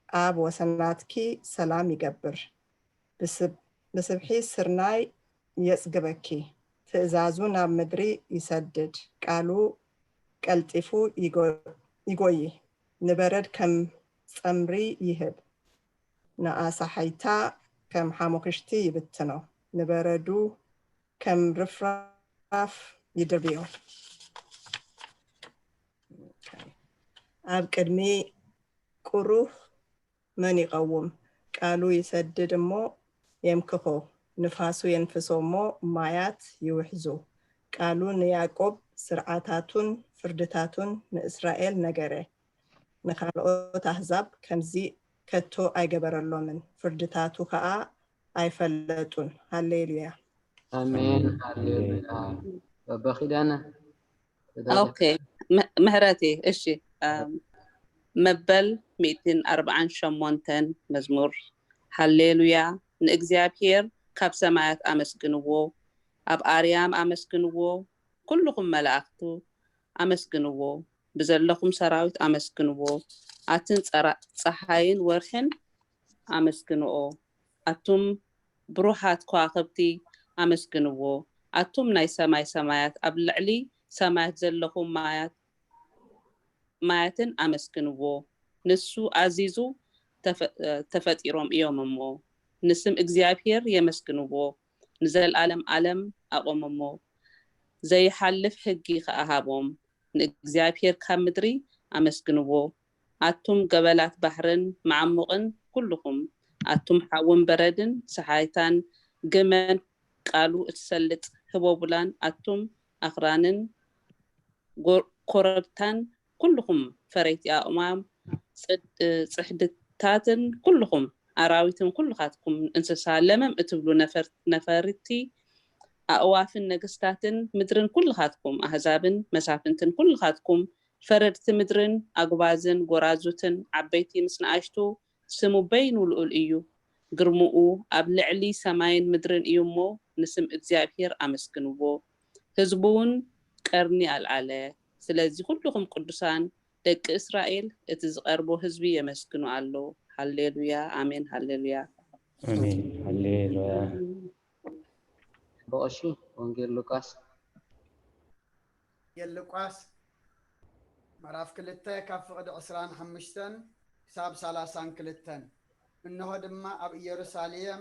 ኣብ ወሰናትኪ ሰላም ይገብር። ብስብ-፣ ብስብሒ ስርናይ የጽግበኪ። ትእዛዙ ናብ ምድሪ ይሰድድ፣ ቃሉ ቀልጢፉ ይጎ-፣ ይጎዪ። ንበረድ ከም ጸምሪ ይህብ፣ ንኣሳሓይታ ከም ሓሙኽሽቲ ይብትኖ። ንበረዱ ከም ርፍራፍ ይድርብዮ። ኣብ ቅድሚ ቁሩህ መን ይቐውም? ቃሉ ይሰድድ እሞ የምክኾ፣ ንፋሱ የንፍሶ እሞ ማያት ይውሕዙ። ቃሉ ንያዕቆብ ስርዓታቱን ፍርድታቱን ንእስራኤል ነገረ። ንኻልኦት ኣህዛብ ከምዚ ከቶ ኣይገበረሎምን፣ ፍርድታቱ ኸኣ ኣይፈለጡን። ሃሌሉያ። ኣሜን። ሃሌሉያ። በበኺዳነ ኦኬ። ም-፣ ምህረቴ፣ እሺ። ኣም፣ መበል ሚእትን ኣርብዓን ሸሞንተን መዝሙር። ሃሌሉያ ንእግዚኣብሔር ካብ ሰማያት ኣመስግንዎ፣ ኣብ ኣርያም ኣመስግንዎ፣ ኩልኹም መላእኽቱ ኣመስግንዎ፣ ብዘለኹም ሰራዊት ኣመስግንዎ፣ ኣትን ጸራ-፣ ጸሓይን ወርሕን ኣመስግንኦ፣ ኣቱም ብሩሃት ከዋኽብቲ ኣመስግንዎ፣ ኣቱም ናይ ሰማይ ሰማያት ኣብ ልዕሊ ሰማያት ዘለኹም ማያት ማያትን ኣመስግንዎ። ንሱ ኣዚዙ ተፈ-፣ ተፈጢሮም እዮም እሞ፣ ንስም እግዚኣብሔር የመስግንዎ። ንዘለዓለም ዓለም ኣቖሞሞ፣ ዘይሓልፍ ሕጊ ኸኣ ሃቦም። ንእግዚኣብሔር ካብ ምድሪ ኣመስግንዎ። ኣቱም ገበላት ባሕርን መዓሙቕን ኩልኹም፣ ኣቱም ሓውን በረድን ሰሓይታን ግመን ቃሉ እትሰልጥ ህቦቡላን ኣቱም ኣኽራንን ጎ-፣ ኮረብታን ኩልኹም ፈረይቲ ኣእማም ጽድ-፣ ጽሕድታትን ኩልኹም ኣራዊትን ኩልኻትኩም እንስሳ ለመም እትብሉ ነፈር-፣ ነፈርቲ ኣእዋፍን ነገስታትን ምድርን ኩልኻትኩም ኣህዛብን መሳፍንትን ኩልኻትኩም ፈረድቲ ምድርን ኣጉባዝን ጎራዙትን ዓበይቲ ምስ ንኣሽቱ ስሙ በይኑ ልኡል እዩ። ግርምኡ ኣብ ልዕሊ ሰማይን ምድርን እዩ እሞ ንስም እግዚኣብሔር ኣመስግንዎ። ህዝቡ እውን ቀርኒ ኣልዓለ። ስለዚ ኩልኹም ቅዱሳን ደቂ እስራኤል እቲ ዝቐርቦ ህዝቢ የመስግኑ ኣሎ። ሃሌሉያ ኣሜን ሃሌሉያ። ኣሜን ሃሌሉያ። በቐሺ ወንጌል ሉቃስ ወንጌል ሉቃስ ምዕራፍ ክልተ ካብ ፍቕዲ ዕስራን ሓሙሽተን ክሳብ ሰላሳን ክልተን። እንሆ ድማ ኣብ ኢየሩሳሌም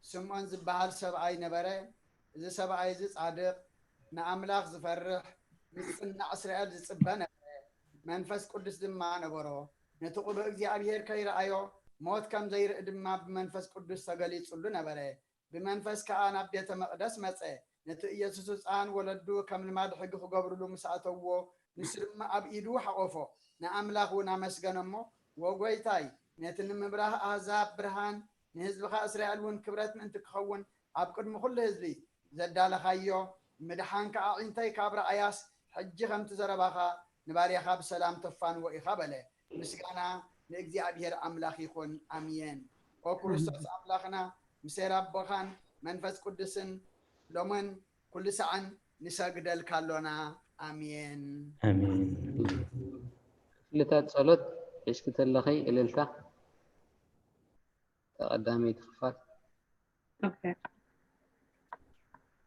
ስምዖን ዝበሃል ሰብኣይ ነበረ። እዚ ሰብኣይ እዚ ጻድቕ፣ ንኣምላኽ ዝፈርሕ፣ ምስ ጽናዕ እስራኤል ዝጽበ ነበረ። መንፈስ ቅዱስ ድማ ነበሮ። ነቲ ቅቡእ እግዚኣብሔር ከይረኣዮ፣ ሞት ከም ዘይርኢ ድማ ብመንፈስ ቅዱስ ተገሊጹሉ ነበረ። ብመንፈስ ከኣ ናብ ቤተ መቕደስ መጸ። ነቲ ኢየሱስ ህጻን ወለዱ ከም ልማድ ሕጊ ክገብርሉ ምስ ኣተውዎ፣ ንሱ ድማ ኣብ ኢዱ ሓቖፎ፣ ንኣምላኽ እውን ኣመስገነ እሞ፣ "ወጎይታይ፣ ነቲ ንምብራህ ኣህዛብ ብርሃን፣ ንህዝብኻ እስራኤል እውን ክብረት ምእንቲ ክኸውን፣ ኣብ ቅድሚ ኩሉ ህዝቢ ዘዳለኻዮ፣ ምድሓንካ ኣዒንተይ ካብ ረኣያስ፣ ሕጂ ከምቲ ዘረባኻ ንባርያኻ ብሰላም ተፋንዎ ኢኻ" በለ። ምስጋና ንእግዚኣብሔር ኣምላኽ ይኹን። ኣምየን። ኦ ክርስቶስ ኣምላኽና፣ ምሴር ኣቦኻን መንፈስ ቅዱስን ሎምን ኩሉ ሳዕን ንሰግደልካ ኣሎና። ኣምየን። ኣሜን። ክፍልታት ጸሎት ሒዝኪ ተለኺ እልልታ ቀዳመይቲ ክፋል። ኦኬ።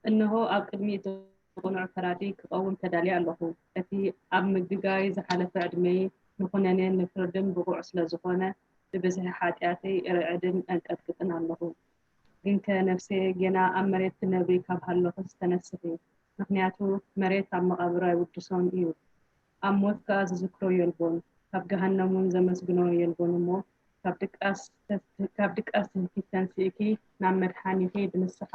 እንሆ ኣብ ቅድሚ እቲ ቅኑዕ ፈራዲ ክቐውም ተዳልየ ኣለኹ። እቲ ኣብ ምግጋይ ዝሓለፈ ዕድመይ ንኹነኔን ንፍርድን ብቑዕ ስለ ዝኾነ፣ ብብዝሒ ሓጢኣተይ እርዕድን ኣንቀጥቅጥን ኣለኹ። ግንከ ነፍሰየ ጌና ኣብ መሬት ትነብሪ ካብ ሃለኹስ ተነስሒ፣ ምኽንያቱ መሬት ኣብ መቓብር ኣይውድሶን እዩ። ኣብ ሞት ከኣ ዝዝክሮ የልቦን፣ ካብ ገሃነም እውን ዘመስግኖ የልቦን እሞ፣ ካብ ድቃስ፣ ካብ ድቃስ ትህኪት ተንሲእኪ ናብ መድሓኒኺ ብንስሓ፣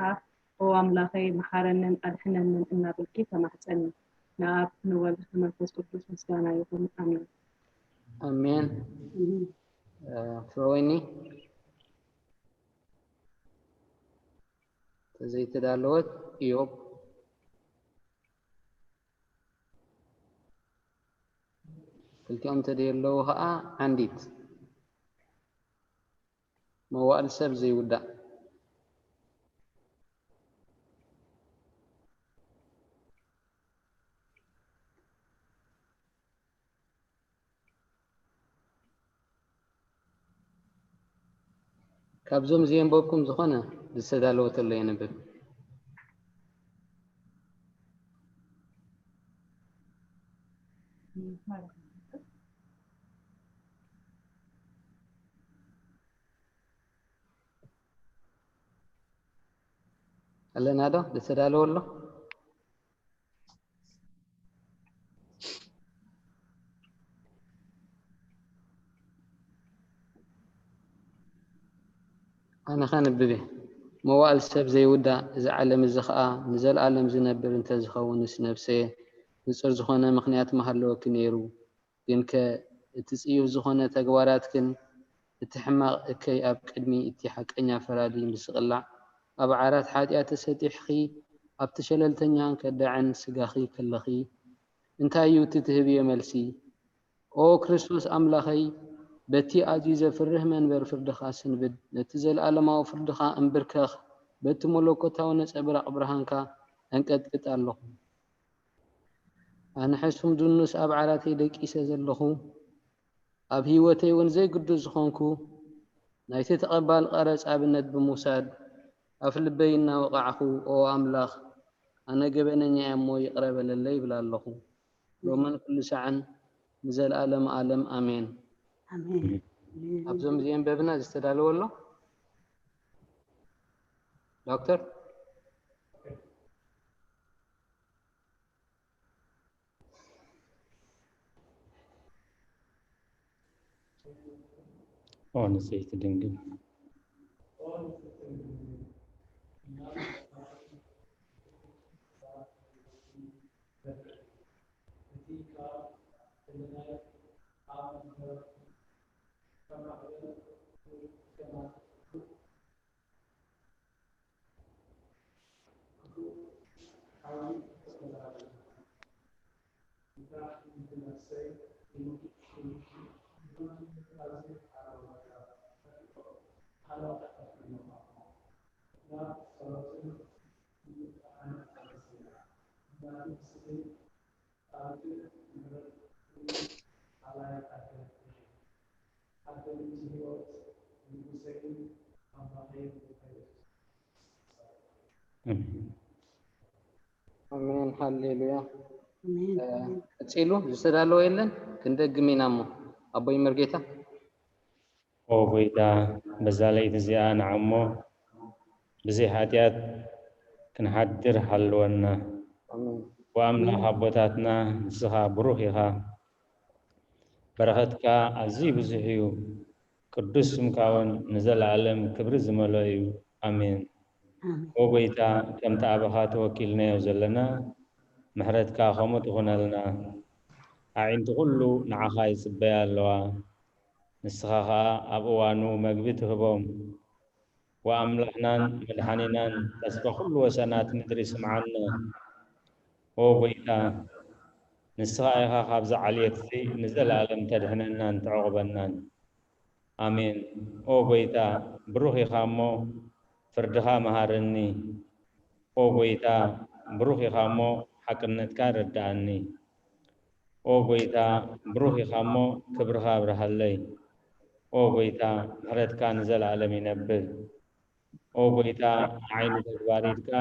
"ኦ ኣምላኸይ፣ መሓረንን ኣድሕነንን" እናበልኪ ተማሕጸኒ። ንኣብ ንወልድ ንመንፈስ ቅዱስ ምስጋና ይኹን። ኣሜን። ኣሜን። እ፣ ፍረወይኒ ተዘይተዳለወት፣ ኢዮብ ክልቲኦም ተደየለዉ ኸዓ ዓንዲት መዋእል ሰብ ዘይውዳእ። ካብዞም ዘየንበብኩም ዝኾነ ዝተዳለወ ተሎ የንብብ። ኣለና ዶ? ዝተዳለወ ኣሎ? ኣነ ኸነብብ እየ። መዋእል ሰብ ዘይውዳእ፣ እዚ ዓለም እዚ ኸኣ ንዘለኣለም ዝነብር እንተ ዝኸውንስ፣ ነፍሰየ፣ ንጹር ዝኾነ ምኽንያት ምሃለወኪ ነይሩ። ግንከ እቲ ጽዩፍ ዝኾነ ተግባራትክን እቲ ሕማቕ እከይ ኣብ ቅድሚ እቲ ሓቀኛ ፈራዲ ምስ ዝቕላዕ፣ ኣብ ዓራት ሓጢኣት ተሰጢሕኺ፣ ኣብቲ ሸለልተኛን ከዳዕን ስጋኺ ከለኺ፣ እንታይ እዩ እቲ ትህብዮ መልሲ? ኦ ክርስቶስ ኣምላኸይ፣ በቲ ኣዝዩ ዘፍርህ መንበር ፍርድኻ ስንብድ፣ ነቲ ዘለኣለማዊ ፍርድኻ እምብርከኽ፣ በቲ መለኮታዊ ነጸብራቕ ብርሃንካ ኣንቀጥቅጥ ኣለኹ። ኣነ ሕሱም ድኑስ ኣብ ዓራተይ ደቂሰ ዘለኹ፣ ኣብ ህይወተይ እውን ዘይግዱስ ዝኾንኩ፣ ናይቲ ተቐባል ቀረጽ ኣብነት ብምውሳድ፣ ኣፍ ልበይ እናወቓዕኹ፣ ኦ ኣምላኽ፣ ኣነ ገበነኛ እየ እሞ ይቕረ በለለይ ይብል ኣለኹ። ሎምን ኩሉ ሳዕን ንዘለኣለም ኣለም ኣሜን። ኣሜን። ኣብዞም እዚኦም በብና ዝተዳለወ ኣሎ። ዶክተር ኦ ንጽሕቲ ድንግል ኣሜን ሃሌሉያ። ቀጺሉ ዝተዳለወ የለን፣ ክንደግም ኢና እሞ። ኣቦይ መርጌታ። ኦ ጎይታ፣ በዛ ለይቲ እዚኣ ንዓሞ ብዘይ ሓጢኣት ክንሓድር ሓልወና። ኣሜን። ወኣምላኽ ኣቦታትና፣ ንስኻ ብሩኽ ኢኻ። በረኸትካ ኣዝዩ ብዙሕ እዩ። ቅዱስ ስምካ እውን ንዘለኣለም ክብሪ ዝመልኦ እዩ። ኣሜን። ኣሜን። ኦ ጎይታ፣ ከምቲ ኣባኻ ተወኪልናዮ ዘለና፣ ምሕረትካ ከምኡ ትኹነልና። ኣዒንቲ ኩሉ ንዓኻ ይጽበያ ኣለዋ። ንስኻ ኸኣ ኣብ እዋኑ መግቢ ትህቦም። ወኣምላኽናን መድሓኒናን፣ ተስፋ ኩሉ ወሰናት ምድሪ ስምዓና። ኦ ጎይታ፣ ንስኻ ኢኻ ካብዛ ዓልየትዚ ንዘለኣለም ተድሕነናን ተዕቑበናን። ኣሜን። ኦ ጎይታ፣ ብሩኽ ኢኻ እሞ ፍርድኻ መሃረኒ። ኦ ጎይታ፣ ብሩኽ ኢኻ እሞ ሓቅነትካ ረድኣኒ። ኦ ጎይታ፣ ብሩኽ ኢኻ እሞ ክብርኻ ኣብርሃለይ። ኦ ጎይታ፣ ምሕረትካ ንዘለኣለም ይነብር። ኦ ጎይታ፣ ንዓይ ንተግባር ኢድካ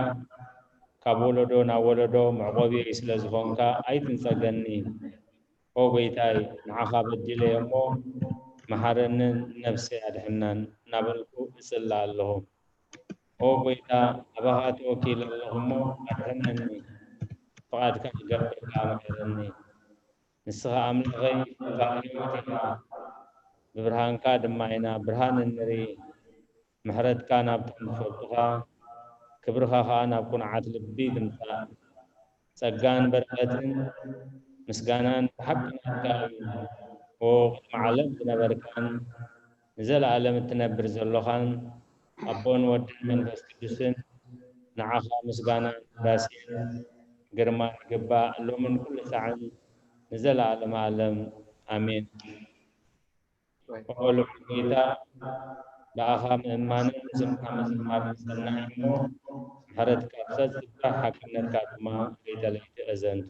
ካብ ወለዶ ናብ ወለዶ መዕቆቢየይ ስለ ዝኾንካ ኣይትንጸገኒ። ኦ ጎይታይ፣ ንዓኻ በዲለየ እሞ መሓረንን ነፍሰይ ኣድሕናን እናበልኩ እጽሊ ኣለኹ። ኦ ጎይታ፣ ኣባኻ ተወኪለ ኣለኹ እሞ ኣድሕነኒ፣ ፍቓድካ ክገብር ከኣ ምሓረኒ። ንስኻ ኣምላኸይ ተስፋ ህይወት ኢኻ፣ ብብርሃንካ ድማ ኢና ብርሃን እንርኢ። ምሕረትካ ናብቶም ዝፈልጡኻ፣ ክብርኻ ኸኣ ናብ ቁኑዓት ልቢ ትምጻእ። ጸጋን በረኸትን ምስጋናን ብሓቂ ናትካ እዩ። ኦ ቅድሚ ዓለም ዝነበርካን ንዘለኣለም እትነብር ዘሎኻን ኣቦን ወድን መንፈስ ቅዱስን፣ ንዓኻ ምስጋናን ውዳሴን ግርማን ይግባእ፣ ሎምን ኩሉ ሳዕን ንዘለኣለመ ኣለም። ኣሜን። ኦ ልዑል ጐይታ፣ ብኣኻ ምእማንን ንስምካ ምዝማርን ሰናይ እሞ፣ ምሕረትካ ብሰብ ዝፍራሕ፣ ሓቅነትካ ድማ ለይተ ለይቲ ኣዘንቱ።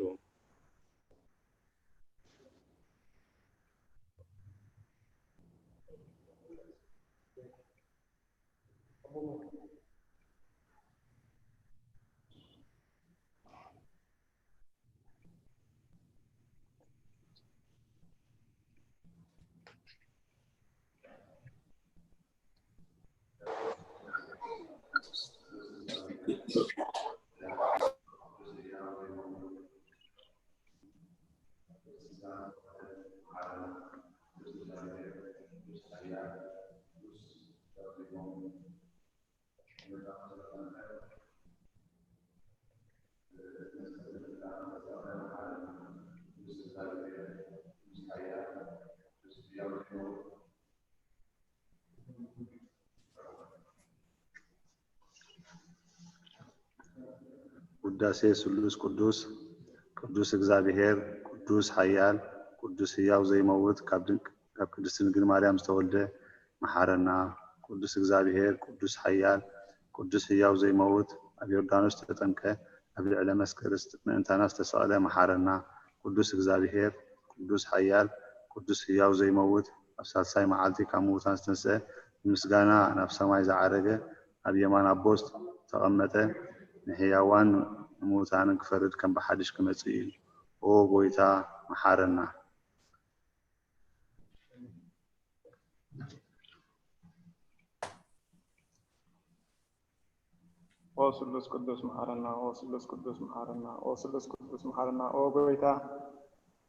ውዳሴ ስሉስ ቅዱስ። ቅዱስ እግዚኣብሔር፣ ቅዱስ ሓያል፣ ቅዱስ ህያው ዘይመውት፣ ካብ ድንቅ-፣ ካብ ቅድስት ድንግል ማርያም ዝተወልደ፣ መሓረና። ቅዱስ እግዚኣብሔር፣ ቅዱስ ሓያል፣ ቅዱስ ህያው ዘይመውት፣ ኣብ ዮርዳኖስ ዝተጠምቀ፣ ኣብ ልዕለ መስቀል ምእንታና ዝተሰቕለ፣ መሓረና። ቅዱስ እግዚኣብሔር፣ ቅዱስ ሓያል፣ ቅዱስ ህያው ዘይመውት፣ ኣብ ሳልሳይ መዓልቲ ካብ ምዉታን ዝተንስአ፣ ብምስጋና ናብ ሰማይ ዝዓረገ፣ ኣብ የማን ኣቦ ዝተቐመጠ፣ ንሕያዋን ንምዉታንን ክፈርድ ከም ብሓድሽ ክመጽእ እዩ። ኦ ጎይታ፣ መሓረና። ኦ ስሉስ ቅዱስ መሓረና፣ ኦ ስሉስ ቅዱስ መሓረና፣ ኦ ስሉስ ቅዱስ መሓረና። ኦ ጎይታ፣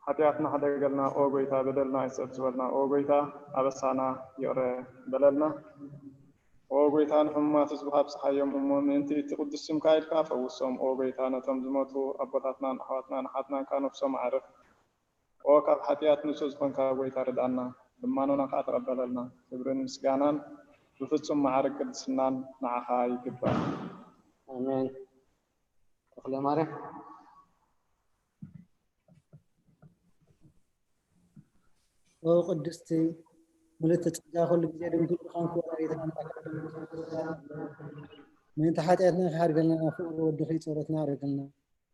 ሓጢኣትና ሕደገልና። ኦ ጎይታ፣ በደልና ኣይትጸብጽበልና። ኦ ጎይታ፣ ኣበሳና ይቕረ በለልና። ኦ ጎይታ፣ ንሕሙማት ህዝብኻ ኣብጽሓዮም እሞ፣ ምእንቲ እቲ ቅዱስ ስምካ ኢልካ ፈውሶም። ኦ ጎይታ፣ ነቶም ዝሞቱ ኣቦታትናን ኣሕዋትናን ኣሓትናን ከኣ ነፍሶም ኣዕርፍ። ኦ ካብ ሓጢኣት ንጹህ ዝኾንካ ጎይታ፣ ርድኣና፣ ልማኖና ከኣ ተቐበለልና። ክብርን ምስጋናን ብፍጹም ማዕርግ ቅድስናን ንዓኻ ይግባእ። ኣሜን። ተኽለ ማርያም። ኦ ቅድስቲ ምልእቲ ጸጋ፣ ኩሉ ግዜ ድንግል ዝኾንኪ ወላዲተ ኣምላኽ፣ ምእንቲ ሓጢኣትና ክሓድገልና ናብ ፍቕሪ ወድኺ ጸሎትና ኣዕርግልና።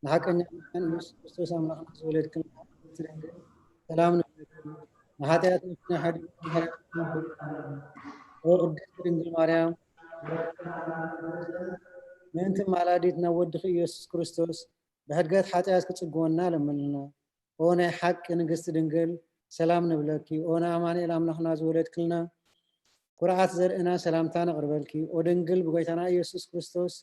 ንሓቀኛ መድሓን ኢየሱስ ክርስቶስ ኣምላኽና ዝወለድክልና ቅድስቲ ድንግል፣ ሰላም ንብለኪ። ንሓጢኣት ነፍስና ሓዲግኪ፣ ኦ ቅድስቲ ድንግል ማርያም፣ ምእንቲ ኣማላዲት ናብ ወድኺ ኢየሱስ ክርስቶስ ብሕድገት ሓጢኣት ክጽግወና ለምንልና። ኦ ናይ ሓቂ ንግስቲ ድንግል፣ ሰላም ንብለኪ። ኦ ንኣማኑኤል ኣምላኽና ዝወለድክልና፣ ኩርዓት ዘርእና፣ ሰላምታ ነቕርበልኪ። ኦ ድንግል ብጎይታና ኢየሱስ ክርስቶስ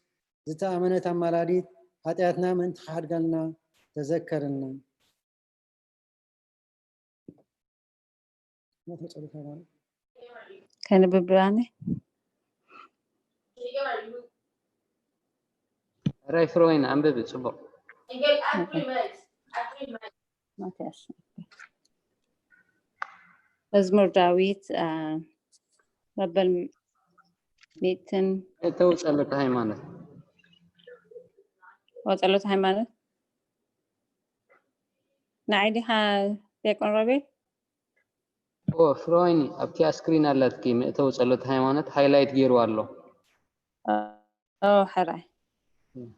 ዝተኣመነት ኣማላዲት፣ ሓጢኣትና ምእንቲ ክሓድገልና ተዘከርልና። ከንብብ ዶ ኣነ? ራይ ፍሮይን ኣንብቢ፣ ጽቡቕ። ማትያስ። መዝሙር ዳዊት፣ አ፣ መበል ሚእትን እተው ጸሎተ ሃይማኖት። ኦ፣ ጸሎተ ሃይማኖት። ንዓይ ዲኻ ዲያቆን ሮቤል? ኦ፣ ፍሮይኒ፣ ኣብቲ ስክሪን ኣላትኪ፣ መእተዊ ጸሎት ሃይማኖት ሃይላይት ገይሩ ኣሎ። ኦ፣ ሕራይ። እም።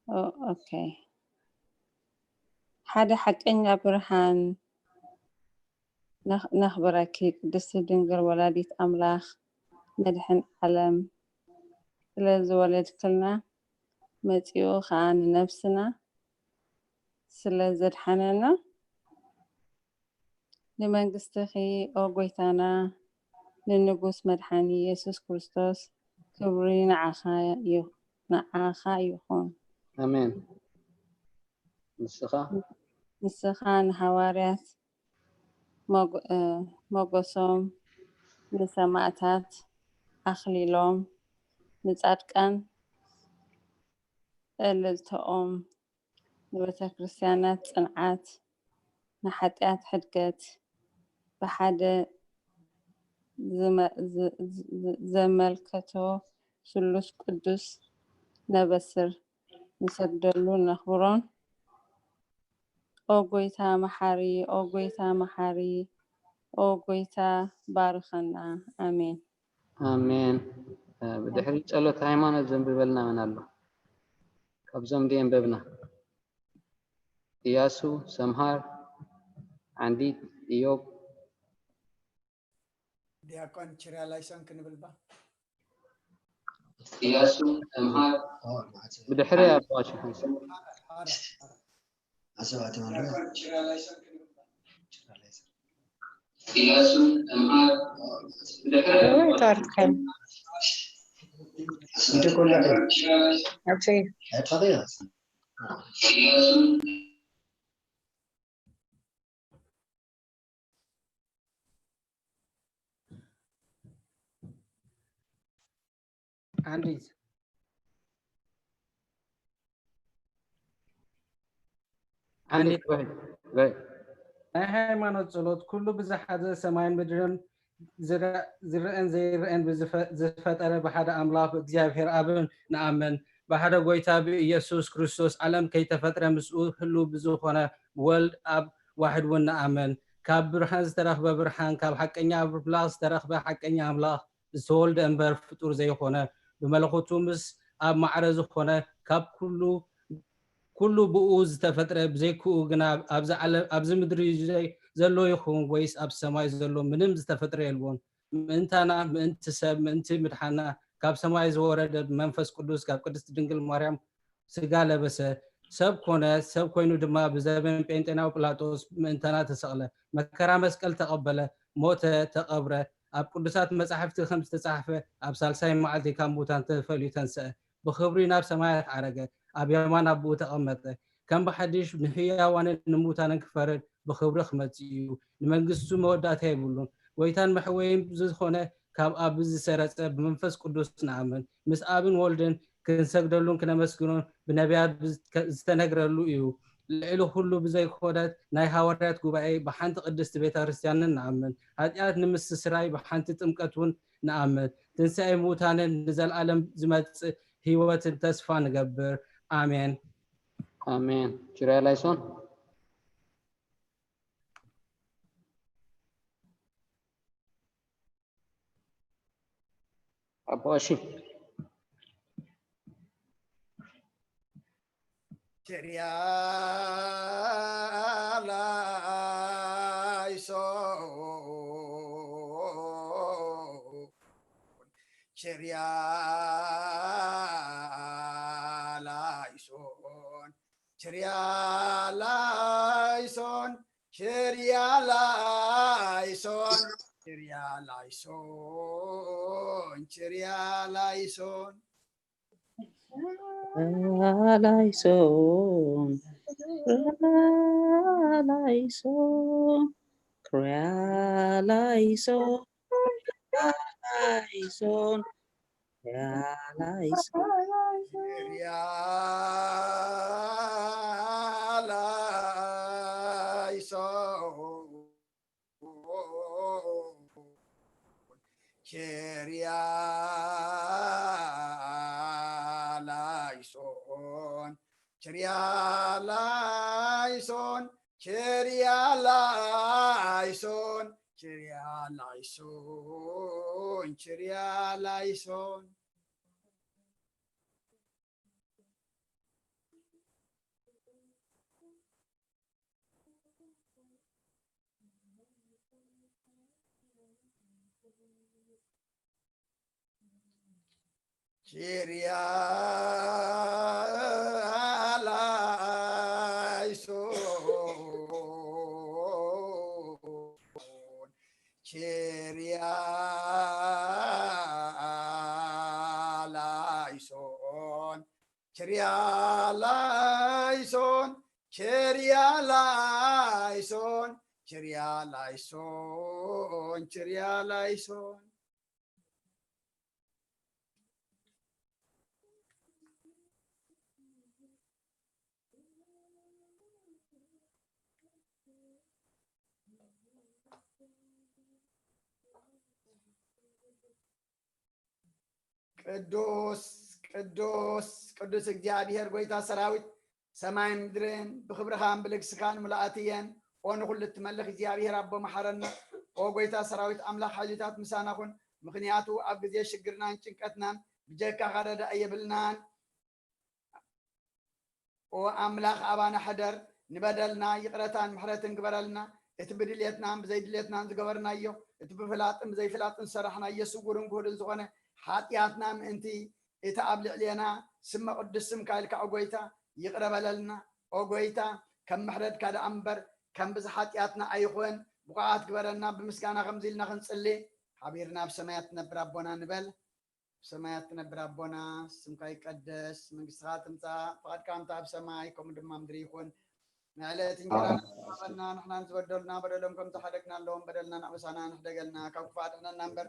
ኦ፣ ኦኬ። ሓደ ሓቀኛ ብርሃን ነኽ-፣ ነኽብረኪ፣ ቅድስቲ ድንግል ወላዲት ኣምላኽ፣ መድሕን ዓለም ስለ ዝወለድክልና፣ መጺኡ ኸኣ ንነፍስና ስለ ዘድሓነና፣ ንመንግስትኺ፣ ኦ ጎይታና፣ ንንጉስ መድሓኒ የሱስ ክርስቶስ፣ ክብሪ ንዓኻ ይ-፣ ንዓኻ ይኹን። ኣሜን። ንስኻ? ንስኻ ንሃዋርያት ሞግ-፣ እ፣ ሞገሶም፣ ንሰማእታት ኣኽሊሎም፣ ንጻድቃን እልልተኦም፣ ንቤተ ክርስቲያናት ጽንዓት፣ ንሓጢኣት ሕድገት፣ ብሓደ ዝመ-፣ ዝ-፣ ዝ-፣ ዝ-፣ ዘመልከቶ ስሉስ ቅዱስ ነበስር፣ ንሰግደሉ ነኽብሮን። ኦ ጎይታ መሓሪ፣ ኦ ጎይታ መሓሪ፣ ኦ ጎይታ ባርኸና። ኣሜን። ኣሜን። እ፣ ብድሕሪ ጸሎት ሃይማኖት ዘንብበልና መን ኣሎ? ካብዞም ድየ ኣንበብና? ኢያሱ፣ ሰምሃር፣ ዓንዲት፣ ኢዮብ። ዲያቆን ችርያ ላይሶን ክንብል ባ ኢያሱ እምሃር ብድሕሪ ኣባዋሽ ሓራ ሓራ ሓራ ዓሰብ ኣተማልዶ ኢያሱ እምሃር ብድሕሪ Wait, Arkan. ይደኮላ Okay. ኣይፋቅያ ኢያሱ ኣንዲት ኣንዲት go ahead, go ahead. ናይ ሃይማኖት ጸሎት። ኩሉ ብዝሓዘ ሰማይን ምድርን ዝረ- ዝረአን ዘይረአን ብዝፈ- ዝፈጠረ ብሓደ ኣምላኽ ብእግዚኣብሔር ኣብን ንኣምን። ብሓደ ጎይታ ብኢየሱስ ክርስቶስ ዓለም ከይተፈጥረ ምስኡ ህሉ ብዝኾነ ወልድ ኣብ ዋሕድ እውን ንኣምን። ካብ ብርሃን ዝተረኽበ ብርሃን፣ ካብ ሓቀኛ ኣምላኽ ዝተረኽበ ሓቀኛ ኣምላኽ ዝተወልደ እምበር ፍጡር ዘይኾነ፣ ብመለኮቱ ምስ ኣብ ማዕረ ዝኾነ ካብ ኩሉ ኩሉ ብኡ ዝተፈጥረ ብዘይክኡ ግና ኣብዚ ዓለም ኣብዚ ምድሪ ዘይ- ዘሎ ይኹን ወይስ ኣብ ሰማይ ዘሎ ምንም ዝተፈጥረ የልቦን። ምእንታና ምእንቲ ሰብ ምእንቲ ምድሓና ካብ ሰማይ ዝወረደ ብመንፈስ ቅዱስ ካብ ቅድስቲ ድንግል ማርያም ስጋ ለበሰ፣ ሰብ ኮነ፣ ሰብ ኮይኑ ድማ ብዘበን ጴንጤናዊ ጲላጦስ ምእንታና ተሰቕለ፣ መከራ መስቀል ተቐበለ፣ ሞተ፣ ተቐብረ፣ ኣብ ቅዱሳት መጻሕፍቲ ከም ዝተጻሕፈ ኣብ ሳልሳይ መዓልቲ ካብ ሙታን ተፈልዩ ተንስአ፣ ብኽብሪ ናብ ሰማያት ዓረገ፣ ኣብ የማን ኣቦኡ ተቐመጠ፣ ከም ብሓድሽ ንህያዋንን ንሙታንን ክፈርድ ብኽብሪ ክመጽእ እዩ። ንመንግስቱ መወዳእታ የብሉን። ጎይታን መሕወይን ዝኾነ ካብ ኣብ ዝሰረጸ ብመንፈስ ቅዱስ ንኣምን። ምስ ኣብን ወልድን ክንሰግደሉን ክነመስግኖን ብነቢያት ዝተነግረሉ እዩ። ልዕሊ ኩሉ ብዘይኮነት ናይ ሃዋርያት ጉባኤ ብሓንቲ ቅድስቲ ቤተ ክርስቲያንን ንኣምን። ኃጢኣት ንምስትስራይ ብሓንቲ ጥምቀት እውን ንኣምን። ትንሳኤ ምውታንን ንዘለኣለም ዝመጽእ ህይወትን ተስፋ ንገብር። ኣሜን። ኣሜን። ችርያ ላይሶን ኣቦ ቀሺ ቸርያ ላይሶን ቸርያ ላይሶን ቸርያ ላይሶን ቸርያ ላይሶን ቸርያ ላይሶን ቸርያ ላይሶን Layson, Layson, Layson, Layson, Layson. ቸርያ ላይሶን ቸርያ ላይሶን ቸርያ ላይሶን ቸርያ ላይሶን ቸርያ ላይሶን ቸርያ ላይሶን ቸርያ ላይሶን ቸርያ ላይሶን ቸርያ ላይሶን ቸርያ ላይሶን ቸርያ ላይሶን ቸርያ ላይሶን ቅዱስ ቅዱስ ቅዱስ እግዚኣብሔር ጎይታ ሰራዊት ሰማይን ምድርን ብኽብርኻን ብልግስኻን ምሉኣት እየን። ኦ ንኹሉ እትመልኽ እግዚኣብሔር ኣቦ መሓረና። ኦ ጎይታ ሰራዊት ኣምላኽ ሓይልታት ምሳና ኩን። ምኽንያቱ ኣብ ግዜ ሽግርናን ጭንቀትናን ብጀካኻ ረዳኢ የብልናን። ኦ ኣምላኽ ኣባና ሕደር፣ ንበደልና ይቕረታን ምሕረትን ግበረልና። እቲ ብድልየትናን ብዘይድልየትናን ዝገበርናዮ፣ እቲ ብፍላጥን ብዘይፍላጥን ዝሰራሕናዮ ስውርን ግሁድን ዝኾነ ሓጢኣትና ምእንቲ እቲ ኣብ ልዕሌና ስመ ቅዱስ ስምካ ኢልካ፣ ኦ ጎይታ፣ ይቕረ በለልና። ኦ ጎይታ፣ ከም ምሕረትካ ደኣ እምበር ከም ብዝሒ ሓጢኣትና ኣይኹን። ብቑዓት ግበረና። ብምስጋና ከምዚ ኢልና ክንጽሊ፣ ሓቢርና ኣብ ሰማያት ትነብር ኣቦና ንበል። ብሰማያት ትነብር ኣቦና፣ ስምካ ይቀደስ፣ መንግስትኻ ትምጻእ፣ ፍቓድካ ከምታ ኣብ ሰማይ ከምኡ ድማ ምድሪ ይኹን። ንዕለት እንጀራና ሃበና፣ ንሕናን ዝበደሉና በደሎም ከም ዝሓደግናሎም በደልና ንኣበሳና ንሕደገልና፣ ካብ ክፉእ ኣድሕነና እምበር፣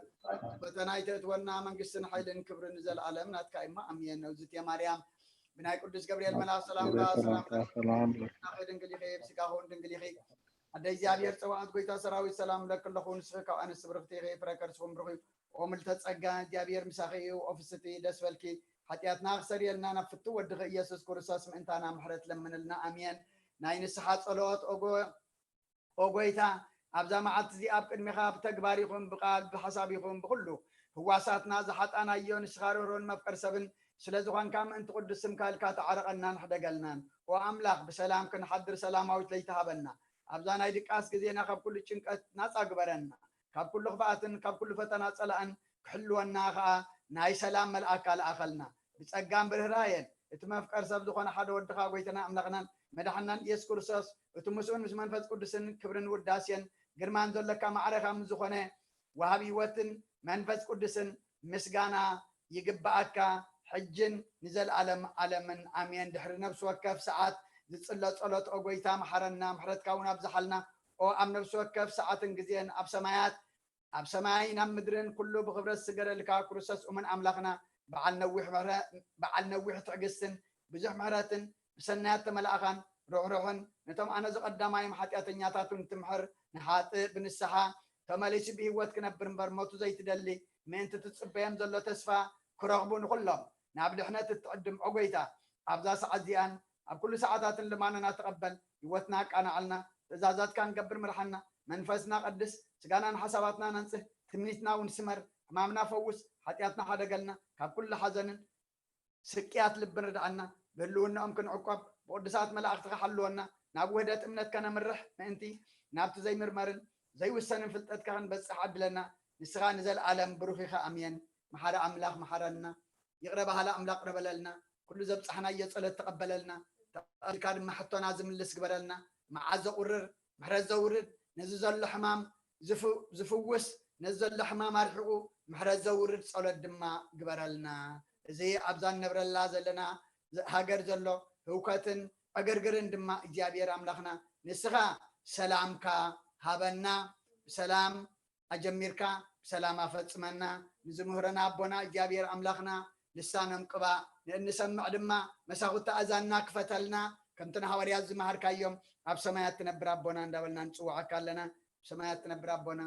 ፈተና ኣይተእትወና፣ መንግስትን ሓይልን ክብርን ንዘለኣለም ናትካ እሞ ኣሜን። እግዝእትየ ማርያም፣ ብናይ ቅዱስ ገብርኤል መልኣኽ ሰላምታ ሰላም ሰላም ለኪ፣ ድንግል ኢኺ፣ ብስጋኹን ድንግል ኢኺ። ኣደ እግዚኣብሔር ጸዋዕት፣ ጎይታ ሰራዊት፣ ሰላም ለኪ ኣለኹ፣ ንስኺ ካብ ኣንስቲ ብርኽቲ ኢኺ፣ ፍረ ከርስኹም ብሩኽ እዩ። ኦ ምልዕተ ጸጋ፣ እግዚኣብሔር ምሳኺ እዩ። ኦ ፍስቲ፣ ደስ በልኪ። ሓጢኣትና ክሰርየልና ናብ ፍቱ ወድኺ ኢየሱስ ክርስቶስ ምእንታና ምሕረት ለምንልና። ኣሜን። ናይ ንስሓ ጸሎት። ኦጎ ኦ ጎይታ፣ ኣብዛ መዓልቲ እዚኣ ኣብ ቅድሜኻ ብተግባር ይኹን ብቓል ብሓሳብ ይኹን ብኹሉ ህዋሳትና ዝሓጣናዮ፣ ንስኻ ርህሩህን መፍቀር ሰብን ስለ ዝኾንካ፣ ምእንቲ ቅዱስ ስምካ ኢልካ ተዓረቐናን ሕደገልናን። ኦ ኣምላኽ፣ ብሰላም ክንሓድር ሰላማዊት ለይቲ ሃበና። ኣብዛ ናይ ድቃስ ግዜና ካብ ኩሉ ጭንቀት ናጻ ግበረና። ካብ ኩሉ ክፍኣትን ካብ ኩሉ ፈተና ጸላእን ክሕልወና ኸኣ ናይ ሰላም መልኣካ ለኣኸልና። ብጸጋን ብርህራሄን እቲ መፍቀር ሰብ ዝኾነ ሓደ ወድኻ ጎይታና ኣምላኽናን መድሓናን ኢየሱስ ክርስቶስ፣ እቲ ምስኡን ምስ መንፈስ ቅዱስን ክብርን ውዳሴን ግርማን ዘሎካ ማዕረኻ ምስ ዝኾነ ወሃቢ ህይወትን መንፈስ ቅዱስን ምስጋና ይግብኣካ፣ ሕጅን ንዘለኣለም ዓለምን ኣሜን። ድሕሪ ነፍሲ ወከፍ ሰዓት ዝጽሎ ጸሎት፣ ኦ ጎይታ፣ መሓረና፣ ምሕረትካ እውን ኣብዝሓልና። ኦ ኣብ ነፍሲ ወከፍ ሰዓትን ግዜን ኣብ ሰማያት ኣብ ሰማይ ናብ ምድርን ኩሉ ብኽብረት ዝስገደልካ ክርስቶስ እሙን ኣምላኽና፣ በዓል ነዊሕ ምሕረ-፣ በዓል ነዊሕ ትዕግስትን ብዙሕ ምሕረትን ብሰናያት ተመላእኻን ርሕሩሕን፣ ነቶም ኣነ ዝቐዳማዮም ሓጢኣተኛታትን ትምሕር፣ ንሓጥእ ብንስሓ ተመሊሱ ብህይወት ክነብር እምበር ሞቱ ዘይትደሊ፣ ምእንቲ ትጽበዮም ዘሎ ተስፋ ክረኽቡ ንኹሎም ናብ ድሕነት እትዕድም፣ ኦ ጎይታ፣ ኣብዛ ሰዓት እዚኣን ኣብ ኩሉ ሰዓታትን ልማኖና ተቐበል፣ ህይወትና ኣቃናዕልና፣ ትእዛዛትካ ንገብር ምርሓና፣ መንፈስና ቀድስ፣ ስጋናን ሓሳባትናን ኣንጽህ፣ ትምኒትና እውን ስመር፣ ሕማምና ፈውስ፣ ሓጢኣትና ሓደገልና፣ ካብ ኩሉ ሓዘንን ስቅያት ልብን ርድኣና፣ ብህልውናኦም ክንዕቆብ፣ ብቅዱሳት መላእኽትኻ ሓልወና፣ ናብ ውህደት እምነት ከነምርሕ ምእንቲ፣ ናብቲ ዘይምርመርን ዘይውሰንን ፍልጠትካ ክንበጽሕ ዓድለና። ንስኻ ንዘለኣለም ብሩኽ ኢኻ። ኣሜን። መሓሪ ኣምላኽ መሓረና። ይቕረ በሃሊ ኣምላኽ ቅረ በለልና። ኩሉ ዘብጻሕናዮ ጸሎት ተቐበለልና። ተቐቢልካ ድማ ሕቶና ዝምልስ ግበረልና። መዓት ዘቑርር፣ ምሕረት ዘውርድ፣ ነዚ ዘሎ ሕማም ዝፍ-፣ ዝፍውስ፣ ነዚ ዘሎ ሕማም ኣርሒቑ ምሕረት ዘውርድ ጸሎት ድማ ግበረልና። እዚ ኣብዛ ንነብረላ ዘለና ሃገር ዘሎ ህውከትን ዕግርግርን ድማ እግዚኣብሔር ኣምላኽና ንስኻ ሰላምካ ሃበና። ብሰላም ኣጀሚርካ ብሰላም ኣፈጽመና። ንዝምህረና ኣቦና እግዚኣብሔር ኣምላኽና ልሳኖም ቅባእ፣ ንእንሰምዕ ድማ መሳኹቲ ኣእዛንና ክፈተልና። ከምቲ ንሃዋርያት ዝመሃርካዮም ኣብ ሰማያት ትነብር ኣቦና እንዳበልና ንጽውዓካ ኣለና። ኣብ ሰማያት ትነብር ኣቦና፣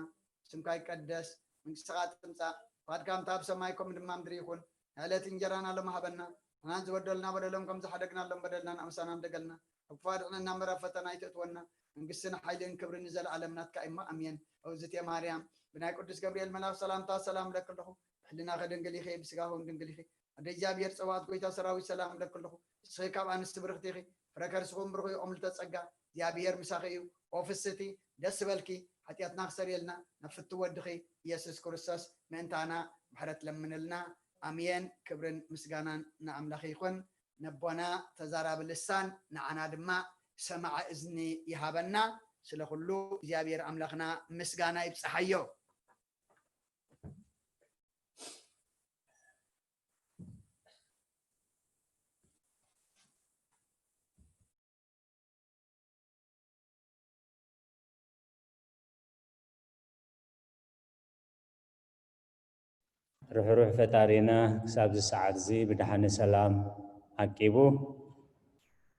ስምካ ይቀደስ፣ መንግስትኻ ትምጻእ፣ ፍቓድካ ከምታ ኣብ ሰማይ ከምኡ ድማ ምድሪ ይኹን። ንዕለት እንጀራና ሎም ሃበና። ንሕናን ዝበደሉና በደሎም ከም ዝሓደግናሎም በደልና ንኣምሳና ንደገልና። ኣብ ክፉእ ኣድሕነና እምበር ኣብ ፈተና ኣይተእትወና። መንግስትን ሓይልን ክብርን ንዘለኣለም ናትካ እሞ ኣሜን። እግዝእትየ ማርያም፣ ብናይ ቅዱስ ገብርኤል መልኣኽ ሰላምታ ሰላም እብለኪ ኣለኹ። ብሕልናኺ ድንግል ኢኺ፣ ብስጋኺ እውን ድንግል ኢኺ። ኣደ እግዚኣብሔር ጸባኦት፣ ጎይታ ሰራዊት፣ ሰላም እብለኪ ኣለኹ። ንስኺ ካብ ኣንስቲ ብርኽቲ ኢኺ፣ ፍረ ከርስኺ እውን ብሩኽ እዩ። ኦ ምልዕተ ጸጋ፣ እግዚኣብሔር ምሳኺ እዩ። ኦ ፍስቲ፣ ደስ በልኪ፣ ሓጢኣትና ክሰርየልና ናብ ፍትው ወድኺ ኢየሱስ ክርስቶስ ምእንታና ምሕረት ለምንልና። ኣሜን። ክብርን ምስጋናን ንኣምላኽ ይኹን። ነቦና ተዛራቢ ልሳን፣ ንዓና ድማ ሰማዒ እዝኒ ይሃበና። ስለ ኩሉ እግዚኣብሔር ኣምላኽና ምስጋና ይብጽሓዮ። ርሕሩሕ ፈጣሪና ክሳብዚ ሰዓት እዚ ብደሓን ሰላም ዓቂቡ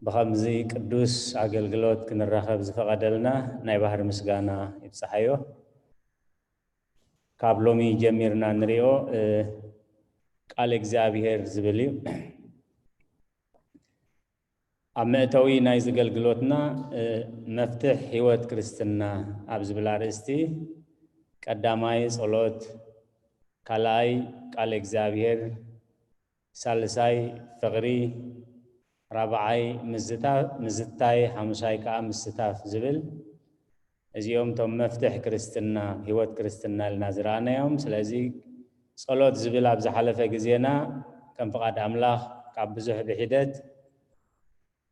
ብኸምዚ ቅዱስ ኣገልግሎት ክንራኸብ ዝፈቐደልና ናይ ባህሪ ምስጋና ይብጽሓዮ። ካብ ሎሚ ጀሚርና ንሪኦ፣ እ፣ ቃል እግዚኣብሔር ዝብል እዩ። ኣብ መእተዊ ናይዚ ኣገልግሎትና፣ እ፣ መፍትሕ ህይወት ክርስትና ኣብ ዝብል ኣርእስቲ፣ ቀዳማይ ጸሎት፣ ካልኣይ ቃል እግዚኣብሔር፣ ሳልሳይ ፍቕሪ፣ ራብዓይ ምዝታ-፣ ምዝታይ፣ ሓሙሳይ ከኣ ምስታፍ ዝብል፣ እዚኦም እቶም መፍትሕ ክርስትና፣ ህይወት ክርስትና ኢልና ዝረኣናዮም። ስለዚ ጸሎት ዝብል ኣብ ዝሓለፈ ግዜና ከም ፍቓድ ኣምላኽ ካብ ብዙሕ ብሒደት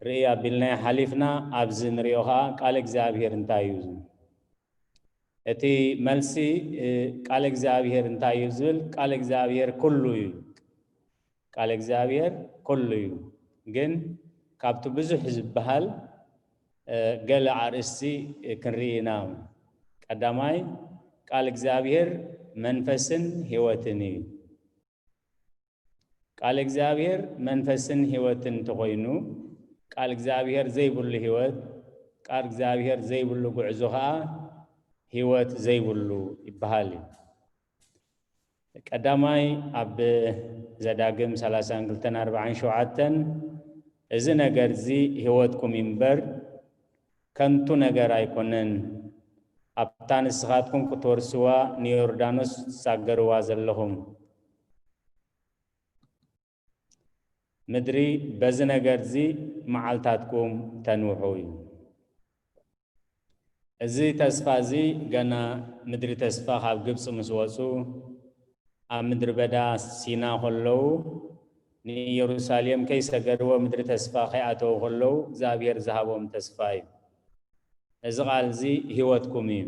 ርኢ ኣቢልናዮ ሓሊፍና፣ ኣብዚ ንሪኦ ኸኣ ቃል እግዚኣብሔር እንታይ እዩ ዝብል? እቲ መልሲ፣ እ፣ ቃል እግዚኣብሔር እንታይ እዩ ዝብል? ቃል እግዚኣብሔር ኩሉ እዩ። ቃል እግዚኣብሔር ኩሉ እዩ። ግን ካብቲ ብዙሕ ዝበሃል፣ እ፣ ገለ ኣርእስቲ ክንርኢ ኢና። ቀዳማይ፣ ቃል እግዚኣብሔር መንፈስን ህይወትን እዩ። ቃል እግዚኣብሔር መንፈስን ህይወትን እንተኾይኑ፣ ቃል እግዚኣብሔር ዘይብሉ ህይወት፣ ቃል እግዚኣብሔር ዘይብሉ ጉዕዞ ኸኣ ህይወት ዘይብሉ ይበሃል እዩ። ቀዳማይ ኣብ ዘዳግም ሰላሳን ክልተን ኣርባዓን ሸውዓተን፣ "እዚ ነገርዚ ህይወትኩም እምበር ከንቱ ነገር ኣይኮነን፣ ኣብታ ንስኻትኩም ክትወርስዋ ንዮርዳኖስ ትሳገርዋ ዘለኹም ምድሪ በዚ ነገርዚ መዓልታትኩም ተንውሑ" እዩ። እዚ ተስፋ እዚ ገና ምድሪ ተስፋ ካብ ግብፂ ምስ ወፁ፣ ኣብ ምድሪ በዳ ሲና ከለዉ፣ ንኢየሩሳሌም ከይሰገድዎ ምድሪ ተስፋ ከይኣተዉ ከለዉ እግዚኣብሔር ዝሃቦም ተስፋ እዩ። እዚ ቃል እዚ ህይወትኩም እዩ።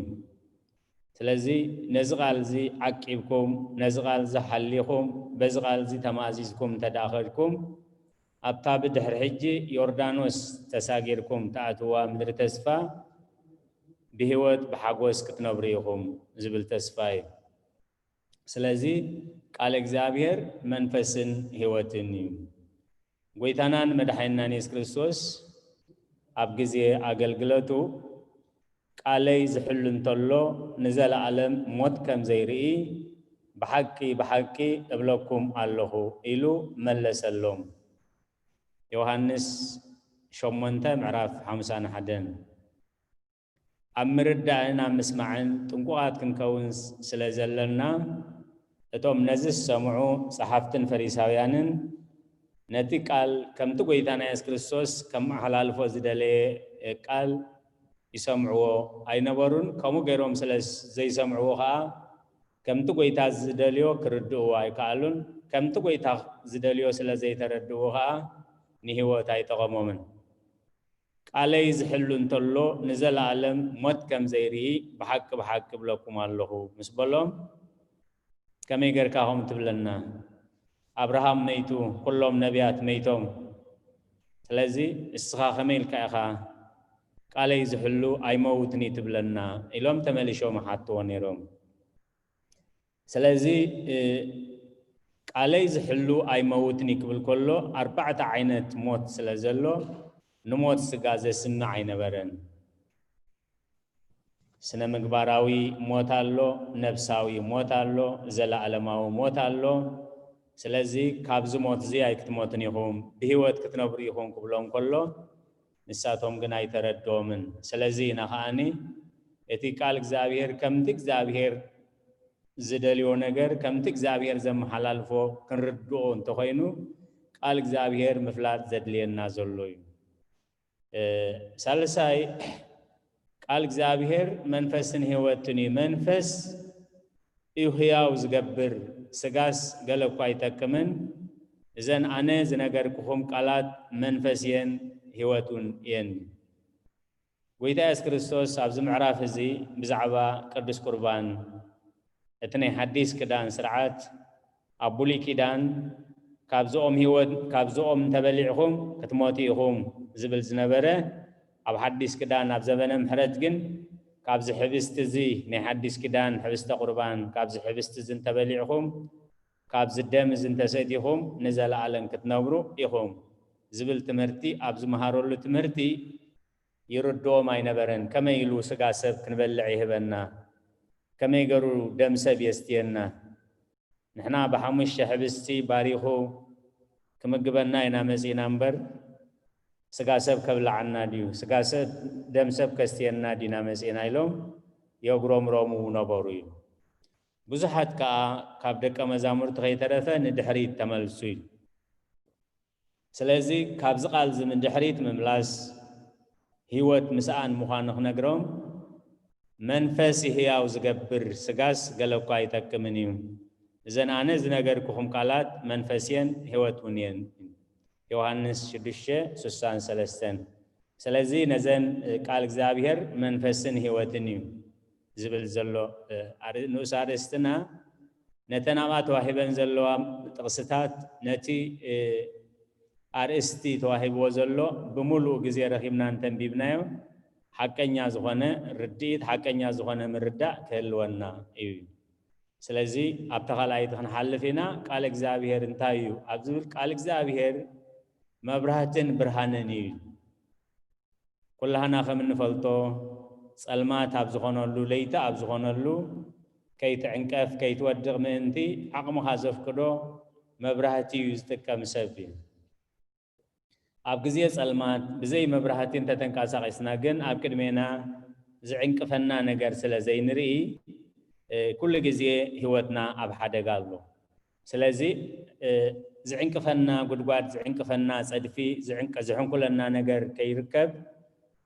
ስለዚ ነዚ ቃል እዚ ዓቂብኩም፣ ነዚ ቃል እዚ ሓሊኹም፣ በዚ ቃል እዚ ተማእዚዝኩም እንተ ደኣ ኸድኩም፣ ኣብታ ብድሕሪ ሕጂ ዮርዳኖስ ተሳጊርኩም ትኣትዋ ምድሪ ተስፋ ብህይወት ብሓጎስ ክትነብሩ ኢኹም ዝብል ተስፋ እዩ። ስለዚ ቃል እግዚኣብሔር መንፈስን ህይወትን እዩ። ጎይታናን መድሓኒናን የሱስ ክርስቶስ ኣብ ግዜ ኣገልግለቱ፣ "ቃለይ ዝሕሉ እንተሎ ንዘለኣለም ሞት ከም ዘይርኢ ብሓቂ ብሓቂ እብለኩም ኣለኹ" ኢሉ መለሰሎም። ዮሃንስ ሸሞንተ ምዕራፍ ሓምሳን ሓደን። ኣብ ምርዳእን ኣብ ምስማዕን ጥንቁቓት ክንከውን ስ-፣ ስለ ዘለና፣ እቶም ነዚ ዝሰምዑ ጸሓፍትን ፈሪሳውያንን ነቲ ቃል ከምቲ ጐይታና የሱስ ክርስቶስ ከመሓላልፎ ዝደለየ ቃል ይሰምዕዎ ኣይነበሩን። ከምኡ ገይሮም ስለ ዘይሰምዕዎ ኸኣ፣ ከምቲ ጐይታ ዝደልዮ ክርድእዎ ኣይከኣሉን። ከምቲ ጐይታ ዝደልዮ ስለ ዘይተረድእዎ ኸኣ፣ ንህይወት ኣይጠቐሞምን። "ቃለይ ዝሕሉ እንተሎ ንዘለኣለም ሞት ከም ዘይርኢ ብሓቂ ብሓቂ እብለኩም ኣለኹ" ምስ በሎም፣ "ከመይ ጌርካ ከምኡ ትብለና? ኣብርሃም መይቱ፣ ኩሎም ነቢያት መይቶም። ስለዚ እስኻ ከመይ ኢልካ ኢኻ ቃለይ ዝሕሉ ኣይመውትን እዩ ትብለና?" ኢሎም ተመሊሾም ይሓትዎ ነይሮም። ስለዚ፣ እ፣ "ቃለይ ዝሕሉ ኣይመውትን እዩ" ክብል ከሎ፣ ኣርባዕተ ዓይነት ሞት ስለ ዘሎ፣ ንሞት ስጋ ዘስምዕ ኣይነበረን። ስነ ምግባራዊ ሞት ኣሎ፣ ነፍሳዊ ሞት ኣሎ፣ ዘለኣለማዊ ሞት ኣሎ። ስለዚ፣ "ካብዚ ሞት እዚ ኣይክትሞትን ኢኹም፣ ብህይወት ክትነብሩ ኢኹም" ክብሎም ከሎ፣ ንሳቶም ግን ኣይተረድኦምን። ስለዚ ኢና ከኣኒ እቲ ቃል እግዚኣብሔር ከምቲ እግዚኣብሔር ዝደልዮ ነገር፣ ከምቲ እግዚኣብሔር ዘመሓላልፎ ክንርድኦ እንተኾይኑ፣ ቃል እግዚኣብሔር ምፍላጥ ዘድልየና ዘሎ እዩ። እ፣ ሳልሳይ፣ ቃል እግዚኣብሔር መንፈስን ህይወትን እዩ። መንፈስ እዩ ህያው ዝገብር፣ ስጋስ ገለ እኳ ኣይጠቅምን። እዘን ኣነ ዝነገርኩኹም ቃላት መንፈስ እየን፣ ህይወት እውን እየን። ጐይታ የሱስ ክርስቶስ ኣብዚ ምዕራፍ እዚ ብዛዕባ ቅዱስ ቁርባን፣ እቲ ናይ ሓዲስ ኪዳን ስርዓት፣ ኣብ ብሉይ ኪዳን፣ "ካብዚ ኦም ህይወት፣ ካብዚ ኦም እንተበሊዕኹም ክትሞቱ ኢኹም" ዝብል ዝነበረ፣ ኣብ ሓዲስ ኪዳን፣ ኣብ ዘበነ ምሕረት ግን፣ "ካብዚ ሕብስቲ እዚ ናይ ሓዲስ ኪዳን፣ ሕብስተ ቁርባን፣ ካብዚ ሕብስቲ እዚ እንተበሊዕኹም፣ ካብዚ ደም እዚ እንተሰቲኹም፣ ንዘለኣለም ክትነብሩ ኢኹም" ዝብል ትምህርቲ ኣብ ዝመሃረሉ ትምህርቲ፣ ይርድኦም ኣይነበረን። ከመይ ኢሉ ስጋ ሰብ ክንበልዕ ይህበና? ከመይ ገሩ ደም ሰብ የስትየና? ንሕና ብሓሙሽተ ሕብስቲ ባሪኹ ክምግበና ኢና መጺና እምበር፣ ስጋ ሰብ ከብልዓና ድዩ? ስጋ ሰብ፣ ደም ሰብ ከስትየና ዲና መጺና? ኢሎም የጉረምረሙ ነበሩ እዩ። ብዙሓት ከኣ ካብ ደቀ መዛሙርቲ ከይተረፈ ንድሕሪት ተመልሱ እዩ። ስለዚ ካብዚ ቃል እዚ ንድሕሪት ምምላስ ህይወት ምስኣን ምዃኑ ክነግሮም፣ መንፈስ ህያው ዝገብር፣ ስጋስ ገለ እኳ ኣይጠቅምን እዩ። እዘን ኣነ ዝነገርኩኹም ቃላት መንፈስ እየን፣ ህይወት እውን እየን። ዮሃንስ ሽዱሽተ ስሳን ሰለስተን። ስለዚ ነዘን ቃል እግዚኣብሔር መንፈስን ህይወትን እዩ ዝብል ዘሎ ንኡስ ኣርእስትና፣ ነተን ኣብኣ ተዋሂበን ዘለዋ ጥቕስታት፣ ነቲ ኣርእስቲ ተዋሂብዎ ዘሎ ብምሉእ ግዜ ረኺብና እንተንቢብናዮ፣ ሓቀኛ ዝኾነ ርድኢት፣ ሓቀኛ ዝኾነ ምርዳእ ክህልወና እዩ። ስለዚ ኣብታ ካልኣይቲ ክንሓልፍ ኢና። ቃል እግዚኣብሔር እንታይ እዩ ኣብ ዝብል፣ ቃል እግዚኣብሔር መብራህትን ብርሃንን እዩ። ኩላህና ከም እንፈልጦ፣ ጸልማት ኣብ ዝኾነሉ፣ ለይቲ ኣብ ዝኾነሉ፣ ከይትዕንቀፍ፣ ከይትወድቕ ምእንቲ፣ ዓቕምኻ ዘፍቅዶ መብራህቲ እዩ ዝጥቀም ሰብ እዩ። ኣብ ግዜ ጸልማት ብዘይ መብራህቲ እንተተንቀሳቒስና ግን፣ ኣብ ቅድሜና ዝዕንቅፈና ነገር ስለ ዘይንርኢ፣ ኩሉ ግዜ ህይወትና ኣብ ሓደጋ ኣሎ። ስለዚ ዝዕንቅፈና ጉድጓድ፣ ዝዕንቅፈና ጸድፊ፣ ዝሕንቁለና ነገር ከይርከብ፣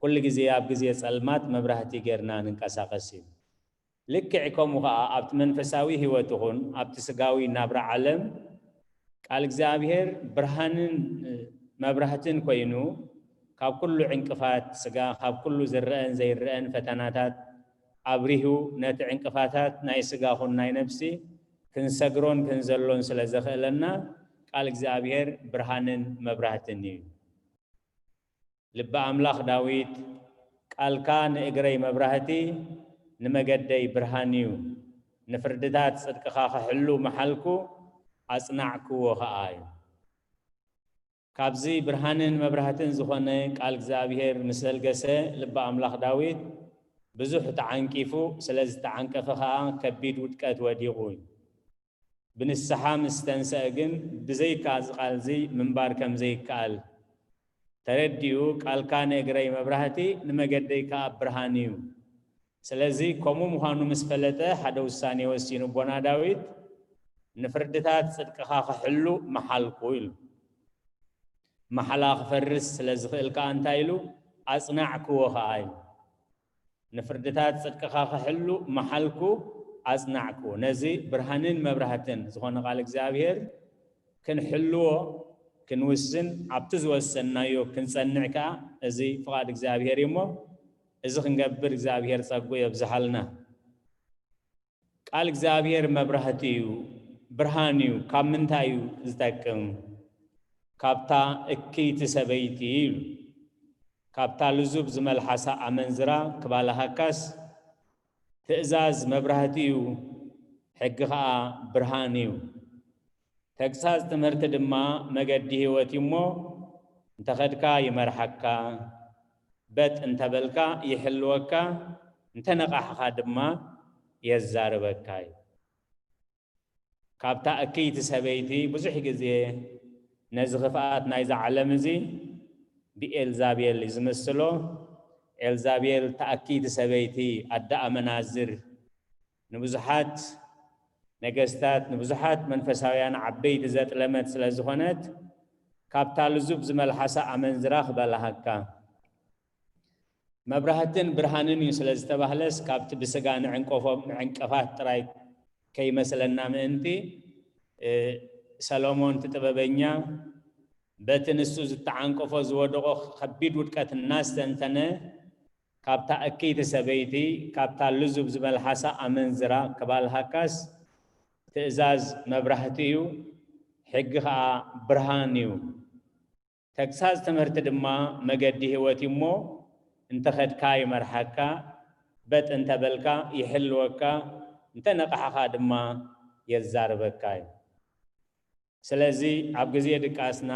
ኩሉ ግዜ ኣብ ግዜ ጸልማት መብራህቲ ጌርና ንንቀሳቐስ እዩ። ልክዕ ከምኡ ኸኣ ኣብቲ መንፈሳዊ ህይወት ይኹን ኣብቲ ስጋዊ ናብራ ዓለም፣ ቃል እግዚኣብሔር ብርሃንን መብራህትን ኮይኑ፣ ካብ ኩሉ ዕንቅፋት ስጋ፣ ካብ ኩሉ ዝረአን ዘይረአን ፈተናታት ኣብሪሁ፣ ነቲ ዕንቅፋታት ናይ ስጋ ኹን ናይ ነፍሲ ክንሰግሮን ክንዘሎን ስለ ዘኽእለና፣ ቃል እግዚኣብሔር ብርሃንን መብራህትን እዩ። ልበ ኣምላኽ ዳዊት፣ "ቃልካ ንእግረይ መብራህቲ፣ ንመገደይ ብርሃን እዩ። ንፍርድታት ጽድቅኻ ክሕሉ መሓልኩ፣ ኣጽናዕክዎ ኸኣ" እዩ። ካብዚ ብርሃንን መብራህትን ዝኾነ ቃል እግዚኣብሔር ምስ ለገሰ፣ ልበ ኣምላኽ ዳዊት ብዙሕ ተዓንቂፉ፣ ስለ ዝተዓንቀፈ ኸኣ ከቢድ ውድቀት ወዲቑ እዩ። ብንስሓ ምስ ተንስአ ግን፣ ብዘይካ እዚ ቃል እዚ ምንባር ከም ዘይከኣል ተረዲኡ፣ "ቃልካ ንእግረይ መብራህቲ፣ ንመገደይ ከኣ ብርሃን እዩ።" ስለዚ፣ ከምኡ ምዃኑ ምስ ፈለጠ፣ ሓደ ውሳኔ ወሲኑ ኣቦና ዳዊት፣ "ንፍርድታት ጽድቅኻ ክሕሉ መሓልኩ" ኢሉ። መሓላ ክፈርስ ስለ ዝኽእል ከኣ እንታይ ኢሉ? "ኣጽናዕክዎ" ከኣ ኢሉ። "ንፍርድታት ጽድቅኻ ክሕሉ መሓልኩ፣ ኣጽናዕኩ።" ነዚ ብርሃንን መብራህትን ዝኾነ ቃል እግዚኣብሔር ክንሕልዎ፣ ክንውስን፣ ኣብቲ ዝወሰንናዮ ክንጸንዕ ከኣ፣ እዚ ፍቓድ እግዚኣብሔር እዩ እሞ፣ እዚ ክንገብር እግዚኣብሔር ጸግኡ የብዝሓልና። ቃል እግዚኣብሔር መብራህቲ እዩ፣ ብርሃን እዩ። ካብ ምንታይ እዩ ዝጠቅም? ካብታ እክይቲ ሰበይቲ ኢሉ። ካብታ ልዙብ ዝመልሓሳ ኣመንዝራ ክባልሃካስ፣ ትእዛዝ መብራህቲ እዩ፣ ሕጊ ኸኣ ብርሃን እዩ። ተግሳጽ ትምህርቲ ድማ መገዲ ህይወት እዩ እሞ፣ እንተ ኸድካ ይመርሓካ፣ በጥ እንተ በልካ ይሕልወካ፣ እንተ ነቓሕኻ ድማ የዛርበካ እዩ። ካብታ እክይቲ ሰበይቲ ብዙሕ ግዜ ነዚ ክፍኣት ናይዛ ዓለም እዚ ብኤልዛቤል እዩ ዝምስሎ። ኤልዛቤል፣ እታ እክይቲ ሰበይቲ፣ ኣደ ኣመናዝር፣ ንብዙሓት ነገስታት፣ ንብዙሓት መንፈሳውያን ዓበይቲ ዘጥለመት ስለ ዝኾነት፣ ካብታ ልዙብ ዝመልሓሳ ኣመንዝራ ክበልሃካ። መብራህትን ብርሃንን እዩ ስለ ዝተባህለስ፣ ካብቲ ብስጋ ንዕንቀፎ-፣ ንዕንቀፋት ጥራይ ከይመስለና ምእንቲ፣ እ፣ ሰሎሞን እቲ ጥበበኛ፣ በቲ ንሱ ዝተዓንቀፎ ዝወደቖ ከቢድ ውድቀት እናስተንተነ፣ ካብታ እክይቲ ሰበይቲ፣ ካብታ ልዙብ ዝመልሓሳ ኣመንዝራ ክባልሃካስ፣ ትእዛዝ መብራህቲ እዩ፣ ሕጊ ኸኣ ብርሃን እዩ። ተግሳጽ ትምህርቲ ድማ መገዲ ህይወት እዩ እሞ፣ እንተ ኸድካ ይመርሓካ፣ በጥ እንተ በልካ ይሕልወካ፣ እንተ ነቓሕኻ ድማ የዛርበካ እዩ። ስለዚ ኣብ ግዜ ድቃስና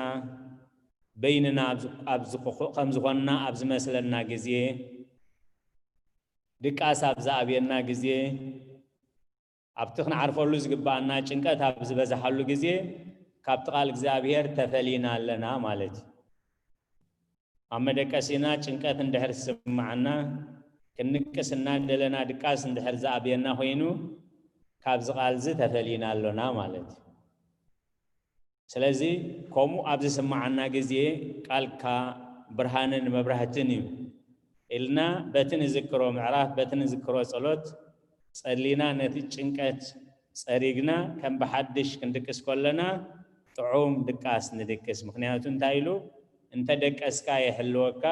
በይንና ኣብ ዝ-፣ ኣብ ዝኹ-፣ ከም ዝኾንና ኣብ ዝመስለና ግዜ፣ ድቃስ ኣብ ዝኣብየና ግዜ፣ ኣብቲ ክንዓርፈሉ ዝግባኣና ጭንቀት ኣብ ዝበዝሓሉ ግዜ፣ ካብቲ ቃል እግዚኣብሔር ተፈሊና ኣለና ማለት እዩ። ኣብ መደቀሲና ጭንቀት እንድሕር ዝስምዓና፣ ክንቅስ እናደለና ድቃስ እንድሕር ዝኣብየና ኮይኑ፣ ካብዚ ቃል እዚ ተፈሊና ኣሎና ማለት እዩ። ስለዚ፣ ከምኡ ኣብ ዝስምዓና ግዜ፣ ቃልካ ብርሃንን መብራህትን እዩ። ኢልና በቲ ንዝክሮ ምዕራፍ፣ በቲ ንዝክሮ ጸሎት ጸሊና፣ ነቲ ጭንቀት ጸሪግና፣ ከም ብሓድሽ ክንድቅስ ከለና፣ ጥዑም ድቃስ ንድቅስ። ምኽንያቱ እንታይ ኢሉ? "እንተ ደቀስካ ይሕልወካ፣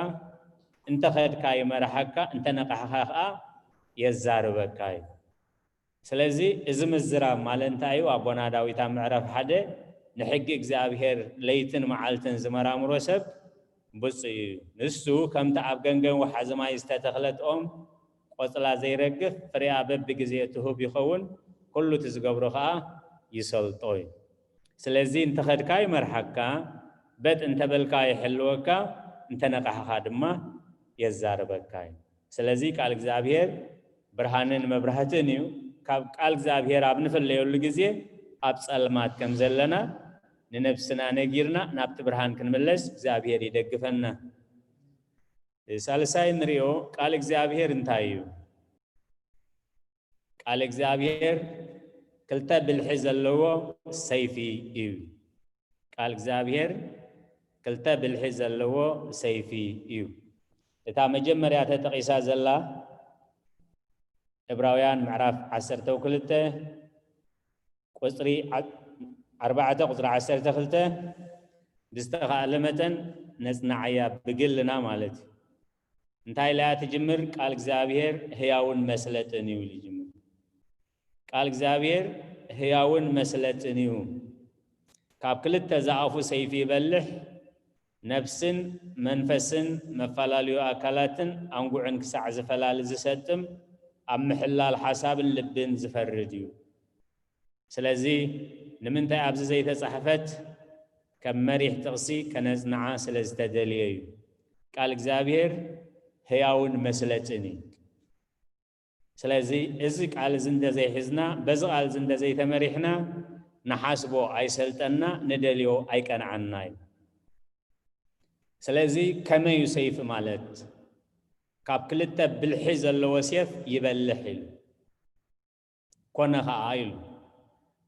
እንተ ኸድካ ይመርሓካ፣ እንተ ነቓሕኻ ኸኣ የዛርበካ" እዩ። ስለዚ እዚ ምዝራብ ማለት እንታይ እዩ? ኣቦና ዳዊት ኣብ ምዕራፍ ሓደ፣ "ንሕጊ እግዚኣብሔር ለይትን መዓልትን ዝመራምሮ ሰብ ብፁዕ እዩ። ንሱ ከምቲ ኣብ ገንገን ወሓዚ ማይ ዝተተኽለት ኦም፣ ቆጽላ ዘይረግፍ፣ ፍሬኣ በብግዜ ትሁብ ይኸውን፣ ኩሉ እቲ ዝገብሮ ኸኣ ይሰልጦ" እዩ። ስለዚ እንተ ኸድካ ይመርሓካ፣ በጥ እንተ በልካ ይሕልወካ፣ እንተ ነቓሕኻ ድማ የዛርበካ እዩ። ስለዚ ቃል እግዚኣብሔር ብርሃንን መብራህትን እዩ። ካብ ቃል እግዚኣብሔር ኣብ ንፍለየሉ ግዜ ኣብ ጸልማት ከም ዘለና ንነብስና ነጊርና ናብቲ ብርሃን ክንምለስ እግዚኣብሔር ይደግፈና። ሳልሳይ እንሪኦ ቃል እግዚኣብሔር እንታይ እዩ? ቃል እግዚኣብሔር ክልተ ብልሒ ዘለዎ ሰይፊ እዩ። ቃል እግዚኣብሔር ክልተ ብልሒ ዘለዎ ሰይፊ እዩ። እታ መጀመርያ ተጠቒሳ ዘላ ዕብራውያን ምዕራፍ ዓሰርተ ክልተ ቁጽሪ ዓ-፣ ኣርባዕተ ቁጽሪ ዓሰርተ ክልተ፣ "ብዝተኻእለ መጠን ነጽንዓያ ብግልና" ማለት እዩ። እንታይ ኢላ እያ ትጅምር? "ቃል እግዚኣብሔር ህያውን መስለጥን እዩ" ኢሉ ይጅምር። "ቃል እግዚኣብሔር ህያውን መስለጥን እዩ። ካብ ክልተ ዝኣፉ ሰይፊ ይበልሕ፣ ነፍስን መንፈስን መፈላለዩ ኣካላትን ኣንጉዕን ክሳዕ ዝፈላሊ ዝሰጥም፣ ኣብ ምሕላል ሓሳብን ልብን ዝፈርድ እዩ።" ስለዚ ንምንታይ ኣብዚ ዘይተጻሕፈት ከም መሪሕ ጥቕሲ ከነጽንዓ ስለ ዝተደልየ እዩ። ቃል እግዚኣብሔር ህያውን መስለጥን እዩ። ስለዚ እዚ ቃል እዚ እንተዘይሒዝና፣ በዚ ቃል እዚ እንተዘይተመሪሕና፣ ንሓስቦ ኣይሰልጠና፣ ንደልዮ ኣይቀንዓና እዩ። ስለዚ ከመይ እዩ ሰይፊ ማለት? ካብ ክልተ ብልሒ ዘለዎ ሴፍ ይበልሕ ኢሉ። ኮነ ኸዓ ኢሉ።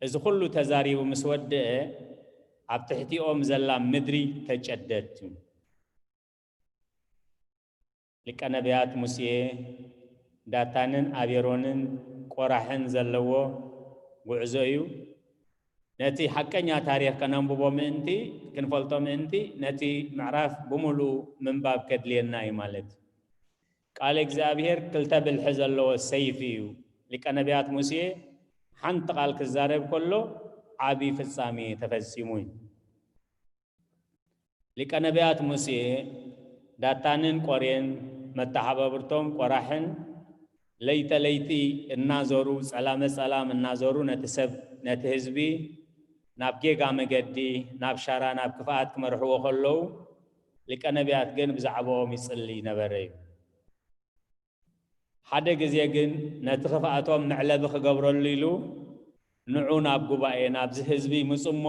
እዚ ኩሉ ተዛሪቡ ምስ ወደአ፣ ኣብ ትሕቲኦም ዘላ ምድሪ ተጨደት እዩ። ሊቀ ነቢያት ሙሴ፣ ዳታንን ኣቤሮንን ቆራሕን ዘለዎ ጉዕዞ እዩ። ነቲ ሓቀኛ ታሪኽ ከነንብቦ ምእንቲ፣ ክንፈልጦ ምእንቲ፣ ነቲ ምዕራፍ ብምሉኡ ምንባብ ከድልየና እዩ ማለት እዩ። ቃል እግዚኣብሔር ክልተ ብልሒ ዘለዎ ሰይፊ እዩ። ሊቀ ነቢያት ሙሴ ሓንቲ ቃል ክዛረብ ከሎ ዓቢ ፍጻሜ ተፈጺሙ እዩ። ሊቀ ነቢያት ሙሴ ዳታንን ቆሬን መተሓባብርቶም ቆራሕን ለይተ ለይቲ እናዞሩ ጸላመ ጸላም እናዞሩ ነቲ ሰብ ነቲ ህዝቢ ናብ ጌጋ መገዲ ናብ ሻራ ናብ ክፍኣት ክመርሕዎ ከለዉ ሊቀ ነቢያት ግን ብዛዕባኦም ይጽሊ ነበረ እዩ። ሓደ ግዜ ግን ነቲ ክፍኣቶም መዕለቢ ክገብረሉ ኢሉ ንዑ ናብ ጉባኤ ናብዚ ህዝቢ ምጹ እሞ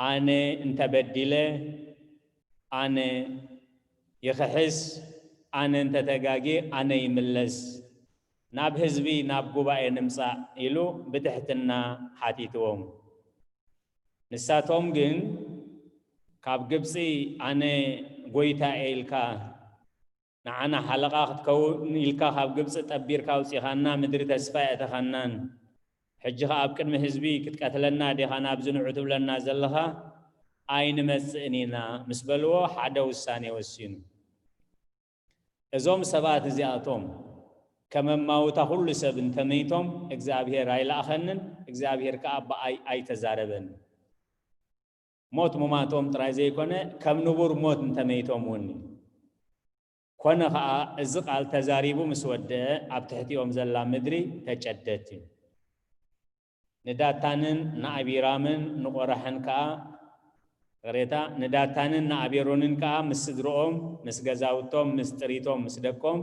ኣነ እንተበዲለ ኣነ ይኽሕስ፣ ኣነ እንተተጋጌ ኣነ ይምለስ፣ ናብ ህዝቢ ናብ ጉባኤ ንምጻእ ኢሉ ብትሕትና ሓቲትዎም። ንሳቶም ግን ካብ ግብጺ ኣነ ጎይታ እየ ኢልካ ንዓና ሓለቓ ክትከውን ኢልካ ካብ ግብጺ ጠቢርካ ኣውጺኻና፣ ምድሪ ተስፋ የእተኻናን፣ ሕጂ ኸኣ ኣብ ቅድሚ ህዝቢ ክትቀትለና ዲኻ ናብዚ ንዑ ትብለና ዘለኻ? ኣይንመጽእን ኢና ምስ በልዎ ሓደ ውሳኔ ወሲኑ። እዞም ሰባት እዚኣቶም ከም ኣማውታ ኩሉ ሰብ እንተመይቶም እግዚኣብሔር ኣይለኣኸንን፣ እግዚኣብሔር ከኣ ብኣይ ኣይተዛረበን። ሞት ሙማቶም ጥራይ ዘይኮነ ከም ንቡር ሞት እንተመይቶም እውን እዩ። ኮነ ኸኣ እዚ ቃል ተዛሪቡ ምስ ወደአ ኣብ ትሕቲኦም ዘላ ምድሪ ተጨደት እዩ። ንዳታንን ንኣቢራምን ንቆራሕን ከኣ፣ ይቕሬታ፣ ንዳታንን ንኣቤሮንን ከኣ ምስ ስድርኦም፣ ምስ ገዛውቶም፣ ምስ ጥሪቶም፣ ምስ ደቆም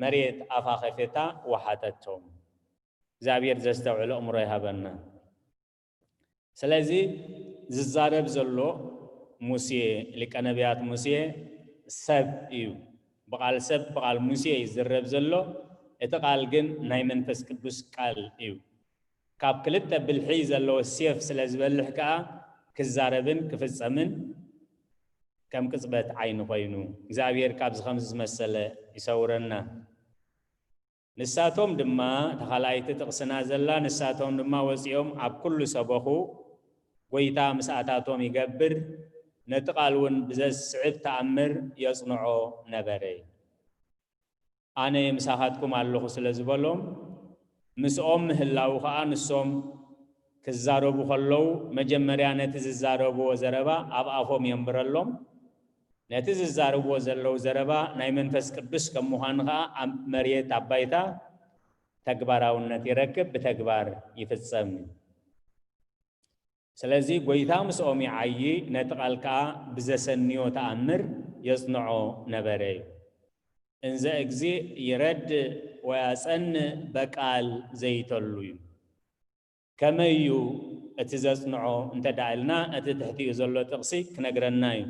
መሬት ኣፋ ኸፊታ ወሓጠቶም። እግዚኣብሔር ዘስተውዕል ኣእምሮ ይሃበና። ስለዚ ዝዛረብ ዘሎ ሙሴ፣ ሊቀ ነቢያት ሙሴ ሰብ እዩ። ብቓል ሰብ፣ ብቓል ሙሴ እዩ ዝዝረብ ዘሎ። እቲ ቃል ግን ናይ መንፈስ ቅዱስ ቃል እዩ። ካብ ክልተ ብልሒ ዘለዎ ሴፍ ስለ ዝበልሕ ከኣ ክዛረብን ክፍጸምን ከም ቅጽበት ዓይኒ ኮይኑ እግዚኣብሔር ካብዚ ከምዚ ዝመሰለ ይሰውረና። ንሳቶም ድማ፣ እታ ካልኣይቲ ጥቕስና ዘላ፣ ንሳቶም ድማ ወጺኦም ኣብ ኩሉ ሰበኹ፣ ጎይታ ምስኣታቶም ይገብር፣ ነቲ ቃል እውን ብዘስዕብ ተኣምር የጽንዖ ነበረ። ኣነ ምሳኻትኩም ኣለኹ ስለ ዝበሎም፣ ምስኦም ምህላዉ ኸኣ ንሶም ክዛረቡ ከለዉ መጀመርያ ነቲ ዝዛረብዎ ዘረባ ኣብ ኣፎም የንብረሎም። ነቲ ዝዛረብዎ ዘለዉ ዘረባ ናይ መንፈስ ቅዱስ ከም ምዃኑ ኸኣ ኣብ መሬት ኣብ ባይታ ተግባራውነት ይረክብ፣ ብተግባር ይፍጸም። ስለዚ ጎይታ ምስኦም ይዓዪ፣ ነቲ ቃል ከኣ ብዘሰንዮ ተኣምር የጽንዖ ነበረ እዩ። እንዘ እግዚእ ይረድእ ወያጸንእ በቃል ዘይተሉ እዩ። ከመይ እዩ እቲ ዘጽንዖ እንተ ደኣ ኢልና፣ እቲ ትሕቲኡ ዘሎ ጥቕሲ ክነግረና እዩ።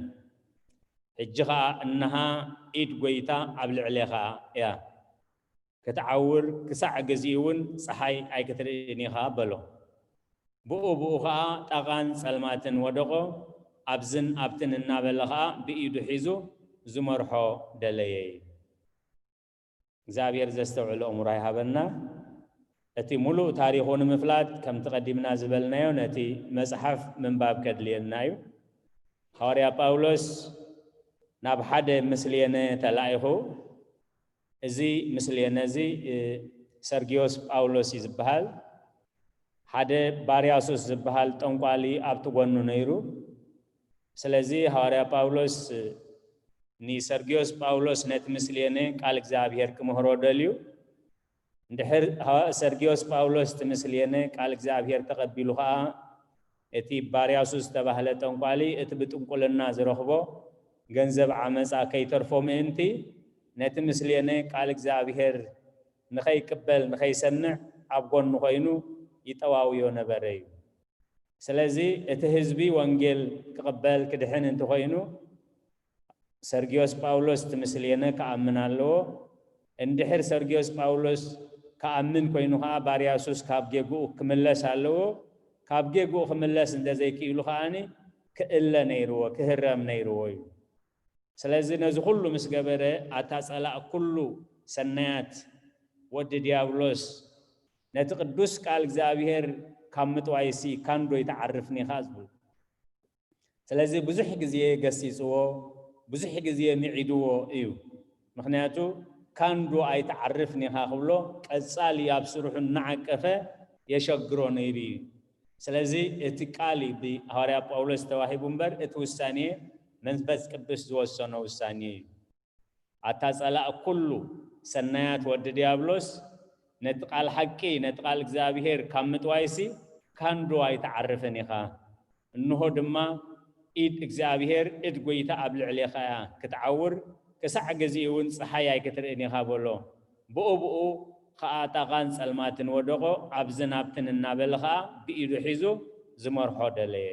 ሕጂ ኸኣ እንሃ ኢድ ጎይታ ኣብ ልዕሌኻ እያ። ክትዓውር ክሳዕ ግዚኡ እውን ጸሓይ ኣይክትርእን ኢኻ በሎ። ብኡ ብኡ ኸኣ ጣቓን ጸልማትን ወደቖ። ኣብዝን ኣብትን እናበለ ኸኣ ብኢዱ ሒዙ ዝመርሖ ደለየ። እግዚኣብሔር ዘስተውዕል ኣእምሮ ይሃበና። እቲ ሙሉእ ታሪኹ ንምፍላጥ ከምቲ ቀዲምና ዝበልናዮ ነቲ መጽሓፍ ምንባብ ከድልየና እዩ። ሃዋርያ ጳውሎስ ናብ ሓደ ምስልየነ ተላኢኹ። እዚ ምስልየነ እዚ ሰርጊዮስ ጳውሎስ እዩ ዝበሃል። ሓደ ባርያሱስ ዝበሃል ጠንቋሊ ኣብቲ ጎኑ ነይሩ። ስለዚ ሃዋርያ ጳውሎስ ንሰርጊዮስ ጳውሎስ ነቲ ምስልየነ ቃል እግዚኣብሔር ክምህሮ ደልዩ። እንድሕር ሰርጊዮስ ጳውሎስ እቲ ምስልየነ ቃል እግዚኣብሔር ተቐቢሉ ኸኣ፣ እቲ ባርያሱስ ዝተባህለ ጠንቋሊ እቲ ብጥንቁልና ዝረኽቦ ገንዘብ ዓመፃ ከይተርፎ ምእንቲ፣ ነቲ ምስልየነ ቃል እግዚኣብሔር ንኸይቅበል ንኸይሰምዕ ኣብ ጎኑ ኾይኑ ይጠዋውዮ ነበረ እዩ። ስለዚ እቲ ህዝቢ ወንጌል ክቕበል ክድሕን እንተኾይኑ፣ ሰርጊዮስ ጳውሎስ እቲ ምስልየነ ክኣምን ኣለዎ። እንድሕር ሰርጊዮስ ጳውሎስ ክኣምን ኮይኑ ኸዓ፣ ባርያሱስ ካብ ጌግኡ ክምለስ ኣለዎ። ካብ ጌግኡ ክምለስ እንተዘይክኢሉ ኸዓኒ ክእለ ነይርዎ፣ ክህረም ነይርዎ እዩ። ስለዚ ነዚ ኩሉ ምስ ገበረ፣ ኣታ ጸላእ ኩሉ ሰናያት ወዲ ዲያብሎስ፣ ነቲ ቅዱስ ቃል እግዚኣብሔር ካብ ምጥዋይሲ ካንዶ ይትዓርፍን ኢኻ ዝብል። ስለዚ ብዙሕ ግዜ ገሲጽዎ፣ ብዙሕ ግዜ ምዒድዎ እዩ። ምኽንያቱ ካንዶ ኣይትዓርፍን ኢኻ ክብሎ፣ ቀጻሊ ኣብ ስርሑ እናዓቀፈ የሸግሮ ነይሩ እዩ። ስለዚ እቲ ቃል እዩ ብሃዋርያ ጳውሎስ ተዋሂቡ እምበር፣ እቲ ውሳኔ መንፈስ ቅዱስ ዝወሰኖ ውሳኔ እዩ። ኣታ ጸላእ ኩሉ ሰናያት ወዲ ዲያብሎስ፣ ነቲ ቃል ሓቂ፣ ነቲ ቃል እግዚኣብሔር ካብ ምጥዋይሲ ካንዶ ኣይትዓርፍን ኢኻ። እንሆ ድማ ኢድ እግዚኣብሔር፣ ኢድ ጐይታ ኣብ ልዕሌኻ እያ ክትዓውር፣ ክሳዕ ግዚኡ እውን ጸሓይ ኣይክትርእን ኢኻ በሎ። ብኡ ብኡ ኸኣ ጣቓን ጸልማትን ወደቖ፣ ኣብዝን ኣብትን እናበለ ኸኣ ብኢዱ ሒዙ ዝመርሖ ደለየ።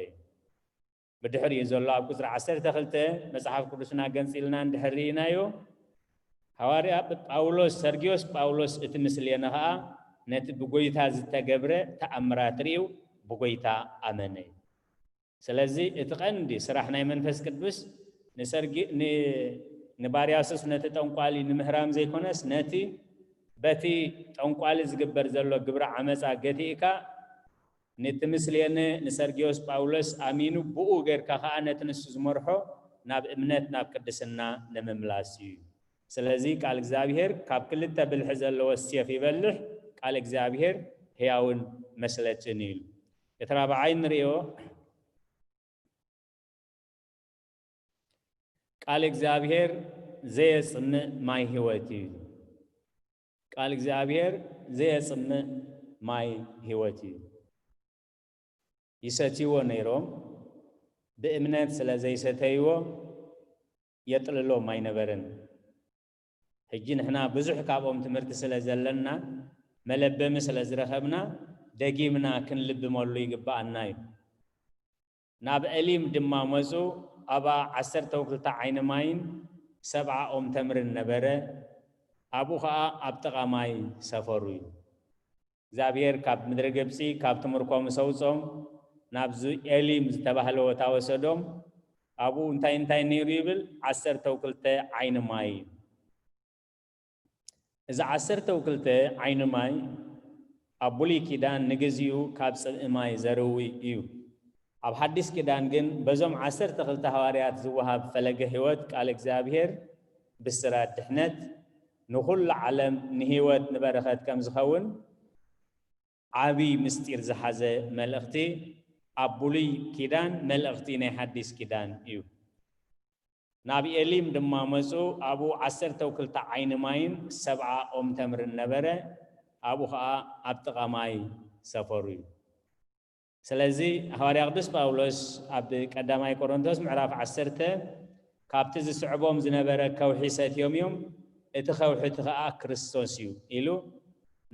ብድሕሪኡ ዘሎ ኣብ ቁጽሪ ዓሰርተ ክልተ መጽሓፍ ቅዱስና ገንጺልና እንድሕር ርኢናዮ፣ ሃዋርያ ጳውሎስ፣ ሰርግዮስ ጳውሎስ እቲ ምስልየነ ኸኣ ነቲ ብጐይታ ዝተገብረ ተኣምራት ርእዩ ብጐይታ ኣመነ እዩ። ስለዚ እቲ ቀንዲ ስራሕ ናይ መንፈስ ቅዱስ ንሰርጊ-፣ ን-፣ ንባርያሱስ ነቲ ጠንቋሊ ንምህራም ዘይኮነስ፣ ነቲ በቲ ጠንቋሊ ዝግበር ዘሎ ግብረ ዓመጻ ገቲእካ፣ ነቲ ምስልየነ ንሰርግዮስ ጳውሎስ ኣሚኑ፣ ብኡ ጌርካ ኸኣ ነቲ ንሱ ዝመርሖ ናብ እምነት፣ ናብ ቅድስና ንምምላስ እዩ። ስለዚ ቃል እግዚኣብሔር ካብ ክልተ ብልሒ ዘለዎ ሴፍ ይበልሕ፣ ቃል እግዚኣብሔር ሕያውን መስለትን እዩ። እቲ ራብዓይ ንርእዮ፣ ቃል እግዚኣብሔር ዘየጽምእ ማይ ህይወት እዩ። ቃል እግዚኣብሔር ዘየጽምእ ማይ ህይወት እዩ። ይሰትይዎ ነይሮም፣ ብእምነት ስለ ዘይሰተይዎ የጥልሎም ኣይነበርን። ሕጂ ንሕና ብዙሕ ካብኦም ትምህርቲ ስለ ዘለና፣ መለበሚ ስለ ዝረኸብና፣ ደጊምና ክንልብመሉ ይግብኣና እዩ። ናብ ኤሊም ድማ መጹ፣ ኣብኣ ዓሰርተ ክልተ ዓይኒ ማይን ሰብዓ ኦም ተምርን ነበረ፣ ኣብኡ ኸኣ ኣብ ጥቓ ማይ ሰፈሩ እዩ። እግዚኣብሔር ካብ ምድሪ ግብጺ፣ ካብቲ ምርኮ ምስ ኣውጾም፣ ናብዚ ኤሊም ዝተባህለ ቦታ ወሰዶም። ኣብኡ እንታይ እንታይ ነይሩ ይብል? ዓሰርተው ክልተ ዓይኒ ማይ። እዚ ዓሰርተው ክልተ ዓይኒ ማይ ኣብ ብሉይ ኪዳን ንግዚኡ ካብ ጽምኢ ማይ ዘርዊ እዩ። ኣብ ሓዲስ ኪዳን ግን በዞም ዓሰርተ ክልተ ሃዋርያት ዝወሃብ ፈለገ ሕይወት ቃል እግዚኣብሔር ብስራት ድሕነት ንኹሉ ዓለም ንሕይወት ንበረኸት ከም ዝኸውን ዓቢ ምስጢር ዝሓዘ መልእኽቲ ኣብ ብሉይ ኪዳን መልእኽቲ ናይ ሓዲስ ኪዳን እዩ። ናብ ኤሊም ድማ መጹ፣ ኣብኡ ዓሰርተው ክልተ ዓይኒ ማይን ሰብዓ ኦም ተምርን ነበረ፣ ኣብኡ ኸኣ ኣብ ጥቓ ማይ ሰፈሩ እዩ። ስለዚ ሃዋርያ ቅዱስ ጳውሎስ ኣብ ቀዳማይ ቆሮንቶስ ምዕራፍ ዓሰርተ ካብቲ ዝስዕቦም ዝነበረ ከውሒ ሰትዮም እዮም፣ እቲ ከውሒ እቲ ኸኣ ክርስቶስ እዩ ኢሉ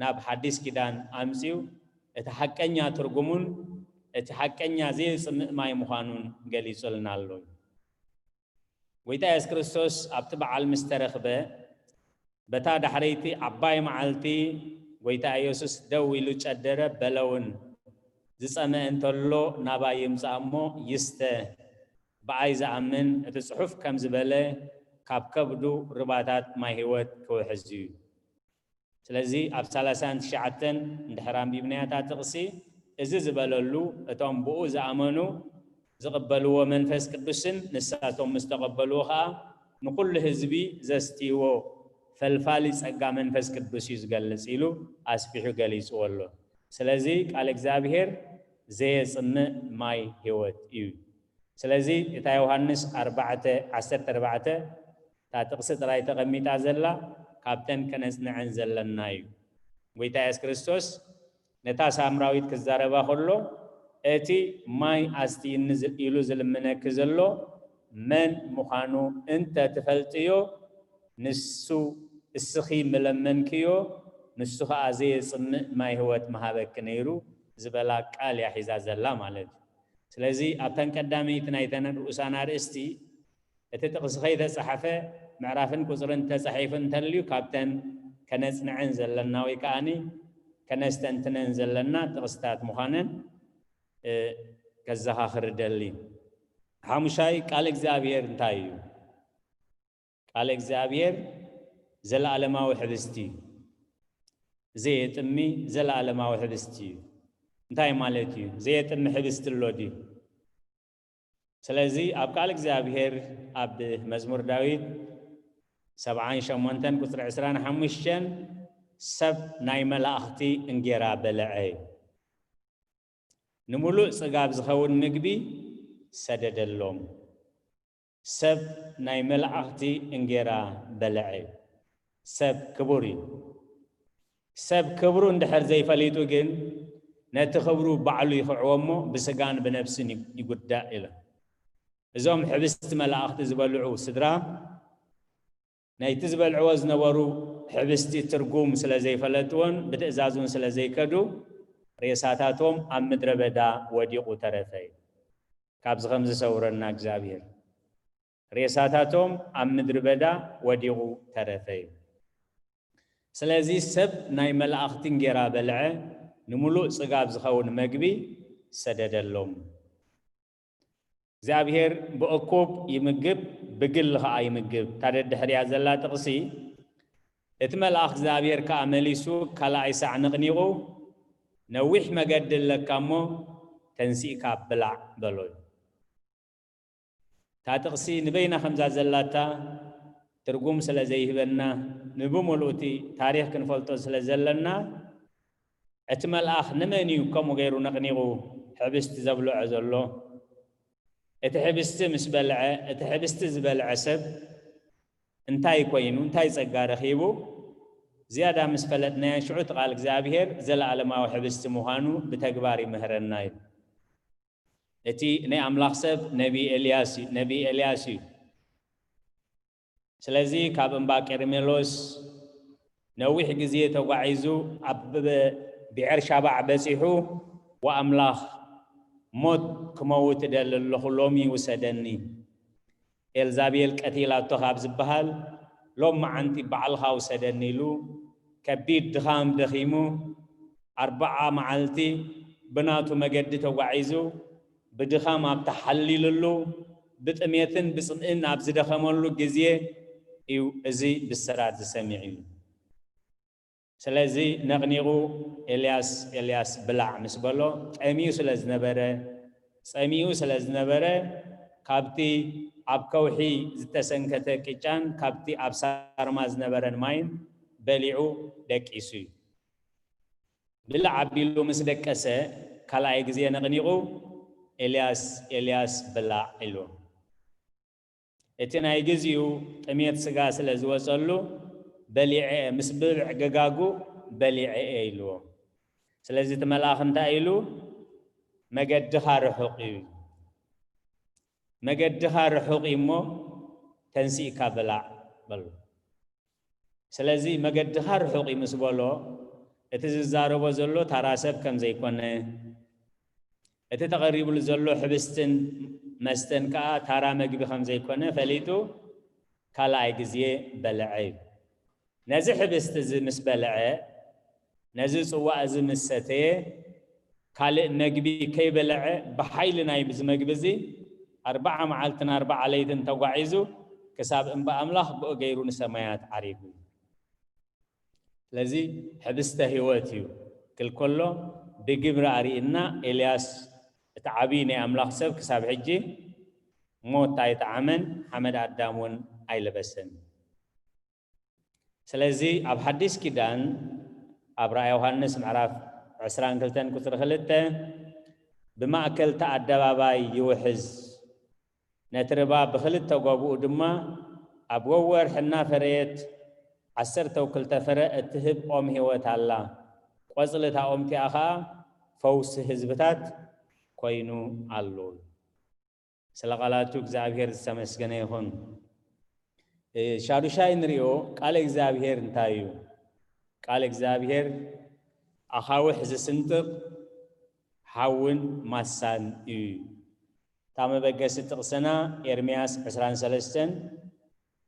ናብ ሓዲስ ኪዳን ኣምጺኡ እቲ ሓቀኛ ትርጉሙን እቲ ሓቀኛ ዘየጽምእ ማይ ምዃኑን ገሊጹልና ኣሎ። ጎይታ የሱስ ክርስቶስ ኣብቲ በዓል ምስ ተረኽበ በታ ዳሕረይቲ ዓባይ መዓልቲ ጎይታ ኢየሱስ ደው ኢሉ ጨደረ፣ በለ እውን፣ ዝጸመ እንተሎ ናባይ ይምጻእ እሞ ይስተ። ብኣይ ዝኣምን፣ እቲ ጽሑፍ ከም ዝበለ፣ ካብ ከብዱ ርባታት ማይ ህይወት ክውሕዝ እዩ። ስለዚ ኣብ ሰላሳን ትሽዓተን እንድሕር ኣንቢብናያ እታ ጥቕሲ፣ እዚ ዝበለሉ፣ እቶም ብኡ ዝኣመኑ ዝቕበልዎ መንፈስ ቅዱስን ንሳቶም ምስ ተቐበልዎ ኸኣ ንኹሉ ህዝቢ ዘስትይዎ ፈልፋሊ ጸጋ መንፈስ ቅዱስ እዩ ዝገልጽ ኢሉ ኣስፊሑ ገሊጽዎ ኣሎ። ስለዚ ቃል እግዚኣብሔር ዘየጽምእ ማይ ህይወት እዩ። ስለዚ እታ ዮሃንስ ኣርባዕተ ዓሰርተ ኣርባዕተ እታ ጥቕሲ ጥራይ ተቐሚጣ ዘላ ካብተን ከነጽንዐን ዘለና እዩ። ጎይታ የሱስ ክርስቶስ ነታ ሳምራዊት ክዛረባ ከሎ፣ እቲ ማይ ኣስትይኒ ዝ-፣ ኢሉ ዝልምነኪ ዘሎ መን ምዃኑ እንተ ትፈልጥዮ፣ ንሱ፣ እስኺ ምለመንክዮ፣ ንሱ ኸኣ ዘየጽምእ ማይ ህይወት ምሃበኪ ነይሩ ዝበላ ቃል እያ ሒዛ ዘላ ማለት እዩ። ስለዚ ኣብተን ቀዳመይቲ ናይተን ንኡሳን ኣርእስቲ እቲ ጥቕሲ ከይተጻሕፈ ምዕራፍን ቁጽርን ተጻሒፉ እንተልዩ ካብተን ከነጽንዐን ዘለና ወይ ከኣኒ ከነስተንትነን ዘለና ጥቕስታት ምዃነን፣ እ፣ ከዘኻኽር እደሊ። ሓሙሻይ ቃል እግዚኣብሔር እንታይ እዩ? ቃል እግዚኣብሔር ዘለዓለማዊ ሕብስቲ እዩ። ዘየጥሚ ዘለዓለማዊ ሕብስቲ እዩ። እንታይ ማለት እዩ? ዘየጥሚ ሕብስቲ ኣሎ ድዩ? ስለዚ ኣብ ቃል እግዚኣብሔር ኣብ መዝሙር ዳዊት ሰብዓን ሸሞንተን ቁጽሪ ዕስራን ሓሙሽተን ሰብ ናይ መላእኽቲ እንጌራ በልዐ፣ ንምሉእ ጽጋብ ዝኸውን ምግቢ ሰደደሎም። ሰብ ናይ መላእኽቲ እንጌራ በልዐ። ሰብ ክቡር እዩ። ሰብ ክብሩ እንድሕር ዘይፈሊጡ ግን ነቲ ክብሩ ባዕሉ ይኽዕዎ እሞ ብስጋን ብነብስን ይጉዳእ ኢሎም። እዞም ሕብስቲ መላእኽቲ ዝበልዑ ስድራ ናይቲ ዝበልዕዎ ዝነበሩ ሕብስቲ ትርጉም ስለ ዘይፈለጥዎን ብትእዛዙን ስለ ዘይከዱ ሬሳታቶም ኣብ ምድረ በዳ ወዲቑ ተረፈ እዩ። ካብዚ ከም ዝሰውረና እግዚኣብሔር። ሬሳታቶም ኣብ ምድሪ በዳ ወዲቑ ተረፈ እዩ። ስለዚ ሰብ ናይ መላእኽቲ እንጌራ በልዐ፣ ንምሉእ ጽጋብ ዝኸውን መግቢ ሰደደሎም። እግዚኣብሔር ብእኩብ ይምግብ፣ ብግል ኸዓ ይምግብ። እታ ደድሕሪያ ዘላ ጥቕሲ፣ እቲ መልኣኽ እግዚኣብሔር ከኣ መሊሱ ካልኣይ ሳዕ ነቕኒቑ፣ ነዊሕ መገዲ ኣለካ እሞ ተንሲእካ ብላዕ በሎ እዩ። እታ ጥቕሲ ንበይና ከምዛ ዘላታ ትርጉም ስለ ዘይህበና፣ ንብምሉእ እቲ ታሪኽ ክንፈልጦ ስለ ዘለና፣ እቲ መልኣኽ ንመን እዩ ከምኡ ገይሩ ነቕኒቑ ሕብስቲ ዘብልዖ ዘሎ? እቲ ሕብስቲ ምስ በልዐ፣ እቲ ሕብስቲ ዝበልዐ ሰብ እንታይ ኮይኑ፣ እንታይ ጸጋ ረኺቡ? ዝያዳ ምስ ፈለጥናዮ፣ ሽዑ እቲ ቃል እግዚኣብሔር ዘለኣለማዊ ሕብስቲ ምዃኑ ብተግባር ይምህረና እዩ። እቲ ናይ ኣምላኽ ሰብ ነቢ ኤልያስ እዩ፣ ነቢ ኤልያስ እዩ። ስለዚ ካብ እምባ ቀርሜሎስ ነዊሕ ግዜ ተጓዒዙ ኣብ ብዔርሻባዕ በጺሑ፣ "ወኣምላኽ፣ ሞት ክመውት እደሊ ኣለኹ፣ ሎሚ ውሰደኒ። ኤልዛቤል ቀቲላቶ ካብ ዝበሃል ሎም መዓንቲ ባዕልኻ ውሰደኒ" ኢሉ ከቢድ ድኻም ደኺሙ፣ ኣርብዓ መዓልቲ ብናቱ መገዲ ተጓዒዙ፣ ብድኻም ኣብ ተሓሊሉሉ፣ ብጥሜትን ብጽምእን ኣብ ዝደኸመሉ ግዜ እዩ እዚ ብስራት ዝሰሚዕ እዩ። ስለዚ ነቕኒቑ፣ "ኤልያስ፣ ኤልያስ፣ ብላዕ" ምስ በሎ፣ ጠምዩ ስለ ዝነበረ፣ ጸሚኡ ስለ ዝነበረ፣ ካብቲ ኣብ ከውሒ ዝተሰንከተ ቅጫን ካብቲ ኣብ ሳርማ ዝነበረን ማይን በሊዑ ደቂሱ እዩ። ብላዕ ኣቢሉ ምስ ደቀሰ፣ ካልኣይ ግዜ ነቕኒቑ፣ "ኤልያስ፣ ኤልያስ፣ ብላዕ" ኢሉ። እቲ ናይ ግዜኡ ጥሜት ስጋ ስለ ዝወጸሉ፣ "በሊዐ" ምስ ብምዕግጋጉ፣ "በሊዐ" ኢልዎ። ስለዚ እቲ መልኣኽ እንታይ ኢሉ? "መገድኻ ርሑቕ እዩ። መገድኻ ርሑቕ እዩ እሞ፣ ተንሲእካ ብላዕ" በሎ። ስለዚ መገድኻ ርሑቕ እዩ ምስ በሎ፣ እቲ ዝዛረቦ ዘሎ ታራ ሰብ ከም ዘይኮነ፣ እቲ ተቐሪቡሉ ዘሎ ሕብስትን መስተን ከኣ ታራ መግቢ ከም ዘይኮነ ፈሊጡ፣ ካልኣይ ግዜ በልዐ እዩ። ነዚ ሕብስቲ እዚ ምስ በልዐ፣ ነዚ ጽዋእ እዚ ምስ ሰተየ፣ ካልእ መግቢ ከይበልዐ፣ ብሓይሊ ናይ እዚ መግቢ እዚ ኣርብዓ መዓልትን ኣርብዓ ለይትን ተጓዒዙ፣ ክሳብ እምባ ኣምላኽ ብኡ ገይሩ ንሰማያት ዓሪጉ። ስለዚ ሕብስተ ህይወት እዩ ክብል ከሎ፣ ብግብሪ ኣርኢና። ኤልያስ፣ እቲ ዓብዪ ናይ ኣምላኽ ሰብ፣ ክሳብ ሕጂ ሞት ኣይጠዓመን፣ ሓመድ ኣዳም እውን ኣይለበሰን። ስለዚ ኣብ ሓዲስ ኪዳን፣ ኣብ ራእይ ዮሃንስ ምዕራፍ ዕስራን ክልተን ቁጽሪ ክልተ፣ "ብማእከል እቲ ኣደባባይ ይውሕዝ፣ ነቲ ርባ ብኽልተ ጎብኡ ድማ ኣብ ወወርሒ እናፈረየት ዓሰርተ ክልተ ፍረ እትህብ ኦም ህይወት ኣላ። ቆጽሊ እታ ኦም እቲኣ ኸኣ ፈውሲ ህዝብታት ኮይኑ ኣሎ።" ስለ ቃላቱ እግዚኣብሔር ዝተመስገነ ይኹን። እ፣ ሻዱሻይ ንሪኦ፣ ቃል እግዚኣብሔር እንታይ እዩ? ቃል እግዚኣብሔር ኣኻውሕ ዝስንጥቕ ሓውን ማሳን እዩ። እታ መበገሲ ጥቕስና ኤርምያስ ዕስራን ሰለስተን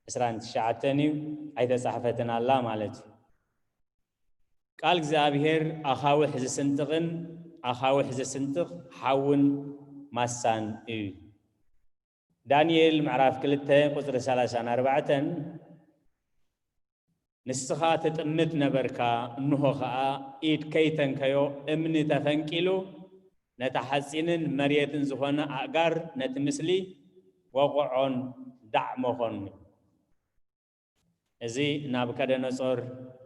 ዕስራን ትሽዓተን እዩ። ኣይተጻሕፈትን ኣላ ማለት እዩ። ቃል እግዚኣብሔር ኣኻውሕ ዝስንጥቕን ኣኻውሕ ዝስንጥቕ ሓውን ማሳን እዩ። ዳንኤል ምዕራፍ ክልተ ቁጽሪ ሰላሳን ኣርባዕተን፣ "ንስኻ ትጥምት ነበርካ፣ እንሆ ኸኣ ኢድ ከይተንከዮ እምኒ ተፈንቂሉ፣ ነታ ሓጺንን መሬትን ዝኾነ ኣእጋር ነቲ ምስሊ ወቕዖን ዳዕመኾን" እዩ። እዚ ናቡከደነጾር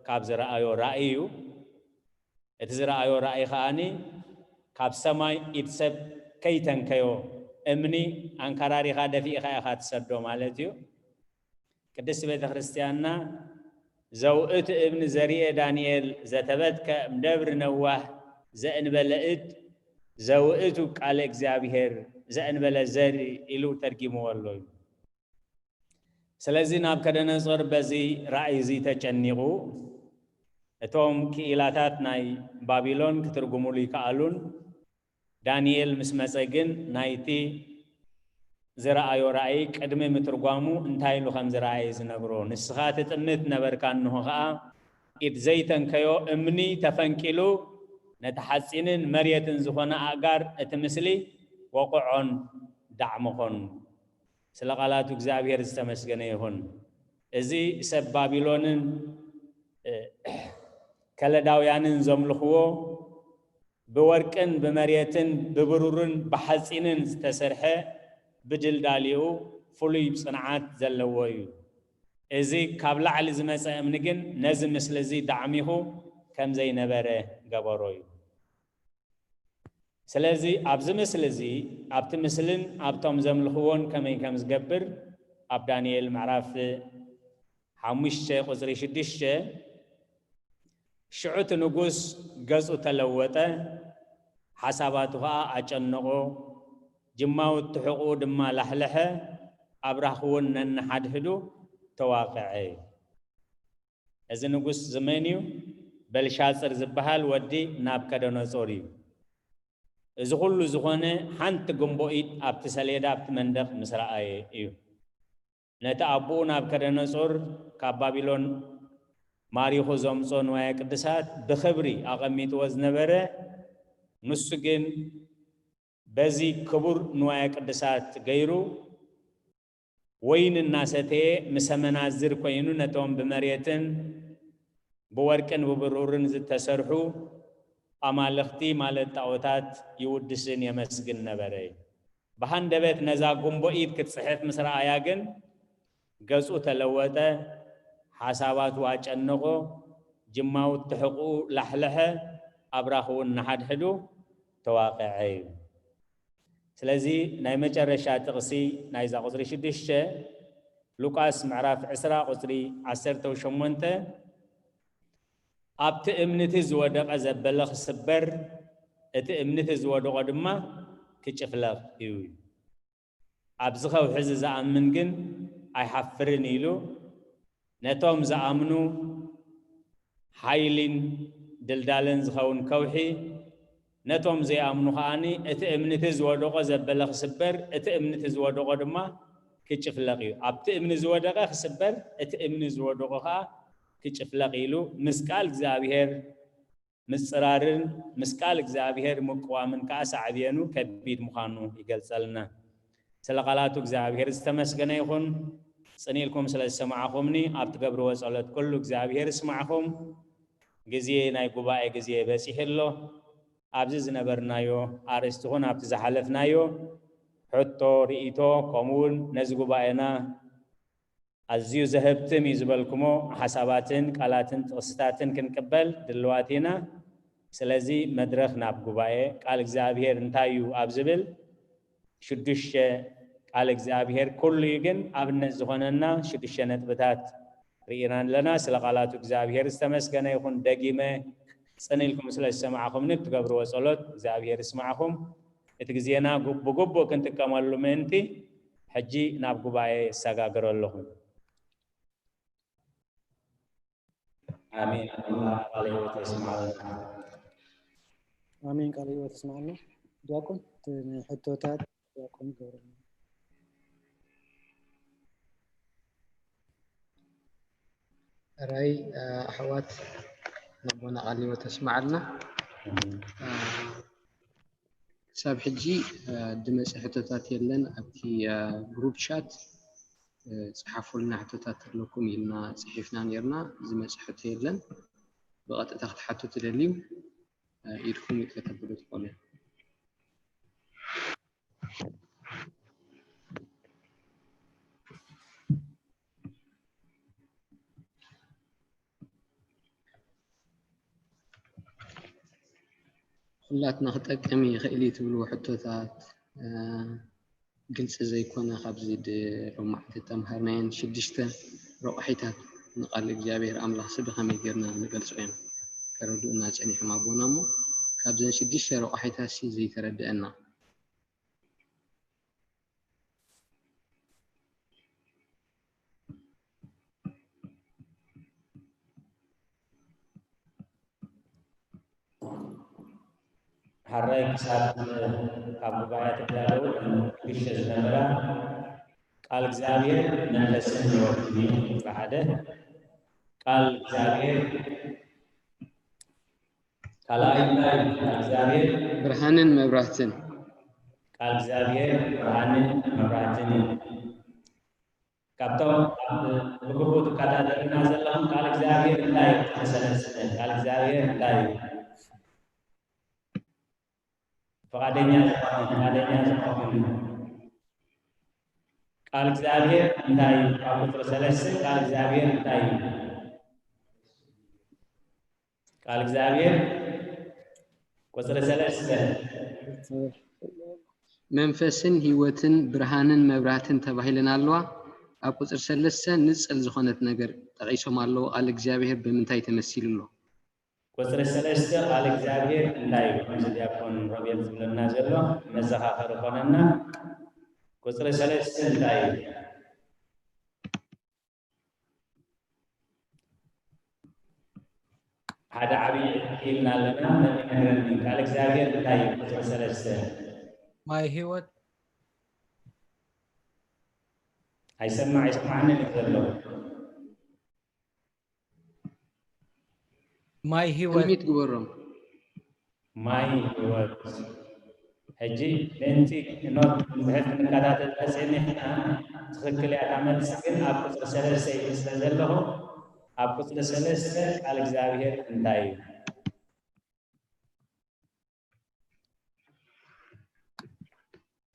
ካብ ዝረኣዮ ራእይ እዩ። እቲ ዝረኣዮ ራእይ ከኣኒ፣ ካብ ሰማይ ኢድ ሰብ ከይተንከዮ፣ እምኒ ኣንከራሪኻ ደፊእኻ ኢኻ ትሰዶ ማለት እዩ። ቅድስቲ ቤተ ክርስቲያንና፣ "ዘውእቱ እብን ዘርኤ ዳንኤል ዘተበትከ እምደብሪ ነዋህ ዘእንበለ እድ፣ ዘውእቱ ቃለ እግዚኣብሔር ዘእንበለ ዘርኢ" ኢሉ ተርጊምዎ ኣሎ እዩ። ስለዚ ናቡከደነጾር በዚ ራእይ እዚ ተጨኒቑ፣ እቶም ክኢላታት ናይ ባቢሎን ክትርጉሙሉ ይከኣሉን፣ ዳንኤል ምስ መጸ ግን ናይቲ ዝረኣዮ ራእይ ቅድሚ ምትርጓሙ እንታይ ኢሉ ከም ዝረኣየ ዝነግሮ፣ "ንስኻ ትጥምት ነበርካ፣ እንሆ ኸኣ ኢድ ዘይተንከዮ እምኒ ተፈንቂሉ፣ ነቲ ሓጺንን መሬትን ዝኾነ ኣእጋር እቲ ምስሊ ወቕዖን ዳዕመኾን" ስለ ቃላቱ እግዚኣብሔር ዝተመስገነ ይኹን። እዚ ሰብ ባቢሎንን፣ እ፣ ከለዳውያንን ዘምልኽዎ ብወርቅን ብመሬትን ብብሩርን ብሓጺንን ዝተሰርሐ ብድልዳሊኡ ፍሉይ ጽንዓት ዘለዎ እዩ። እዚ ካብ ላዕሊ ዝመጸ እምኒ ግን ነዚ ምስሊ እዚ ዳዕሚኹ ከም ዘይነበረ ገበሮ እዩ። ስለዚ ኣብዚ ምስሊ እዚ፣ ኣብቲ ምስልን ኣብቶም ዘምልኽዎን ከመይ ከም ዝገብር ኣብ ዳንኤል ምዕራፍ ሓሙሽተ ቁጽሪ ሽዱሽተ፣ "ሽዑ እቲ ንጉስ ገጹ ተለወጠ፣ ሓሳባቱ ኸኣ ኣጨነቖ፣ ጅማውቲ ሕቑኡ ድማ ላሕለሐ፣ ኣብራኹ እውን ነንሓድሕዱ ተዋቕዐ" እዩ። እዚ ንጉስ እዚ መን እዩ? በልሻጽር ዝበሃል ወዲ ናቡከደነጾር እዩ። እዚ ኩሉ ዝኾነ ሓንቲ ግንቦ ኢድ ኣብቲ ሰሌዳ ኣብቲ መንደቕ ምስ ረኣየ እዩ። ነቲ ኣቦኡ ናቡከደነጾር ካብ ባቢሎን ማሪኹ ዘምጾ ንዋየ ቅድሳት ብኽብሪ ኣቐሚጥዎ ዝነበረ፣ ንሱ ግን በዚ ክቡር ንዋየ ቅድሳት ገይሩ ወይን እናሰተየ ምስ ኣመናዝር ኮይኑ ነቶም ብመሬትን ብወርቅን ብብሩርን ዝተሰርሑ ኣማልኽቲ ማለት ጣዖታት ይውድስን የመስግን ነበረ። ብሃንደበት ነዛ ጉንቦ ኢድ ክትጽሕፍ ምስ ረኣያ ግን ገጹ ተለወጠ፣ ሓሳባቱ ኣጨነቖ፣ ጅማውቲ ሕቑኡ ላሕለሐ፣ ኣብራኹ እውን ንሓድሕዱ ተዋቐዐ እዩ። ስለዚ ናይ መጨረሻ ጥቕሲ ናይዛ ቁጽሪ ሽዱሽተ ሉቃስ ምዕራፍ ዕስራ ቁጽሪ ዓሰርተ ሸሞንተ ኣብቲ እምንቲ ዝወደቐ ዘበለ ክስበር፣ እቲ እምንቲ ዝወደቖ ድማ ክጭፍለቕ እዩ። ኣብዚ ከውሒ እዚ ዝኣምን ግን ኣይሓፍርን ኢሉ ነቶም ዝኣምኑ ሓይሊን ድልዳለን ዝኸውን ከውሒ፣ ነቶም ዘይኣምኑ ከኣኒ እቲ እምንቲ ዝወደቆ ዘበለ ክስበር፣ እቲ እምንቲ ዝወደቆ ድማ ክጭፍለቕ እዩ። ኣብቲ እምኒ ዝወደቀ ክስበር፣ እቲ እምኒ ዝወደቆ ከኣ ክጭፍለቕ ኢሉ ምስ ቃል እግዚኣብሔር ምጽራርን ምስ ቃል እግዚኣብሔር ምቅዋምን ከኣ ሳዕቤኑ ከቢድ ምዃኑ ይገልጸልና። ስለ ቃላቱ እግዚኣብሔር ዝተመስገነ ይኹን። ጽን ኢልኩም ስለ ዝሰማዕኹምኒ፣ ኣብ ትገብርዎ ጸሎት ኩሉ እግዚኣብሔር ይስማዕኹም። ግዜ ናይ ጉባኤ ግዜ በጺሑ ኣሎ። ኣብዚ ዝነበርናዮ ኣርእስቲ ኹን ኣብቲ ዝሓለፍናዮ ሕቶ፣ ርእይቶ፣ ከምኡውን ነዚ ጉባኤና ኣዝዩ ዘህብትም እዩ ዝበልኩሞ ሓሳባትን ቃላትን ጥቕስታትን ክንቅበል ድልዋት ኢና። ስለዚ መድረኽ ናብ ጉባኤ ቃል እግዚኣብሔር እንታይ እዩ ኣብ ዝብል ሽዱሽተ ቃል እግዚኣብሔር ኩሉ እዩ፣ ግን ኣብነት ዝኾነና ሽዱሽተ ነጥብታት ርኢና ኣለና። ስለ ቃላቱ እግዚኣብሔር ዝተመስገነ ይኹን። ደጊመ ጽን ኢልኩም ስለ ዝሰማዕኹምኒ እትገብርዎ ጸሎት እግዚኣብሔር ይስማዕኹም። እቲ ግዜና ጉ-፣ ብግቡእ ክንጥቀመሉ ምእንቲ ሕጂ ናብ ጉባኤ እሰጋግሮ ኣለኹ። ኣሜን። ኣምላኽ ቃለ ሕይወት የስምዓልና። ኣሜን። ቃለ ሕይወት የስምዓልና። ዲያቆን፣ እቲ ናይ ሕቶታት ዲያቆን ይገብረልና። ሕራይ፣ እ፣ ኣሕዋት፣ ነቦና ቃለ ሕይወት የስምዓልና። ኣሜን። እ፣ ክሳብ ሕጂ፣ እ፣ ድመጸ ሕቶታት የለን። ኣብቲ፣ እ፣ ግሩፕ ቻት፣ እ፣ ጽሓፉልና ሕቶታት ኣለኩም ኢልና ጽሒፍና ኔርና። ዝመጸ ሕቶ የለን። ብቐጥታ ክትሓቱ ትደልዩ፣ እ፣ ኢድኩም ከተብሉ ትኽእሉ። ኩላትና ክጠቅም ይኽእል እዩ ትብልዎ ሕቶታት፣ እ፣ ግልጺ ዘይኮነ፣ ካብዚ ድ-፣ ሎማዓንቲ ዝተምሃርናየን ሽዱሽተ ረቋሒታት ንቃል እግዚኣብሔር ኣምላኽሲ ብኸመይ ጌርና ንገልጾ እዮም ከረድኡና ጸኒሖም ኣቦና እሞ፣ ካብዘን ሽዱሽተ ረቋሒታትሲ ዘይተረድአና? ሕራይ ክሳብ ካብ ጉባኤ ትዳለዉ ሽዱሽተ ዝነበራ ቃል እግዚኣብሔር መንፈስን ሕይወትን እዩ። ቁጽሪ ሓደ ቃል እግዚኣብሔር ካልኣይ እንታይ እዩ? ቃል እግዚኣብሔር ብርሃንን መብራህትን። ቃል እግዚኣብሔር ብርሃንን መብራህትን እዩ። ካብቶም ኣብ ብግቡእ ትከታተሉና ዘለኹም ቃል እግዚኣብሔር እንታይ እዩ? ቁጽሪ ሰለስተ ቃል እግዚኣብሔር እንታይ እዩ? ፍቓደኛ ዝኾነ፣ ፍቓደኛ ዝኾነ ቃል እግዚኣብሔር እንታይ እዩ? ኣብ ቁጽሪ ሰለስተ ቃል እግዚኣብሔር እንታይ እዩ? ቃል እግዚኣብሔር ቁጽሪ ሰለስተ። መንፈስን ህይወትን ብርሃንን መብራህትን ተባሂለን ኣለዋ። ኣብ ቁጽሪ ሰለስተ ንጽል ዝኾነት ነገር ጠቒሶም ኣለዉ። ቃል እግዚኣብሔር ብምንታይ ተመሲሉ ኣሎ? ቁጽሪ ሰለስተ ቃል እግዚኣብሔር እንታይ እዩ? ከምዚ ዲያቆን ሮቤል ዝብለና ዘሎ መዘኻኸሪ ኮነና። ቁጽሪ ሰለስተ እንታይ እዩ? ሓደ ዓብዪ ኢልና ኣለና። መን ይነግረኒ? ቃል እግዚኣብሔር እንታይ እዩ? ቁጽሪ ሰለስተ። ማይ ህይወት። ኣይሰማዕ፣ ኣይሰማዕንን እዩ ዘሎ። ማይ ህይወት። ትንቢት ግበሮም። ማይ ህይወት። ሕጂ ምእንቲ ኖት ብዙሕ ክንከታተል ተስእኒ ትኽክል እያ። እታ መልሲ ግን ኣብ ቁፅሪ ሰለስተ ኢሉ ስለ ዘለኹ ኣብ ቁፅሪ ሰለስተ ቃል እግዚኣብሔር እንታይ እዩ?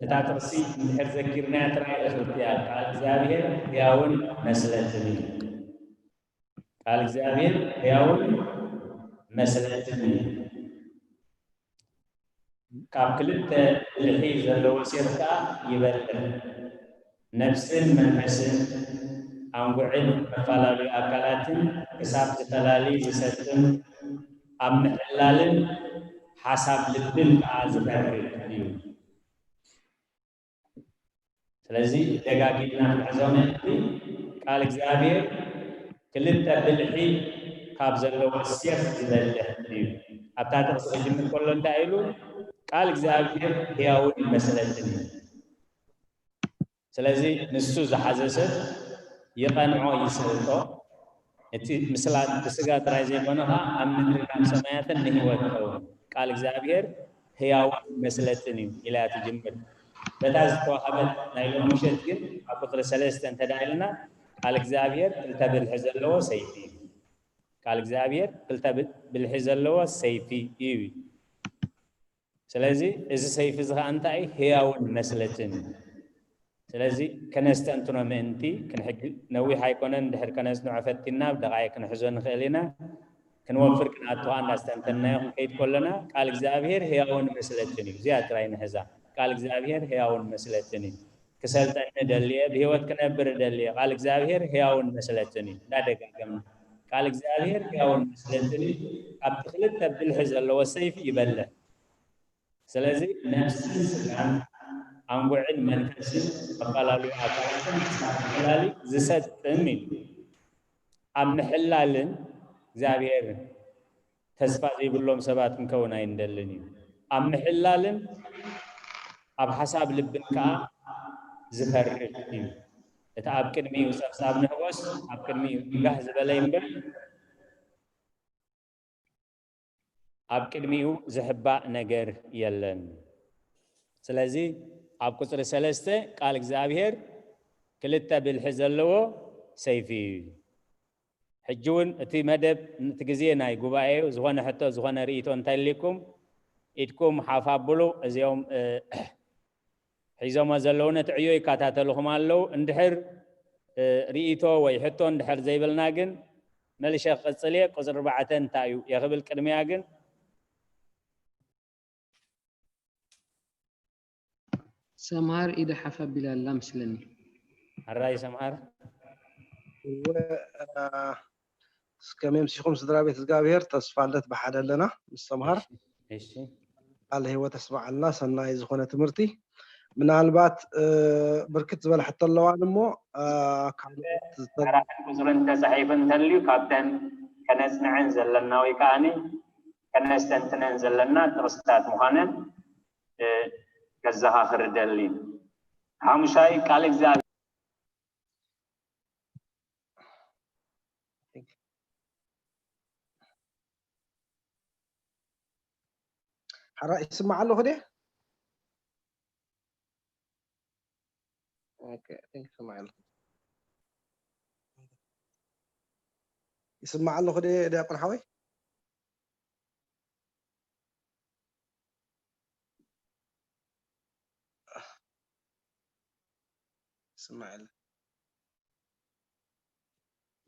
እታ ጥቕሲ እንድሕር ዘኪርናያ ጥራይ እኽልቲ እያ። ቃል እግዚኣብሔር ሕያውን መስለትን እዩ። ቃል እግዚኣብሔር ሕያውን መስለትን እዩ። ካብ ክልተ ብልሒ ዘለዎ ሴፍ ከኣ ይበልሕ፣ ነፍስን መንፈስን፣ ኣንጉዕን መፈላለዩ ኣካላትን ክሳብ ዝፈላሊ ዝሰጥም፣ ኣብ ምሕላልን ሓሳብ ልብን ከኣ ዝፈርድ እዩ። ስለዚ ደጋጊምና ክንሕዞ ምእንቲ ቃል እግዚኣብሔር ክልተ ብልሒ ካብ ዘለዎ ሴፍ ዝበልሕ እዩ። ኣብታ ጥቕሲ ክጅምር ከሎ እንታይ ኢሉ? ቃል እግዚኣብሔር ሕያውን መስለትን እዩ። ስለዚ ንሱ ዝሓዘ ሰብ ይቐንዖ ይስሕቶ። እቲ ምስላ ብስጋ ጥራይ ዘይኮነ ኸዓ ኣብ ምድሪ ናብ ሰማያትን ንህይወት ይኸውን። ቃል እግዚኣብሔር ህያውን መስለትን እዩ ኢላ እያ ትጅምር። በታ ዝተዋህበት ናይ ሎሚ ምሸት ግን ኣብ ቁፅሪ ሰለስተ እንተዳ ኢልና ቃል እግዚኣብሔር ክልተ ብልሒ ዘለዎ ሰይፊ እዩ። ቃል እግዚኣብሔር ክልተ ብል- ብልሒ ዘለዎ ሰይፊ እዩ። ስለዚ እዚ ሰይፊ እዚ ኸዓ እንታይ ህያውን መስለትን እዩ። ስለዚ ከነስተንትኖ ምእንቲ ክንሕግ ነዊሕ ኣይኮነን፣ ድሕር ከነጽንዖ ፈቲና ኣብ ደቓይቅ ክንሕዞ ንኽእል ኢና። ክንወፍር ክንኣቱ ኸዓ እንዳስተንተንናዮ ክንከይድ ከለና ቃል እግዚኣብሔር ህያውን መስለትን እዩ። እዚኣ ጥራይ ንሕዛ። ቃል እግዚኣብሔር ህያውን መስለትን እዩ። ክሰልጠኒ ደልየ፣ ብህይወት ክነብር ደልየ፣ ቃል እግዚኣብሔር ህያውን መስለትን እዩ። እንዳደጋገምና ቃል እግዚኣብሔር ህያውን መስለትን እዩ። ካብቲ ክልተ ብልሒ ዘለዎ ሰይፊ ይበልሕ። ስለዚ ነፍስን ስጋን ኣንጉዕን መንፈስን መፈላለዩ ኣካላትን ክሳብ ምሕላል ዝሰጥም እዩ። ኣብ ምሕላልን እግዚኣብሔር ተስፋ ዘይብሎም ሰባት ክንከውን ኣይንደልን እዩ። ኣብ ምሕላልን ኣብ ሓሳብ ልብን ከዓ ዝፈርድ እዩ። እቲ ኣብ ቅድሚኡ ጸብጻብ ንህጎስ ኣብ ቅድሚኡ ጋህ ዝበለ እምበር ኣብ ቅድሚኡ ዝሕባእ ነገር የለን። ስለዚ ኣብ ቁፅሪ ሰለስተ ቃል እግዚኣብሔር ክልተ ብልሒ ዘለዎ ሰይፊ እዩ። ሕጂ እውን እቲ መደብ እቲ ግዜ ናይ ጉባኤ እዩ። ዝኾነ ሕቶ ዝኾነ ርእይቶ እንተልይኩም ኢድኩም ሓፍ ኣብሉ። እዚኦም እ፣ ሒዞሞ ዘለዉ ነቲ ዕዮ ይከታተልኹም ኣለዉ። እንድሕር እ፣ ርእይቶ ወይ ሕቶ እንድሕር ዘይብልና ግን መልሸ ክቕፅል እየ። ቁፅሪ ኣርባዕተ እንታይ እዩ የኽብል ቅድሚያ ግን ሰምሃር ኢደ ሓፍ ኣቢላ ኣላ መስለኒ። ሕራይ ሰምሃር። እወ፣ አ፣ እስከ መምሲኹም ስድራ ቤት እግዚኣብሔር። ተስፋ ልደት ብሓደ ኣለና ምስ ሰምሃር። እሺ ቃል ህይወት ኣስምዓልና፣ ሰናይ ዝኾነ ትምህርቲ። ምናልባት እ፣ ብርክት ዝበለ ሕቶ ኣለዋን እሞ አ፣ ካልኦት ዝተ- ተራን ቁፅርን ተፃሒፉ እንተልዩ ካብተን ከነፅንዐን ዘለና ወይ ከዓኒ ከነስተንትነን ዘለና ጥቕስታት ምዃነን እ፣ ከዘኻኽር እደሊ። ሓሙሻይ ቃል እግዚኣብሔር ሓራ ይስማዕ ኣለኹ ድየ? ኦኬ፣ I think ይስማዕ ኣለኹ። ይስማዕ ኣለኹ ድየ ዲያቆን ሓወይ? ይስማዕ የለ።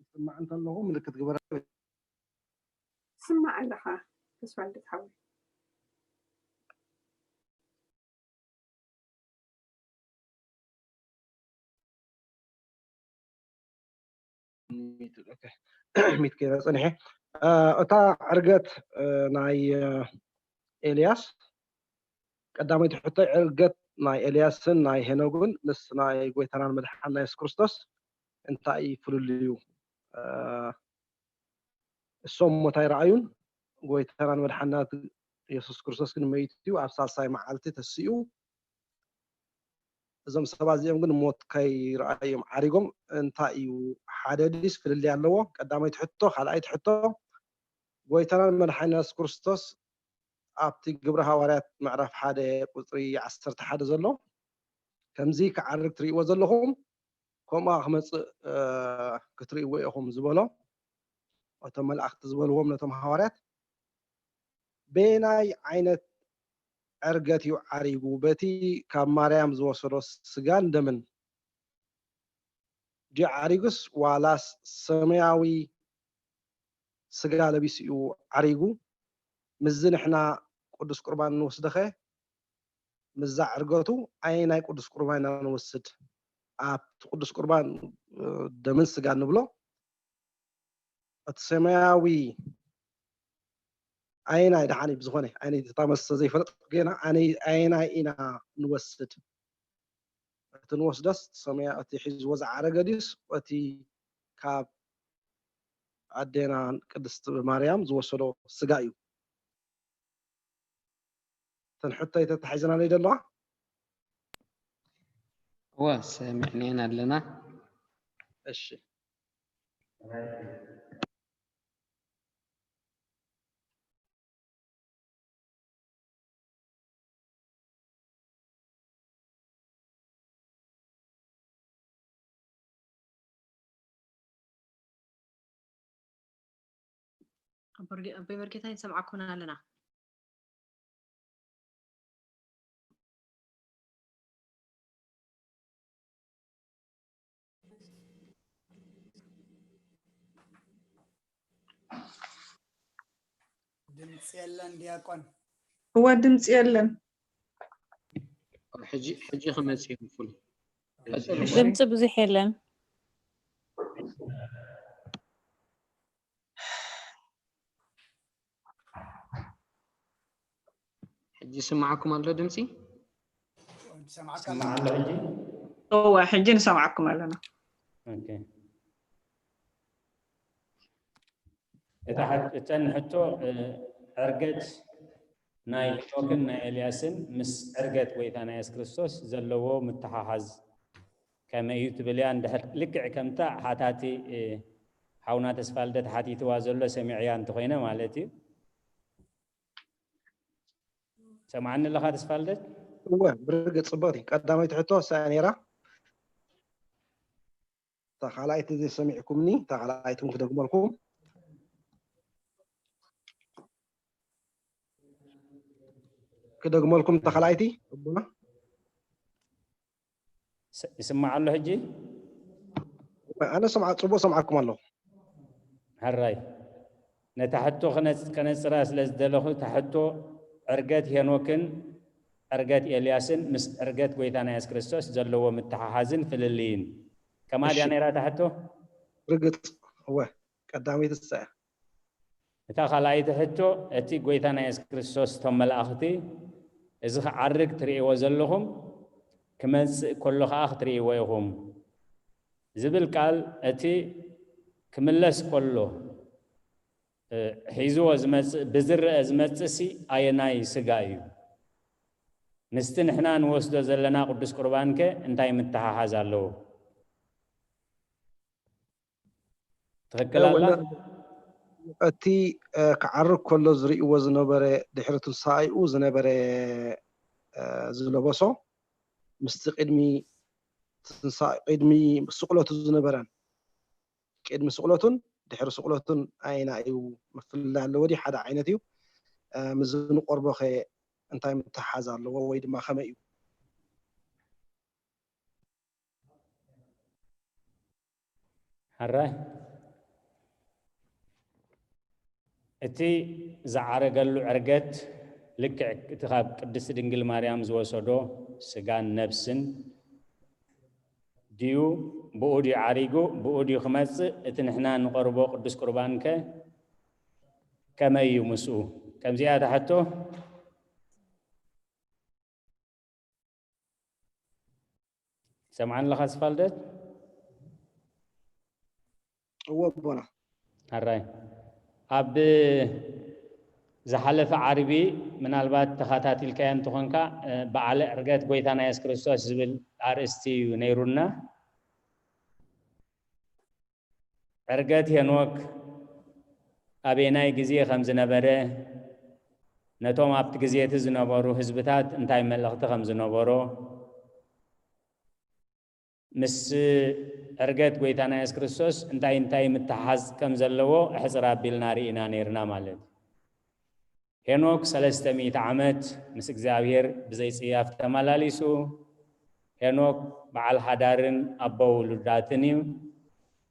ይስማዕ እንተለኹ ምልክት ግበረ። ትስማዕ ኣለኻ ተስፋ ልደት ሓወይ። ሚት ከይበ ፀኒሐ። እ፣ እታ ዕርገት እ፣ ናይ እ፣ ኤልያስ ቀዳመይቲ ሕቶ ዕርገት ናይ ኤልያስን ናይ ሄኖግን ምስ ናይ ጎይታናን መድሓንና የሱስ ክርስቶስ እንታይ እዩ ፍልልዩ? እ፣ እሶም ሞት ኣይረኣዩን። ጎይታናን መድሓንና የሱስ ክርስቶስ ግን መይቱ እዩ፣ ኣብ ሳልሳይ መዓልቲ ተሲኡ። እዞም ሰባት እዚኦም ግን ሞት ከይረኣዮም ዓሪጎም እንታይ እዩ ሓደ ድስ ፍልልይ ኣለዎ? ቀዳመይቲ ሕቶ። ካልኣይቲ ሕቶ ጎይታናን መድሓንና የሱስ ክርስቶስ ኣብቲ ግብረ ሃዋርያት ምዕራፍ ሓደ ቁፅሪ ዓሰርተ ሓደ ዘሎ ከምዚ ክዓርግ ትርእይዎ ዘለኹም ከምኡ ክመፅእ ክትርእይዎ ኢኹም ዝበሎ እቶም መላእኽቲ ዝበልዎም ነቶም ሃዋርያት በየናይ ዓይነት ዕርገት እዩ ዓሪጉ? በቲ ካብ ማርያም ዝወሰዶ ስጋን ደምን ድዩ ዓሪጉስ ዋላስ ሰማያዊ ስጋ ለቢሱ እዩ ዓሪጉ? ምስዚ ንሕና ቅዱስ ቁርባን ንወስደኸ ምስዛ ዕርገቱ ኣየናይ ቅዱስ ቁርባን ኢና ንወስድ? ኣብቲ ቅዱስ ቁርባን ደምን ስጋን ንብሎ እቲ ሰማያዊ ኣየናይ ደሓን እዩ ብዝኾነ ኣነ እታ መስተ ዘይፈልጥ ጌና ኣነ ኣየናይ ኢና ንወስድ እቲ ንወስደስ ሰማያ እቲ ሒዝዎ ዝዓረገ ድዩስ እቲ ካብ ኣዴና ቅድስት ማርያም ዝወሰዶ ስጋ እዩ እተን ሕቶይ ተታሒዘናለይ ዘለዋ እወ ሰሚዕናየን ኣለና እሺ ኣቦይ መርጌታ ይንሰምዓኩም ኣለና ድምፂ የለን ዲያቆን እወ ድምፂ የለን ሕጂ ሕጂ ክመፅእ ይኽፍል ድምፂ ብዙሕ የለን ሕጂ ይስምዓኩም ኣሎ ድምፂ ሰማዕካ ኣሎ ሕጂ እወ ሕጂ ንሰምዓኩም ኣለና እተን ሕቶ ዕርገት ናይ ሄኖክን ናይ ኤልያስን ምስ ዕርገት ጎይታና የሱስ ክርስቶስ ዘለዎ ምትሓሓዝ ከመይ እዩ ትብል እያ። እንድሕር ልክዕ ከምታ ሓታቲ ሓውና ተስፋልደት ሓቲትዋ ዘሎ ሰሚዐያ እንተኾይነ ማለት እዩ። ሰምዓኒ ኣለኻ ተስፋልደት? እወ ብርግፅ ፅብቕቲ ቀዳመይቲ ሕቶ እሳ እያ ነይራ። እታ ካልኣይቲ ዘይሰሚዕኩምኒ እታ ካልኣይቲ እውን ክደግመልኩም ክደግመልኩም እታ ካልኣይቲ ኣቦና ይስማዕ ኣሎ ሕጂ ኣነ ሰምዓ ፅቡቅ ሰምዓኩም ኣለኹ ሕራይ ነታ ሕቶ ከነፅራ ስለ ዝደለኹ እታ ሕቶ ዕርገት ሄኖክን ዕርገት ኤልያስን ምስ ዕርገት ጎይታና የሱስ ክርስቶስ ዘለዎ ምትሓሓዝን ፍልልይን ከማድያ ነይራ እታ ሕቶ ርግፅ እወ ቀዳመይቲ እሳ እያ እታ ካልኣይቲ ሕቶ እቲ ጎይታና የሱስ ክርስቶስ እቶም መላእኽቲ እዚ ክዓርግ ትርእይዎ ዘለኹም ክመፅእ ከሎ ከዓ ክትርእይዎ ኢኹም ዝብል ቃል እቲ ክምለስ ከሎ ሒዝዎ ዝመፅእ ብዝረአ ዝመፅእ ሲ ኣየናይ ስጋ እዩ ምስቲ ንሕና ንወስዶ ዘለና ቅዱስ ቁርባን ከ እንታይ ምትሓሓዝ ኣለዎ ትኽክል ኣላ እቲ ክዓርግ ከሎ ዝርእይዎ ዝነበረ ድሕሪ ትንሳኤኡ ዝነበረ ዝለበሶ ምስቲ ቅድሚ ትንሳኤ ቅድሚ ስቕለቱ ዝነበረን ቅድሚ ስቕለቱን ድሕሪ ስቕለቱን ኣይና እዩ ምፍልላይ ኣለዎ ድዩ ሓደ ዓይነት እዩ ምዚ ንቆርቦ ኸ እንታይ ምትሓዝ ኣለዎ ወይ ድማ ከመይ እዩ ሕራይ እቲ ዝዓረገሉ ዕርገት ልክዕ እቲ ካብ ቅድስቲ ድንግል ማርያም ዝወሰዶ ስጋን ነብስን ድዩ ብኡ ድዩ ዓሪጉ ብኡ ድዩ ክመፅእ እቲ ንሕና ንቐርቦ ቅዱስ ቁርባን ከ ከመይ እዩ ምስኡ ከምዚኣ እታ ሕቶ ሰምዓኒ ኣለኻ ተስፋልደት እወ ኣቦና ሕራይ ኣብ ዝሓለፈ ዓርቢ ምናልባት ተኸታቲልካዮ እንተኾንካ በዓለ ዕርገት ጎይታና የሱስ ክርስቶስ ዝብል ኣርእስቲ እዩ ነይሩና ዕርገት ሄኖክ ኣበየናይ ግዜ ከም ዝነበረ ነቶም ኣብቲ ግዜ እቲ ዝነበሩ ህዝብታት እንታይ መልእኽቲ ከም ዝነበሮ፣ ምስ ዕርገት ጎይታና የሱስ ክርስቶስ እንታይ እንታይ ምትሓዝ ከም ዘለዎ ሕጽር ኣቢልና ርኢና ነይርና ማለት እዩ። ሄኖክ ሰለስተ ሚእቲ ዓመት ምስ እግዚኣብሔር ብዘይ ጽያፍ ተመላሊሱ። ሄኖክ በዓል ሓዳርን ኣቦ ውሉዳትን እዩ።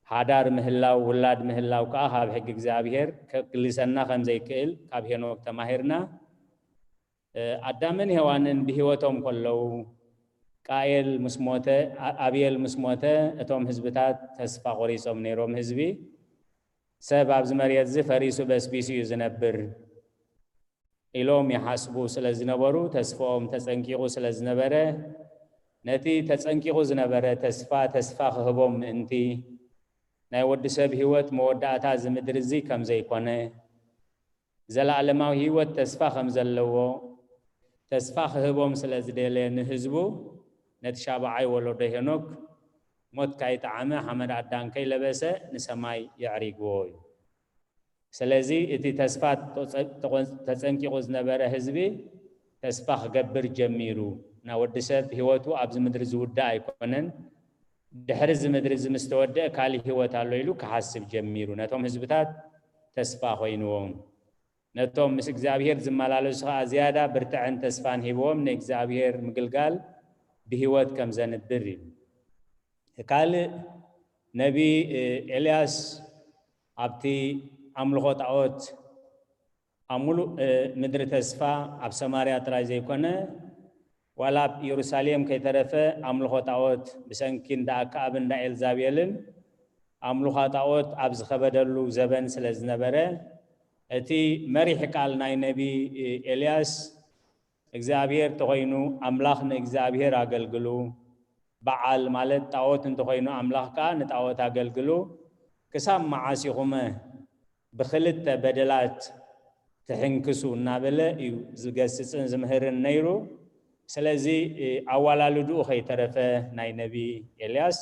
ሓዳር ምህላው፣ ውላድ ምህላው ከኣ ካብ ሕጊ እግዚኣብሔር ከግልሰና ከም ዘይክእል ካብ ሄኖክ ተማሂርና። ኣዳምን ሄዋንን ብህይወቶም ከለዉ፣ ቃኤል ምስ ሞተ፣ ኣቤል ምስ ሞተ፣ እቶም ህዝብታት ተስፋ ቆሪጾም ነይሮም። ህዝቢ ሰብ ኣብዚ መሬት እዚ ፈሪሱ በስቢሱ እዩ ዝነብር ኢሎም ይሓስቡ ስለ ዝነበሩ፣ ተስፋኦም ተጸንቂቑ ስለ ዝነበረ፣ ነቲ ተጸንቂቑ ዝነበረ ተስፋ፣ ተስፋ ክህቦም ምእንቲ፣ ናይ ወዲ ሰብ ህይወት መወዳእታ እዚ ምድሪ እዚ ከም ዘይኮነ፣ ዘለኣለማዊ ህይወት ተስፋ ከም ዘለዎ ተስፋ ክህቦም ስለ ዝደለየ ንህዝቡ፣ ነቲ ሻብዓይ ወለዶ ሄኖክ ሞት ካይጠዓመ ሓመድ ኣዳም ከይለበሰ ንሰማይ የዕሪግዎ እዩ። ስለዚ እቲ ተስፋ ተጸ-፣ ተጸንቂቑ ዝነበረ ህዝቢ ተስፋ ክገብር ጀሚሩ። ናይ ወዲ ሰብ ህይወቱ ኣብዚ ምድሪ ዝውዳእ ኣይኮነን። ድሕሪ እዚ ምድሪ እዚ ምስ ተወደአ ካልእ ህይወት ኣሎ ኢሉ ክሓስብ ጀሚሩ። ነቶም ህዝብታት ተስፋ ኮይንዎም። ነቶም ምስ እግዚኣብሔር ዝመላለሱ ኸኣ ዝያዳ ብርትዐን ተስፋን ሂብዎም ንእግዚኣብሔር ምግልጋል ብህይወት ከም ዘንብር እዩ። ካልእ ነቢ ኤልያስ ኣብቲ ኣምልኾ ጣዖት ኣብ ሙሉእ ምድሪ ተስፋ ኣብ ሰማርያ ጥራይ ዘይኮነ ዋላ ኣብ ኢየሩሳሌም ከይተረፈ ኣምልኾ ጣዖት ብሰንኪ እንዳ ኣክኣብ እንዳ ኤልዛቤልን ኣምልኾ ጣዖት ኣብ ዝኸበደሉ ዘበን ስለ ዝነበረ፣ እቲ መሪሕ ቃል ናይ ነቢ ኤልያስ እግዚኣብሔር ተኾይኑ ኣምላኽ ንእግዚኣብሔር ኣገልግሉ፣ በዓል ማለት ጣዖት እንተኾይኑ ኣምላኽ ከኣ ንጣዖት ኣገልግሉ፣ ክሳብ መዓስ ኢኹመ ብኽልተ በደላት ትሕንክሱ እናበለ እዩ ዝገስጽን ዝምህርን ነይሩ። ስለዚ ኣዋላልድኡ ከይተረፈ ናይ ነቢ ኤልያስ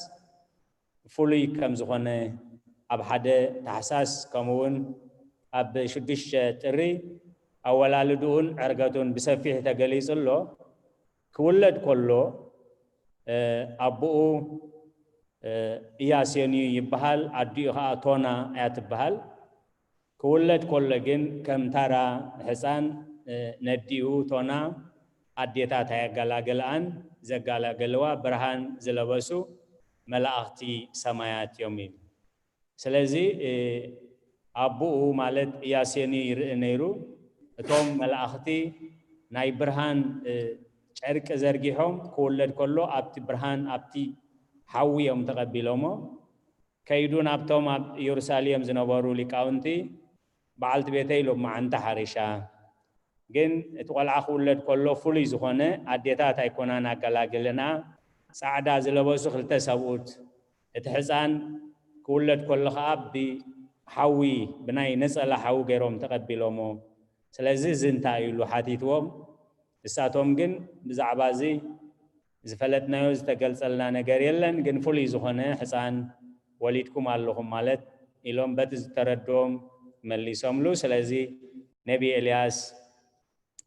ፍሉይ ከም ዝኾነ ኣብ ሓደ ታሕሳስ ከምኡ እውን ኣብ ሽዱሽተ ጥሪ ኣወላልድኡን ዕርገቱን ብሰፊሕ ተገሊጹ ኣሎ። ክውለድ ከሎ ኣቦኡ እያሴንዩ ይበሃል፣ ኣዲኡ ኸዓ ቶና እያ ትበሃል። ክውለድ ከሎ ግን ከም ታራ ሕፃን ነዲኡ ቶና ኣዴታት ኣየገላገልኣን፣ ዘገላገልዋ ብርሃን ዝለበሱ መላእኽቲ ሰማያት እዮም ኢሉ። ስለዚ ኣቦኡ ማለት እያሴኒ ይርኢ ነይሩ። እቶም መላእኽቲ ናይ ብርሃን ጨርቂ ዘርጊሖም ክውለድ ከሎ ኣብቲ ብርሃን ኣብቲ ሓዊ እዮም ተቐቢሎሞ። ከይዱ ናብቶም ኣብ ኢየሩሳሌም ዝነበሩ ሊቃውንቲ፣ በዓልቲ ቤተይ ሎማዓንቲ ሓሪሻ፣ ግን እቲ ቆልዓ ክውለድ ከሎ ፍሉይ ዝኾነ ኣዴታት ኣይኮናን ኣገላግልና፣ ጻዕዳ ዝለበሱ ክልተ ሰብኡት፣ እቲ ሕፃን ክውለድ ከሎ ኸዓ ብሓዊ ብናይ ነጸላ ሓዊ ገይሮም ተቐቢሎሞ። ስለዚ እዚ እንታይ ኢሉ ሓቲትዎም። ንሳቶም ግን ብዛዕባ እዚ ዝፈለጥናዮ ዝተገልጸልና ነገር የለን፣ ግን ፍሉይ ዝኾነ ሕፃን ወሊድኩም ኣለኹም ማለት ኢሎም በቲ ዝተረድኦም መሊሶምሉ። ስለዚ ነቢ ኤልያስ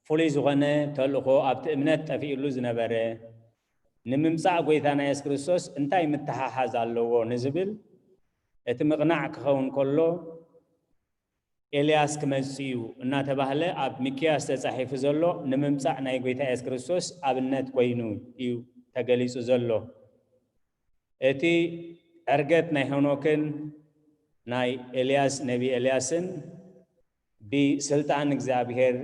ፍሉይ ዝኾነ ተልእኾ ኣብቲ እምነት ጠፊእሉ ዝነበረ ንምምጻእ ጎይታና የሱስ ክርስቶስ እንታይ ምትሓሓዝ ኣለዎ ንዝብል እቲ ምቕናዕ ክኸውን ከሎ ኤልያስ ክመጽእ እዩ እናተባህለ ኣብ ሚክያስ ተጻሒፉ ዘሎ ንምምጻእ ናይ ጎይታ የሱስ ክርስቶስ ኣብነት ኮይኑ እዩ ተገሊጹ ዘሎ። እቲ ዕርገት ናይ ሄኖክን ናይ ኤልያስ ነቢ ኤልያስን ብስልጣን እግዚኣብሔር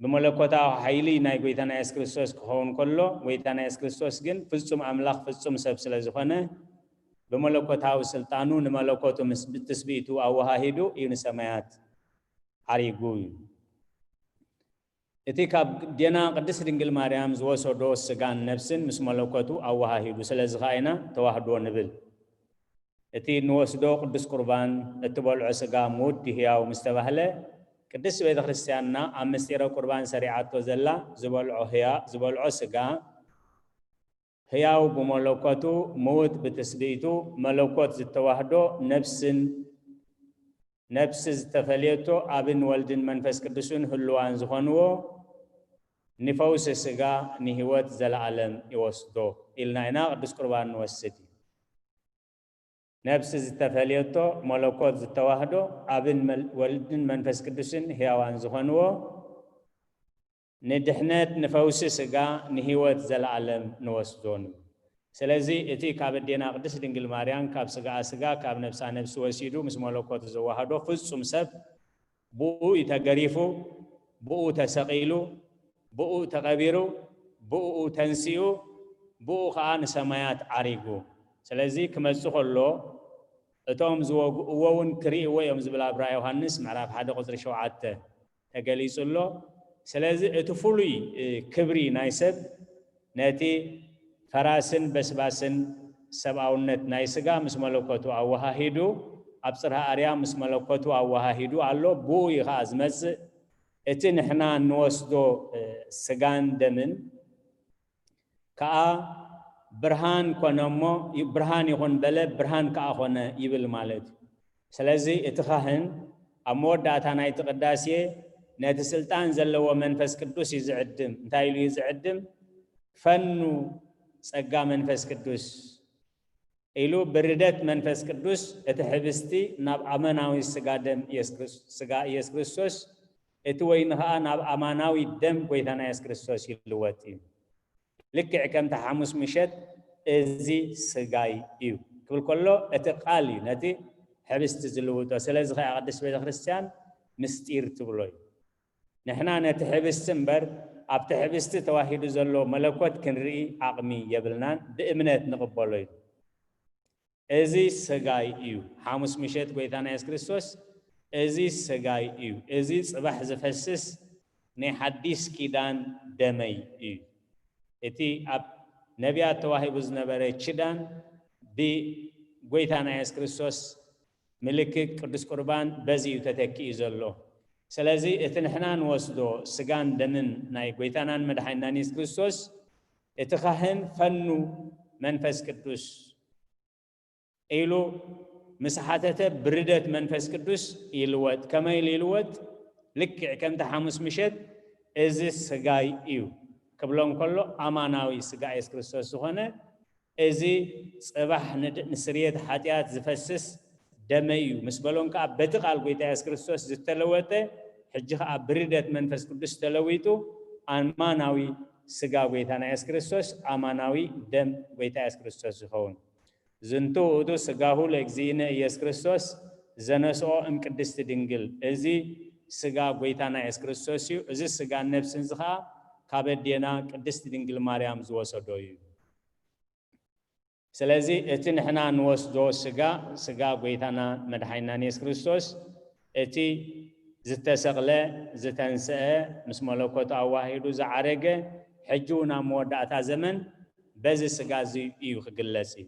ብመለኮታዊ ሓይሊ ናይ ጎይታና የሱስ ክርስቶስ ክኸውን ከሎ፣ ጎይታና የሱስ ክርስቶስ ግን ፍጹም ኣምላኽ ፍጹም ሰብ ስለ ዝኾነ፣ ብመለኮታዊ ስልጣኑ ንመለኮቱ ምስ ትስብእቱ ኣወሃሂዱ እዩ ንሰማያት ዓሪጉ እዩ። እቲ ካብ ዴና ቅድስት ድንግል ማርያም ዝወሰዶ ስጋን ነፍስን ምስ መለኮቱ ኣወሃሂዱ፣ ስለዚ ኸዓ ኢና ተዋህዶ ንብል። እቲ እንወስዶ ቅዱስ ቁርባን፣ እትበልዖ ስጋ ምውት ድዩ ህያው ምስ ተባህለ፣ ቅድስት ቤተ ክርስቲያንና ኣብ ምስጢረ ቁርባን ሰሪዓቶ ዘላ፣ ዝበልዖ ህያ-፣ ዝበልዖ ስጋ ህያው ብመለኮቱ፣ ምውት ብትስብእቱ፣ መለኮት ዝተዋህዶ ነፍስን ነፍሲ ዝተፈልየቶ ኣብን ወልድን መንፈስ ቅዱስን ህልዋን ዝኾንዎ ንፈውሲ ስጋ ንህይወት ዘለዓለም ይወስዶ ኢልና ኢና ቅዱስ ቁርባን ንወስድ። ነፍሲ ዝተፈልየቶ መለኮት ዝተዋህዶ ኣብን መል- ወልድን መንፈስ ቅዱስን ህያዋን ዝኾንዎ ንድሕነት ንፈውሲ ስጋ ንህይወት ዘለዓለም ንወስዶ ንብል። ስለዚ እቲ ካብ ኣዴና ቅድስት ድንግል ማርያም ካብ ስጋኣ ስጋ ካብ ነብሳ ነብሲ ወሲዱ ምስ መለኮቱ ዘዋህዶ ፍጹም ሰብ ብኡ እዩ ተገሪፉ፣ ብኡ ተሰቒሉ፣ ብኡ ተቐቢሩ፣ ብኡ ተንሲኡ፣ ብኡ ኸዓ ንሰማያት ዓሪጉ። ስለዚ ክመጽእ ከሎ እቶም ዝወግእዎ እውን ክርእይዎ እዮም ዝብል ኣብ ራእይ ዮሃንስ ምዕራፍ ሓደ ቁፅሪ ሸውዓተ ተገሊጹ ኣሎ። ስለዚ እቲ ፍሉይ ክብሪ ናይ ሰብ ነቲ ፈራስን በስባስን ሰብኣውነት ናይ ስጋ ምስ መለኮቱ ኣወሃሂዱ ኣብ ጽርሃ ኣርያም ምስ መለኮቱ ኣወሃሂዱ ኣሎ። ብኡ እዩ ከዓ ዝመጽእ። እቲ ንሕና እንወስዶ ስጋን ደምን ከዓ ብርሃን ኮነ እሞ ብርሃን ይኹን በለ ብርሃን ከዓ ኮነ ይብል ማለት እዩ። ስለዚ እቲ ካህን ኣብ መወዳእታ ናይቲ ቅዳሴ ነቲ ስልጣን ዘለዎ መንፈስ ቅዱስ እዩ ዝዕድም። እንታይ ኢሉ እዩ ዝዕድም? ፈኑ ጸጋ መንፈስ ቅዱስ ኢሉ ብርደት መንፈስ ቅዱስ እቲ ሕብስቲ ናብ ኣማናዊ ስጋ ደም ኢየሱስ ክርስ- ስጋ ኢየሱስ ክርስቶስ፣ እቲ ወይኒ ኸዓ ናብ ኣማናዊ ደም ጎይታና ኢየሱስ ክርስቶስ ይልወጥ እዩ። ልክዕ ከምቲ ሓሙስ ምሸት እዚ ስጋይ እዩ ክብል ከሎ እቲ ቃል እዩ ነቲ ሕብስቲ ዝልውጦ። ስለዚ ኸዓ ቅድስት ቤተ ክርስቲያን ምስጢር ትብሎ እዩ። ንሕና ነቲ ሕብስቲ እምበር ኣብቲ ሕብስቲ ተዋሂዱ ዘሎ መለኮት ክንርኢ ዓቕሚ የብልናን፣ ብእምነት ንቕበሎ እዩ። እዚ ስጋይ እዩ። ሓሙስ ምሸት ጎይታና የሱስ ክርስቶስ እዚ ስጋይ እዩ፣ እዚ ጽባሕ ዝፈስስ ናይ ሓዲስ ኪዳን ደመይ እዩ። እቲ ኣብ ነቢያት ተዋሂቡ ዝነበረ ኪዳን ብጎይታና የሱስ ክርስቶስ ምልክት ቅዱስ ቁርባን በዚ እዩ ተተኪኡ ዘሎ። ስለዚ እቲ ንሕና ንወስዶ ስጋን ደምን ናይ ጎይታናን መድሓኒናን የሱስ ክርስቶስ እቲ ካህን ፈኑ መንፈስ ቅዱስ ኢሉ ምስ ሓተተ ብርደት መንፈስ ቅዱስ ይልወጥ። ከመይ ኢሉ ይልወጥ? ልክዕ ከምቲ ሓሙስ ምሸት እዚ ስጋይ እዩ ክብሎ እንከሎ ኣማናዊ ስጋ የሱስ ክርስቶስ ዝኾነ እዚ ጽባሕ ንድ- ንስርየት ሓጢኣት ዝፈስስ ደመይ እዩ ምስ በሎም ከኣ በቲ ቃል ጎይታ የሱስ ክርስቶስ ዝተለወጠ ሕጂ ከኣ ብርደት መንፈስ ቅዱስ ተለዊጡ ኣማናዊ ስጋ ጎይታና የሱስ ክርስቶስ ኣማናዊ ደም ጎይታ የሱስ ክርስቶስ ዝኸውን። ዝንቱ ውእቱ ስጋሁ ለእግዚእነ ኢየሱስ ክርስቶስ ዘነስኦ እም ቅድስቲ ድንግል። እዚ ስጋ ጎይታና የሱስ ክርስቶስ እዩ። እዚ ስጋን ነፍስን እዚ ከኣ ካብ ኣዴና ቅድስቲ ድንግል ማርያም ዝወሰዶ እዩ። ስለዚ እቲ ንሕና ንወስዶ ስጋ፣ ስጋ ጎይታና መድሓኒናን የሱስ ክርስቶስ፣ እቲ ዝተሰቕለ፣ ዝተንስአ፣ ምስ መለኮቱ ኣዋሂዱ ዝዓረገ፣ ሕጂ እውን ኣብ መወዳእታ ዘመን በዚ ስጋ እዚ እዩ ክግለጽ እዩ።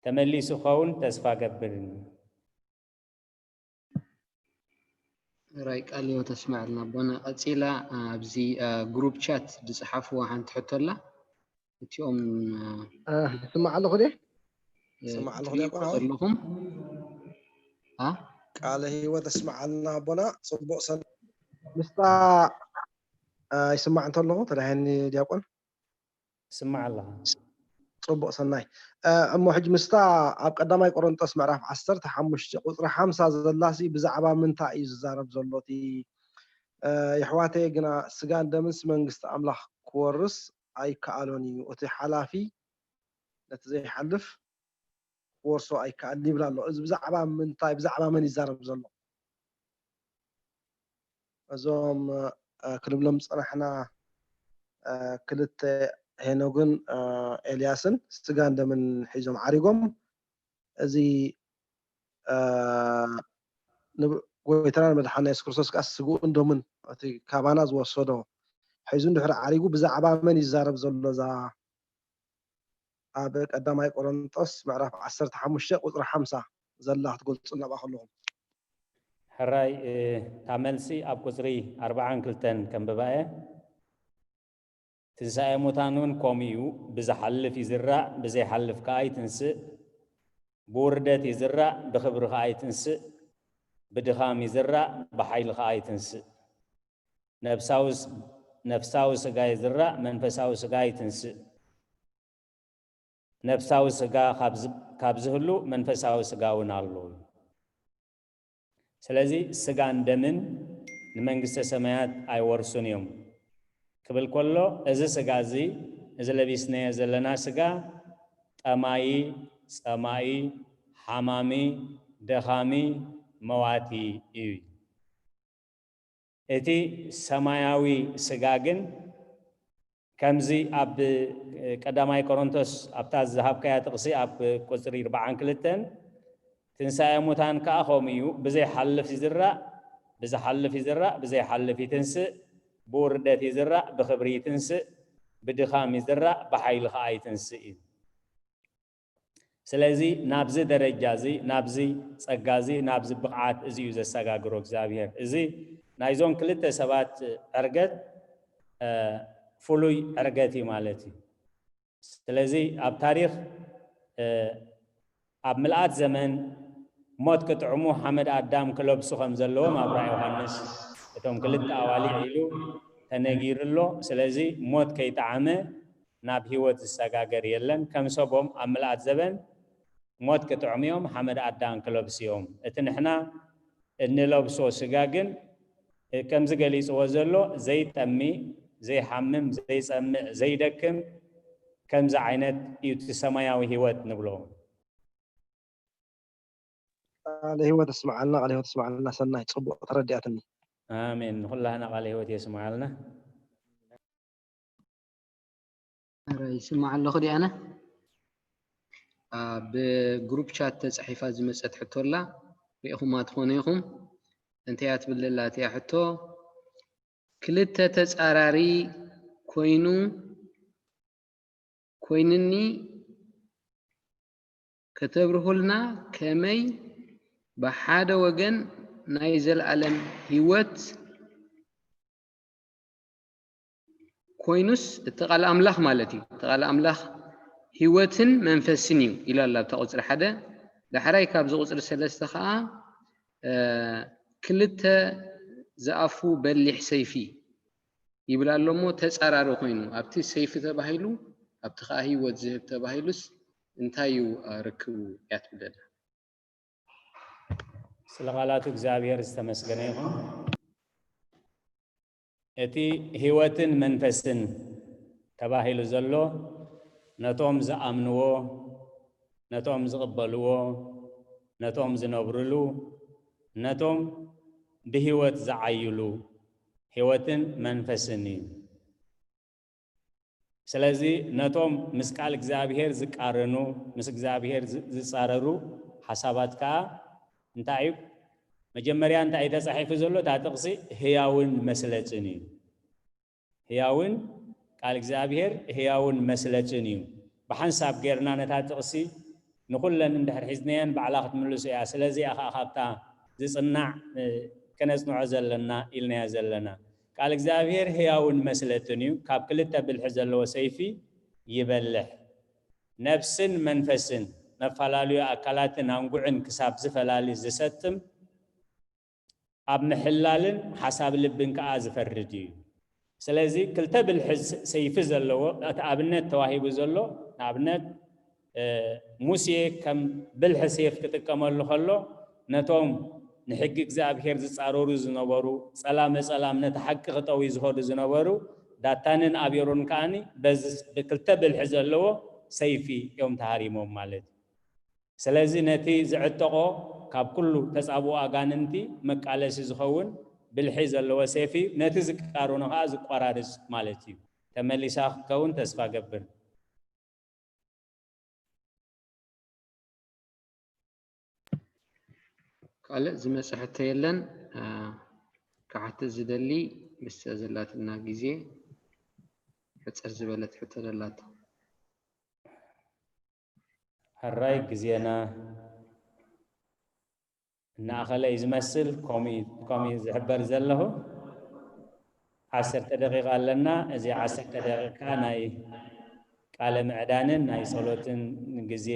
ተመሊሱ ክኸውን ተስፋ ገብር። ራይ ቃል ህይወት ኣስምዐልና ኣቦና። ቀጺላ ኣብዚ ግሩፕ ቻት ዝጸሓፍዋ ሓንቲ ሕቶ ኣላ። እቲኦም ስማዕ ኣለኹ ደ ስማዕ ኣለኹ ዲያቆን ኣሁን ዘለኹም ኣ ቃለ ህይወት ኣስምዓልና ኣቦና። ጽቡቕ ሰን ምስታ ይስማዕ እንተለኹ ተዳህኒ ዲያቆን ስማዕ ኣለኻ። ጽቡቕ ሰናይ። እሞ ሕጂ ምስታ ኣብ ቀዳማይ ቆሮንጦስ ምዕራፍ ዓሰርተ ሓሙሽተ ቁጽሪ ሓምሳ ዘላሲ ብዛዕባ ምንታይ እዩ ዝዛረብ ዘሎ? እቲ የሕዋተየ ግና ስጋን ደምንስ መንግስቲ ኣምላኽ ክወርስ ኣይከኣሎን እዩ። እቲ ሓላፊ ነቲ ዘይሓልፍ ክወርሶ ኣይከኣልን ይብል ኣሎ። እዚ ብዛዕባ ምንታይ ብዛዕባ መን ይዛረብ ዘሎ? እዞም ክንብሎም ዝጸናሕና ክልተ ሄኖግን ኤልያስን ስጋን ደምን ሒዞም ዓሪጎም እዚ ጎይታናን መድሓና የሱስ ክርስቶስ ከዓ ስግኡን ደሙን እቲ ካባና ዝወሰዶ ሒዙ እንድሕሪ ዓሪጉ ብዛዕባ መን ይዛረብ ዘሎ እዛ ኣብ ቀዳማይ ቆሮንጦስ ምዕራፍ ዓሰርተ ሓሙሽተ ቁፅሪ ሓምሳ ዘላ ክትገልፁ እናብኣ ከለኹም ሕራይ እታ መልሲ ኣብ ቁፅሪ ኣርባዓን ክልተን ከንብባ እየ። ትንሳኤ ሙታን እውን ከምኡ እዩ። ብዝሓልፍ ይዝራእ፣ ብዘይሓልፍ ከዓ ይትንስእ። ብውርደት ይዝራእ፣ ብኽብሪ ከዓ ይትንስእ። ብድኻም ይዝራእ፣ ብሓይሊ ኸኣ ይትንስእ። ነፍሳዊ ስ-፣ ነፍሳዊ ስጋ ይዝራእ፣ መንፈሳዊ ስጋ ይትንስእ። ነፍሳዊ ስጋ ካብ ዝ-፣ ካብ ዝህሉ መንፈሳዊ ስጋ እውን ኣሎ። ስለዚ ስጋን ደምን ንመንግስተ ሰማያት ኣይወርሱን እዮም ክብል ከሎ፣ እዚ ስጋ እዚ፣ እዚ ለቢስናዮ ዘለና ስጋ ጠማዪ፣ ጸማኢ፣ ሓማሚ፣ ደኻሚ፣ መዋቲ እዩ። እቲ ሰማያዊ ስጋ ግን ከምዚ ኣብ ቀዳማይ ቆሮንቶስ ኣብታ ዝሃብካያ ጥቕሲ ኣብ ቁጽሪ ኣርባዓን ክልተን፣ ትንሳኤ ሙታን ከኣ ከምኡ እዩ፣ ብዘይሓልፍ ይዝራእ፣ ብዝሓልፍ ይዝራእ፣ ብዘይሓልፍ ይትንስእ፣ ብውርደት ይዝራእ፣ ብኽብሪ ይትንስእ፣ ብድኻም ይዝራእ፣ ብሓይሊ ከኣ ይትንስእ እዩ። ስለዚ ናብዚ ደረጃ እዚ፣ ናብዚ ጸጋ እዚ፣ ናብዚ ብቕዓት እዚ እዩ ዘሰጋግሮ እግዚኣብሔር። እዚ ናይዞም ክልተ ሰባት ዕርገት፣ እ፣ ፍሉይ ዕርገት እዩ ማለት እዩ። ስለዚ ኣብ ታሪኽ፣ እ፣ ኣብ ምልኣት ዘመን ሞት ክጥዕሙ ሓመድ ኣዳም ክለብሱ ከም ዘለዎም ኣብ ራእይ ዮሃንስ እቶም ክልተ ኣዋልዕ ኢሉ ተነጊሩ ኣሎ። ስለዚ ሞት ከይጠዓመ ናብ ህይወት ዝሰጋገር የለን። ከም ሰቦም ኣብ ምልኣት ዘበን ሞት ክጥዕሙ እዮም፣ ሓመድ ኣዳም ክለብሱ እዮም። እቲ ንሕና እንለብሶ ስጋ ግን፣ እ፣ ከምዚ ገሊጽዎ ዘሎ ዘይጠሚ፣ ዘይሓምም፣ ዘይጸምእ፣ ዘይደክም ከምዚ ዓይነት እዩ እቲ ሰማያዊ ህይወት ንብሎ። ቃለ ህይወት እስምዓልና፣ ቃለ ህይወት እስምዓልና። ሰናይ፣ ጽቡቕ ተረዲኣትኒ። ኣሜን። ንኹላህና ቃለ ህይወት የስምዓልና። ኣረ፣ ይስማዕ ኣለኹ ድየ ኣነ? ኣብ ግሩፕ ቻት ተጻሒፋ ዝመጸት ሕቶ ኣላ፣ ርኢኹማ ትኾኑ ኢኹም። እንታይ እያ ትብል ዘላ እቲኣ ሕቶ? ክልተ ተጻራሪ ኮይኑ፣ ኮይኑኒ ከተብርሁልና፣ ከመይ ብሓደ ወገን ናይ ዘለኣለም ህይወት ኮይኑስ፣ እቲ ቃል ኣምላኽ ማለት እዩ። እቲ ቃል ኣምላኽ ህይወትን መንፈስን እዩ ኢሉ ኣሎ ኣብታ ቁጽሪ ሓደ። ዳሕራይ ካብዚ ቁጽሪ ሰለስተ ኸኣ፣ እ፣ ክልተ ዝኣፉ በሊሕ ሰይፊ ይብል ኣሎ እሞ፣ ተጻራሪ ኮይኑ፣ ኣብቲ ሰይፊ ተባሂሉ፣ ኣብቲ ኸኣ ህይወት ዝህብ ተባሂሉስ እንታይ እዩ፣ እ፣ ርክቡ እያ ትብል ዘላ? ስለ ቃላቱ እግዚኣብሔር ዝተመስገነ ይኹን። እቲ ህይወትን መንፈስን ተባሂሉ ዘሎ ነቶም ዝኣምንዎ፣ ነቶም ዝቕበልዎ፣ ነቶም ዝነብርሉ፣ ነቶም ብህይወት ዝዓይሉ ህይወትን መንፈስን እዩ። ስለዚ ነቶም ምስ ቃል እግዚኣብሔር ዝቃረኑ፣ ምስ እግዚኣብሔር ዝ-፣ ዝጻረሩ ሓሳባት ከኣ እንታይ እዩ? መጀመርያ እንታይ እዩ ተጻሒፉ ዘሎ? እታ ጥቕሲ ህያውን መስለጥን እዩ። ህያውን፣ ቃል እግዚኣብሔር ህያውን መስለጥን እዩ። ብሓንሳብ ጌርና ነታ ጥቕሲ ንኹለን እንድሕር ሒዝናየን ባዕላ ክትምልሶ እያ። ስለዚ እያ ከኣ ካብታ ዝጽናዕ፣ እ፣ ከነጽንዖ ዘለና ኢልናያ ዘለና። ቃል እግዚኣብሔር ህያውን መስለጥን እዩ፣ ካብ ክልተ ብልሒ ዘለዎ ሰይፊ ይበልሕ፣ ነፍስን መንፈስን፣ መፈላለዩ ኣካላትን ኣንጉዕን ክሳብ ዝፈላሊ ዝሰጥም፣ ኣብ ምሕላልን ሓሳብ ልብን ከኣ ዝፈርድ እዩ። ስለዚ ክልተ ብልሒ ስ-፣ ሰይፊ ዘለዎ፣ እቲ ኣብነት ተዋሂቡ ዘሎ፣ ንኣብነት፣ እ፣ ሙሴ ከም ብልሒ ሴፍ ክጥቀመሉ ከሎ፣ ነቶም ንሕጊ እግዚኣብሔር ዝጻረሩ ዝነበሩ፣ ጸላመ ጸላም ነቲ ሓቂ ክጠውዩ ዝኸዱ ዝነበሩ፣ ዳታንን ኣቤሮን ከኣኒ በዚ ብክልተ ብልሒ ዘለዎ ሰይፊ እዮም ተሃሪሞም ማለት እዩ። ስለዚ ነቲ ዝዕጠቖ ካብ ኩሉ ተጻብኦ ኣጋንንቲ መቃለሲ ዝኸውን ብልሒ ዘለዎ ሴፍ እዩ። ነቲ ዝቃረኖ ከኣ ዝቆራርጽ ማለት እዩ። ተመሊሳ ክትከውን ተስፋ ገብር። ካልእ ዝመጸ ሕቶ የለን። እ፣ ክሓትት ዝደሊ ምስ ዘላትና ግዜ ሕጽር ዝበለት ሕቶ ዘላቶ። ሕራይ ግዜና እናኣኸለ እዩ ዝመስል። ከምኡ፣ ከምኡ ዝሕበር ዘለኹ። ዓሰርተ ደቂቃ ኣለና። እዚ ዓሰርተ ደቂቃ ናይ ቃለ ምዕዳንን ናይ ጸሎትን ግዜ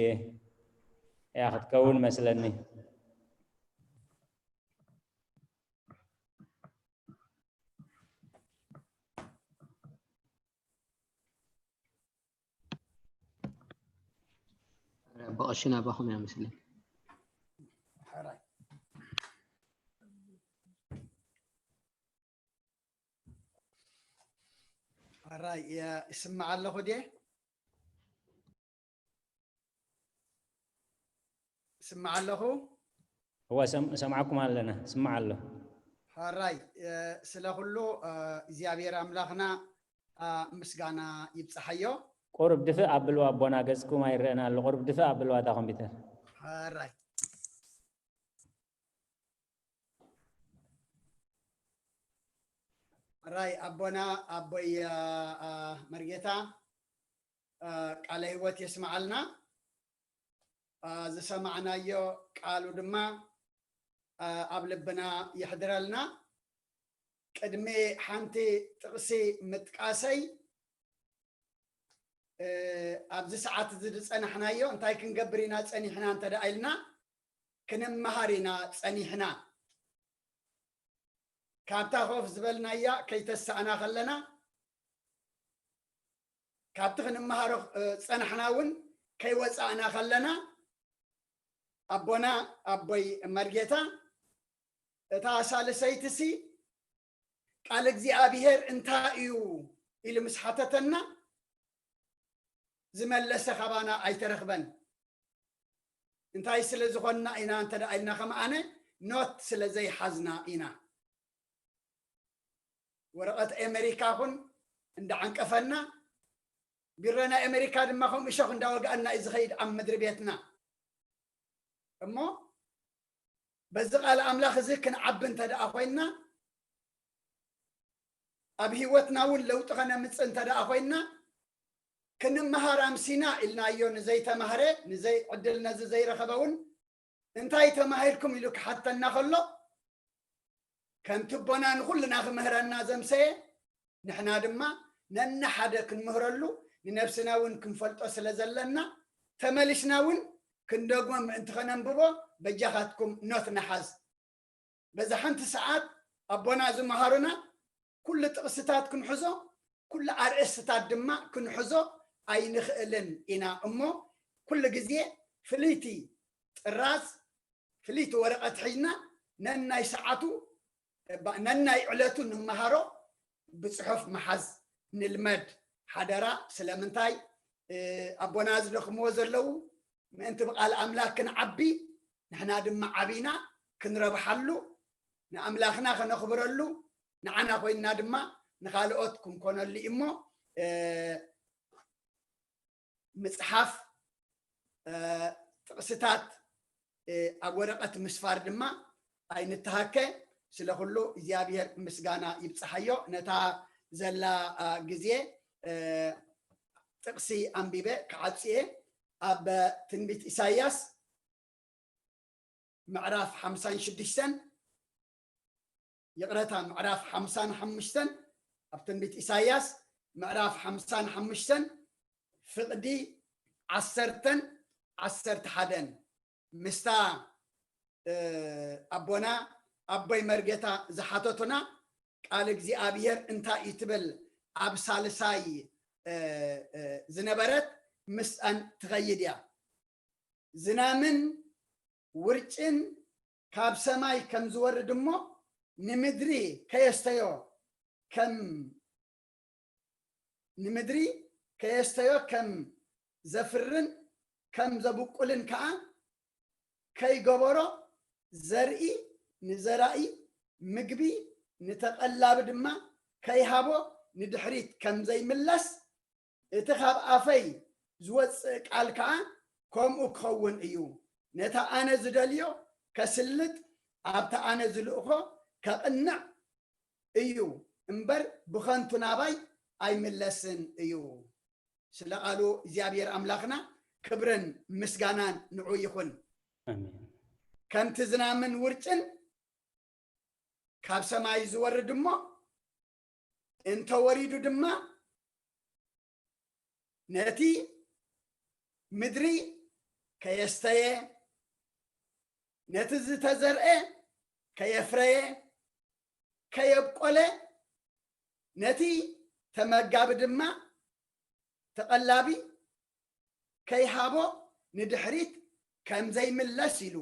እያ ክትከውን መስለኒ። ብቐሺ ናባኹም እያ መስለኒ። ሕራይ ሕራይ፣ ይስማዕ ኣለኹ ድየ? ይስማዕ ኣለኹ? እወ፣ ሰም- ሰምዓኩም ኣለና። ስማዕ ኣሎ። ሕራይ፣ ስለ ኩሉ እግዚኣብሔር ኣምላኽና ምስጋና ይብፅሓዮ። ቁሩብ ድፍእ ኣብልዋ ኣቦና፣ ገፅኩም ኣይረአን ኣሎ። ቁሩብ ድፍእ ኣብልዋ እታ ኮምፒተር። ሕራይ ሕራይ፣ ኣቦና ኣቦይ መርጌታ ቃለ ህይወት የስምዓልና። ዝሰማዕናዮ ቃሉ ድማ ኣብ ልብና የሕድረልና። ቅድሚ ሓንቲ ጥቕሲ ምጥቃሰይ፣ ኣብዚ ሰዓት እዚ ዝጸናሕናዮ እንታይ ክንገብር ኢና ጸኒሕና እንተ ደኣ ኢልና፣ ክንመሃር ኢና ጸኒሕና። ካብታ ኮፍ ዝበልናያ ከይተሳእና ከለና፣ ካብቲ ክንመሃሮ ዝጸናሕና እውን ከይወጻእና ከለና፣ ኣቦና ኣቦይ መርጌታ፣ እታ ሳልሰይትሲ ቃል እግዚኣብሔር እንታይ እዩ ኢሉ ምስ ሓተተና፣ ዝመለሰ ካባና ኣይተረኽበን። እንታይ ስለ ዝኾንና ኢና እንተ ደኣ ኢልና፣ ከም ኣነ ኖት ስለ ዘይሓዝና ኢና። ወረቐት ኣሜሪካ ኹን እንዳዓንቀፈና፣ ቢሮ ናይ ኣሜሪካ ድማ ከምኡ እሾኽ እንዳወግኣና እዩ ዝኸይድ ኣብ ምድሪ ቤትና። እሞ በዚ ቃል ኣምላኽ እዚ ክንዓቢ እንተ ደኣ ኮይንና፣ ኣብ ህይወትና እውን ለውጢ ከነምፅእ እንተ ደኣ ኮይንና፣ ክንመሃር ኣምሲና ኢልናዮ ንዘይተማህረ፣ ንዘይ ዕድል ነዚ ዘይረኸበ እውን እንታይ ተማሂርኩም ኢሉ ክሓተና ከሎ፣ ከምቲ ኣቦና ንኹልና ክምህረና ዘምሰየ፣ ንሕና ድማ ነንሓደ ክንምህረሉ፣ ንነብስና እውን ክንፈልጦ ስለ ዘለና፣ ተመሊስና እውን ክንደግሞ ምእንቲ ከነንብቦ በጃኻትኩም ኖት ንሓዝ። በዛ ሓንቲ ሰዓት ኣቦና ዝመሃሩና ኩሉ ጥቕስታት ክንሕዞ፣ ኩሉ ኣርእስትታት ድማ ክንሕዞ ኣይንኽእልን ኢና። እሞ ኩሉ ግዜ ፍልይቲ ጥራዝ፣ ፍልይቲ ወረቐት ሒዝና ነናይ ሰዓቱ፣ ነናይ ዕለቱ ንመሃሮ ብጽሑፍ ምሓዝ ንልመድ ሓደራ። ስለምንታይ? ኣቦና ዝደኽምዎ ዘለዉ ምእንቲ ብቓል ኣምላኽ ክንዓቢ፣ ንሕና ድማ ዓቢና ክንረብሓሉ፣ ንኣምላኽና ከነኽብረሉ፣ ንዓና ኮይንና ድማ ንኻልኦት ክንኮነሉ እዩ እሞ፣ ምጽሓፍ፣ ጥቕስታት ኣብ ወረቐት ምስፋር ድማ ኣይንተሃከ። ስለ ኩሉ እግዚኣብሔር ምስጋና ይብጽሓዮ። ነታ ዘላ ግዜ ጥቕሲ ኣንቢበ ክዓጽየ። ኣብ ትንቢት ኢሳይያስ ምዕራፍ ሓምሳን ሽዱሽተን፣ ይቕረታ፣ ምዕራፍ ሓምሳን ሓሙሽተን፣ ኣብ ትንቢት ኢሳይያስ ምዕራፍ ሓምሳን ሓሙሽተን፣ ፍቕዲ ዓሰርተን ዓሰርተ ሓደን፣ ምስታ ኣቦና ኣቦይ መርጌታ ዝሓተቱና ቃል እግዚኣብሔር እንታይ እዩ ትብል ኣብ ሳልሳይ ዝነበረት ምስኣን ትኸይድ እያ። ዝናምን ውርጭን ካብ ሰማይ ከም ዝወርድ እሞ፣ ንምድሪ ከየስተዮ ከም ንምድሪ ከየስተዮ ከም ዘፍርን ከም ዘብቁልን ከኣ ከይገበሮ፣ ዘርኢ ንዘራኢ፣ ምግቢ ንተቐላቢ ድማ ከይሃቦ ንድሕሪት ከም ዘይምለስ፣ እቲ ካብ ኣፈይ ዝወጽእ ቃል ከኣ ከምኡ ክኸውን እዩ። ነቲ ኣነ ዝደልዮ ከስልጥ፣ ኣብቲ ኣነ ዝልእኾ ከቕንዕ እዩ እምበር፣ ብኸንቱ ናባይ ኣይምለስን እዩ። ስለ ቃሉ እግዚኣብሔር ኣምላኽና ክብርን ምስጋናን ንዑ ይኹን። ኣሜን። ከምቲ ዝናምን ውርጭን ካብ ሰማይ ዝወርድ እሞ፣ እንተወሪዱ ድማ ነቲ ምድሪ ከየስተየ፣ ነቲ ዝተዘርአ ከየፍረየ፣ ከየብቆለ፣ ነቲ ተመጋቢ ድማ ተቐላቢ ከይሃቦ ንድሕሪት ከም ዘይምለስ ኢሉ፣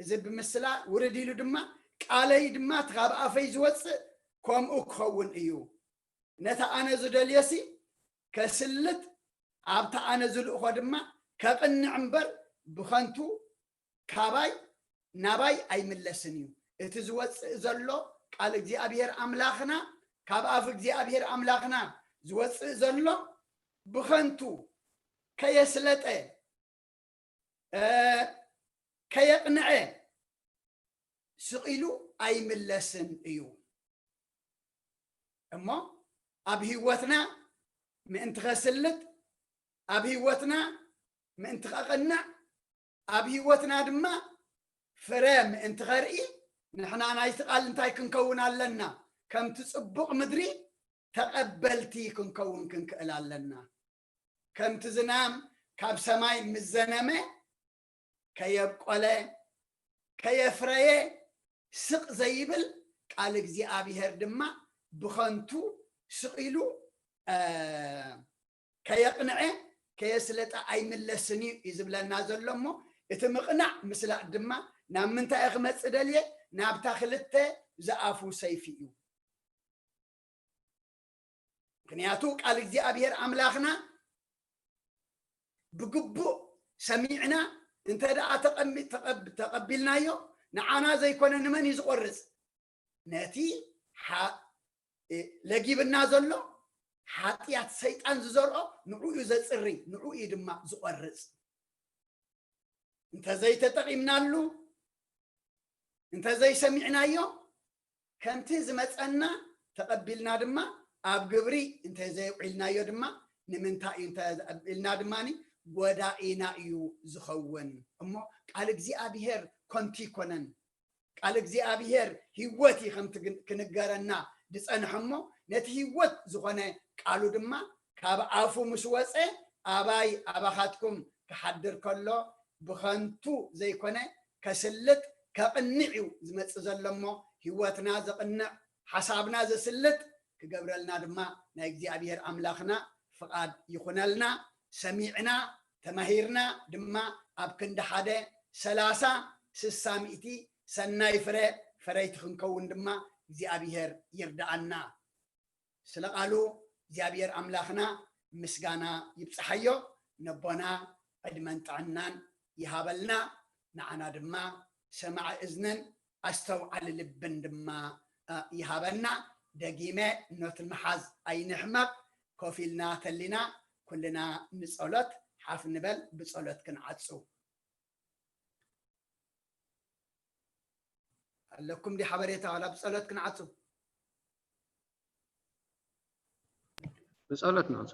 እዚ ብምስላ ውርድ ኢሉ ድማ፣ ቃለይ ድማ እቲ ካብ ኣፈይ ዝወፅእ ከምኡ ክኸውን እዩ። ነቲ ኣነ ዝደልዮሲ ከስልጥ፣ ኣብቲ ኣነ ዝልእኾ ድማ ከቕንዕ እምበር፣ ብኸንቱ ካባይ ናባይ ኣይምለስን እዩ። እቲ ዝወፅእ ዘሎ ቃል እግዚኣብሔር ኣምላኽና፣ ካብ ኣፍ እግዚኣብሔር ኣምላኽና ዝወፅእ ዘሎ ብኸንቱ ከየስለጠ፣ እ፣ ከየቕንዐ ስቕ ኢሉ ኣይምለስን እዩ። እሞ ኣብ ህይወትና ምእንቲ ኸስልጥ፣ ኣብ ህይወትና ምእንቲ ኸቕንዕ፣ ኣብ ህይወትና ድማ ፍረ ምእንቲ ኸርኢ፣ ንሕና ናይቲ ቃል እንታይ ክንከውን ኣለና? ከምቲ ጽቡቕ ምድሪ ተቐበልቲ ክንከውን ክንክእል ኣለና። ከምቲ ዝናም ካብ ሰማይ ምስ ዘነመ፣ ከየብቆለ፣ ከየፍረየ ስቕ ዘይብል፣ ቃል እግዚኣብሔር ድማ ብኸንቱ ስቕ ኢሉ፣ እ፣ ከየቕንዐ፣ ከየስለጠ ኣይምለስን እዩ፣ እዩ ዝብለና ዘሎ። እሞ እቲ ምቕናዕ ምስላጥ ድማ ናብ ምንታይ እዩ ክመጽእ ደልየ? ናብታ ክልተ ዝኣፉ ሰይፊ እዩ። ምኽንያቱ ቃል እግዚኣብሔር ኣምላኽና ብግቡእ ሰሚዕና እንተ ደኣ ተቐሚ-፣ ተቐብ-፣ ተቐቢልናዮ፣ ንዓና ዘይኮነ ንመን እዩ ዝቖርጽ? ነቲ ሓ-፣ እ፣ ለጊብና ዘሎ ሓጢኣት ሰይጣን ዝዘርኦ ንዑ እዩ ዘጽሪ፣ ንዑ እዩ ድማ ዝቖርጽ። እንተዘይተጠቒምናሉ፣ እንተዘይሰሚዕናዮ፣ ከምቲ ዝመጸና ተቐቢልና ድማ ኣብ ግብሪ እንተዘየውዒልናዮ ድማ፣ ንምንታይ እዩ እንተዘይተቐቢልና ድማ ጎዳኢና እዩ ዝኸውን። እሞ ቃል እግዚኣብሔር ከንቱ ኣይኮነን። ቃል እግዚኣብሔር ህይወት እዩ ከምቲ ግን-፣ ክንገረና ዝጸንሐ። እሞ ነቲ ህይወት ዝኾነ ቃሉ ድማ ካብ ኣፉ ምስ ወጸ፣ ኣባይ ኣባኻትኩም ክሓድር ከሎ ብኸንቱ ዘይኮነ ከስልጥ ከቕንዕ እዩ ዝመጽእ ዘሎ። እሞ ህይወትና ዘቕንዕ፣ ሓሳብና ዘስልጥ ክገብረልና ድማ ናይ እግዚኣብሔር ኣምላኽና ፍቓድ ይኹነልና። ሰሚዕና ተማሂርና ድማ ኣብ ክንዲ ሓደ ሰላሳ፣ ስሳ፣ ሚእቲ ሰናይ ፍረ ፈረይቲ ክንከውን ድማ እግዚኣብሔር ይርድኣና። ስለ ቃሉ እግዚኣብሔር ኣምላኽና ምስጋና ይብጽሓዮ። ነቦና ዕድመን ጥዕናን ይሃበልና። ንዓና ድማ ሰማዒ እዝንን ኣስተውዓሊ ልብን ድማ፣ እ፣ ይሃበና። ደጊመ ኖት ምሓዝ ኣይንሕመቕ። ኮፍ ኢልና ተሊና ኩልና ንጸሎት ሓፍ ንበል፣ ብጸሎት ክንዓጹ። ኣለኩም ዲ ሓበሬታ ዋላ ብጸሎት ክንዓጹ? ብጸሎት ንዓጹ።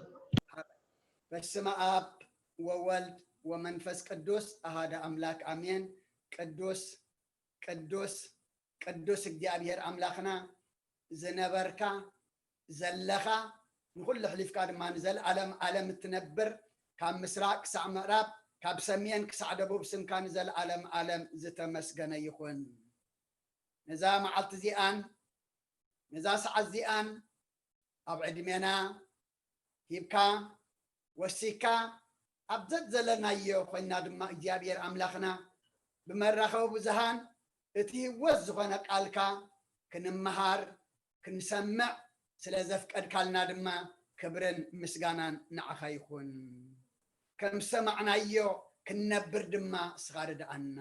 በስመ ኣብ ወወልድ ወመንፈስ ቅዱስ ኣሃደ ኣምላክ ኣሜን። ቅዱስ፣ ቅዱስ፣ ቅዱስ እግዚኣብሔር ኣምላኽና ዝነበርካ ዘለኻ፣ ንኹሉ ኣሕሊፍካ ድማ ንዘለኣለም ኣለም እትነብር፣ ካብ ምስራቅ ክሳዕ ምዕራብ፣ ካብ ሰሜን ክሳዕ ደቡብ ስምካ ንዘለኣለም ኣለም ዝተመስገነ ይኹን። ነዛ መዓልቲ እዚኣን ነዛ ሰዓት እዚኣን ኣብ ዕድሜና ሂብካ፣ ወሲካ፣ ኣብ ዘዘለናዮ ኮይና ድማ እግዚኣብሔር ኣምላኽና ብመራኸቢ ብዙሃን እቲ ህይወት ዝኾነ ቃልካ ክንመሃር፣ ክንሰምዕ ስለ ዘፍቀድካልና ድማ ክብርን ምስጋናን ንዓኻ ይኹን። ከም ዝሰማዕናዮ ክንነብር ድማ እስኻ ርድኣና።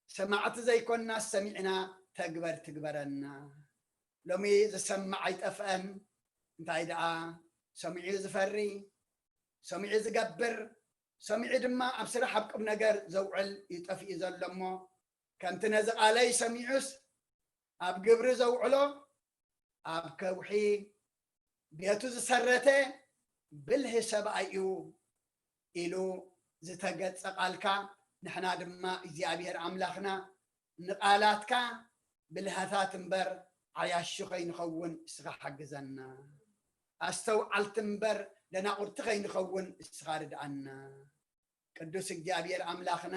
ሰማዕቲ ዘይኮንና ሰሚዕና ተግበር ትግበረና። ሎሚ ዝሰምዕ ኣይጠፍአን። እንታይ ደኣ ሰሚዑ ዝፈሪ፣ ሰሚዑ ዝገብር፣ ሰሚዑ ድማ ኣብ ስራሕ ኣብ ቁም ነገር ዘውዕል እዩ ጠፊኡ ዘሎ። እሞ ከምቲ ነዚ ቃለይ ሰሚዑስ ኣብ ግብሪ ዘውዕሎ፣ ኣብ ከውሒ ቤቱ ዝሰረተ ብልሂ ሰብኣይ እዩ ኢሉ ዝተገልጸ ቃልካ፣ ንሕና ድማ እግዚኣብሔር ኣምላኽና ንቃላትካ ብልሃታት እምበር ዓያሹ ከይንኸውን እስኻ ሓግዘና። ኣስተውዓልቲ እምበር ደናቑርቲ ከይንኸውን እስኻ ርድኣና። ቅዱስ እግዚኣብሔር ኣምላኽና፣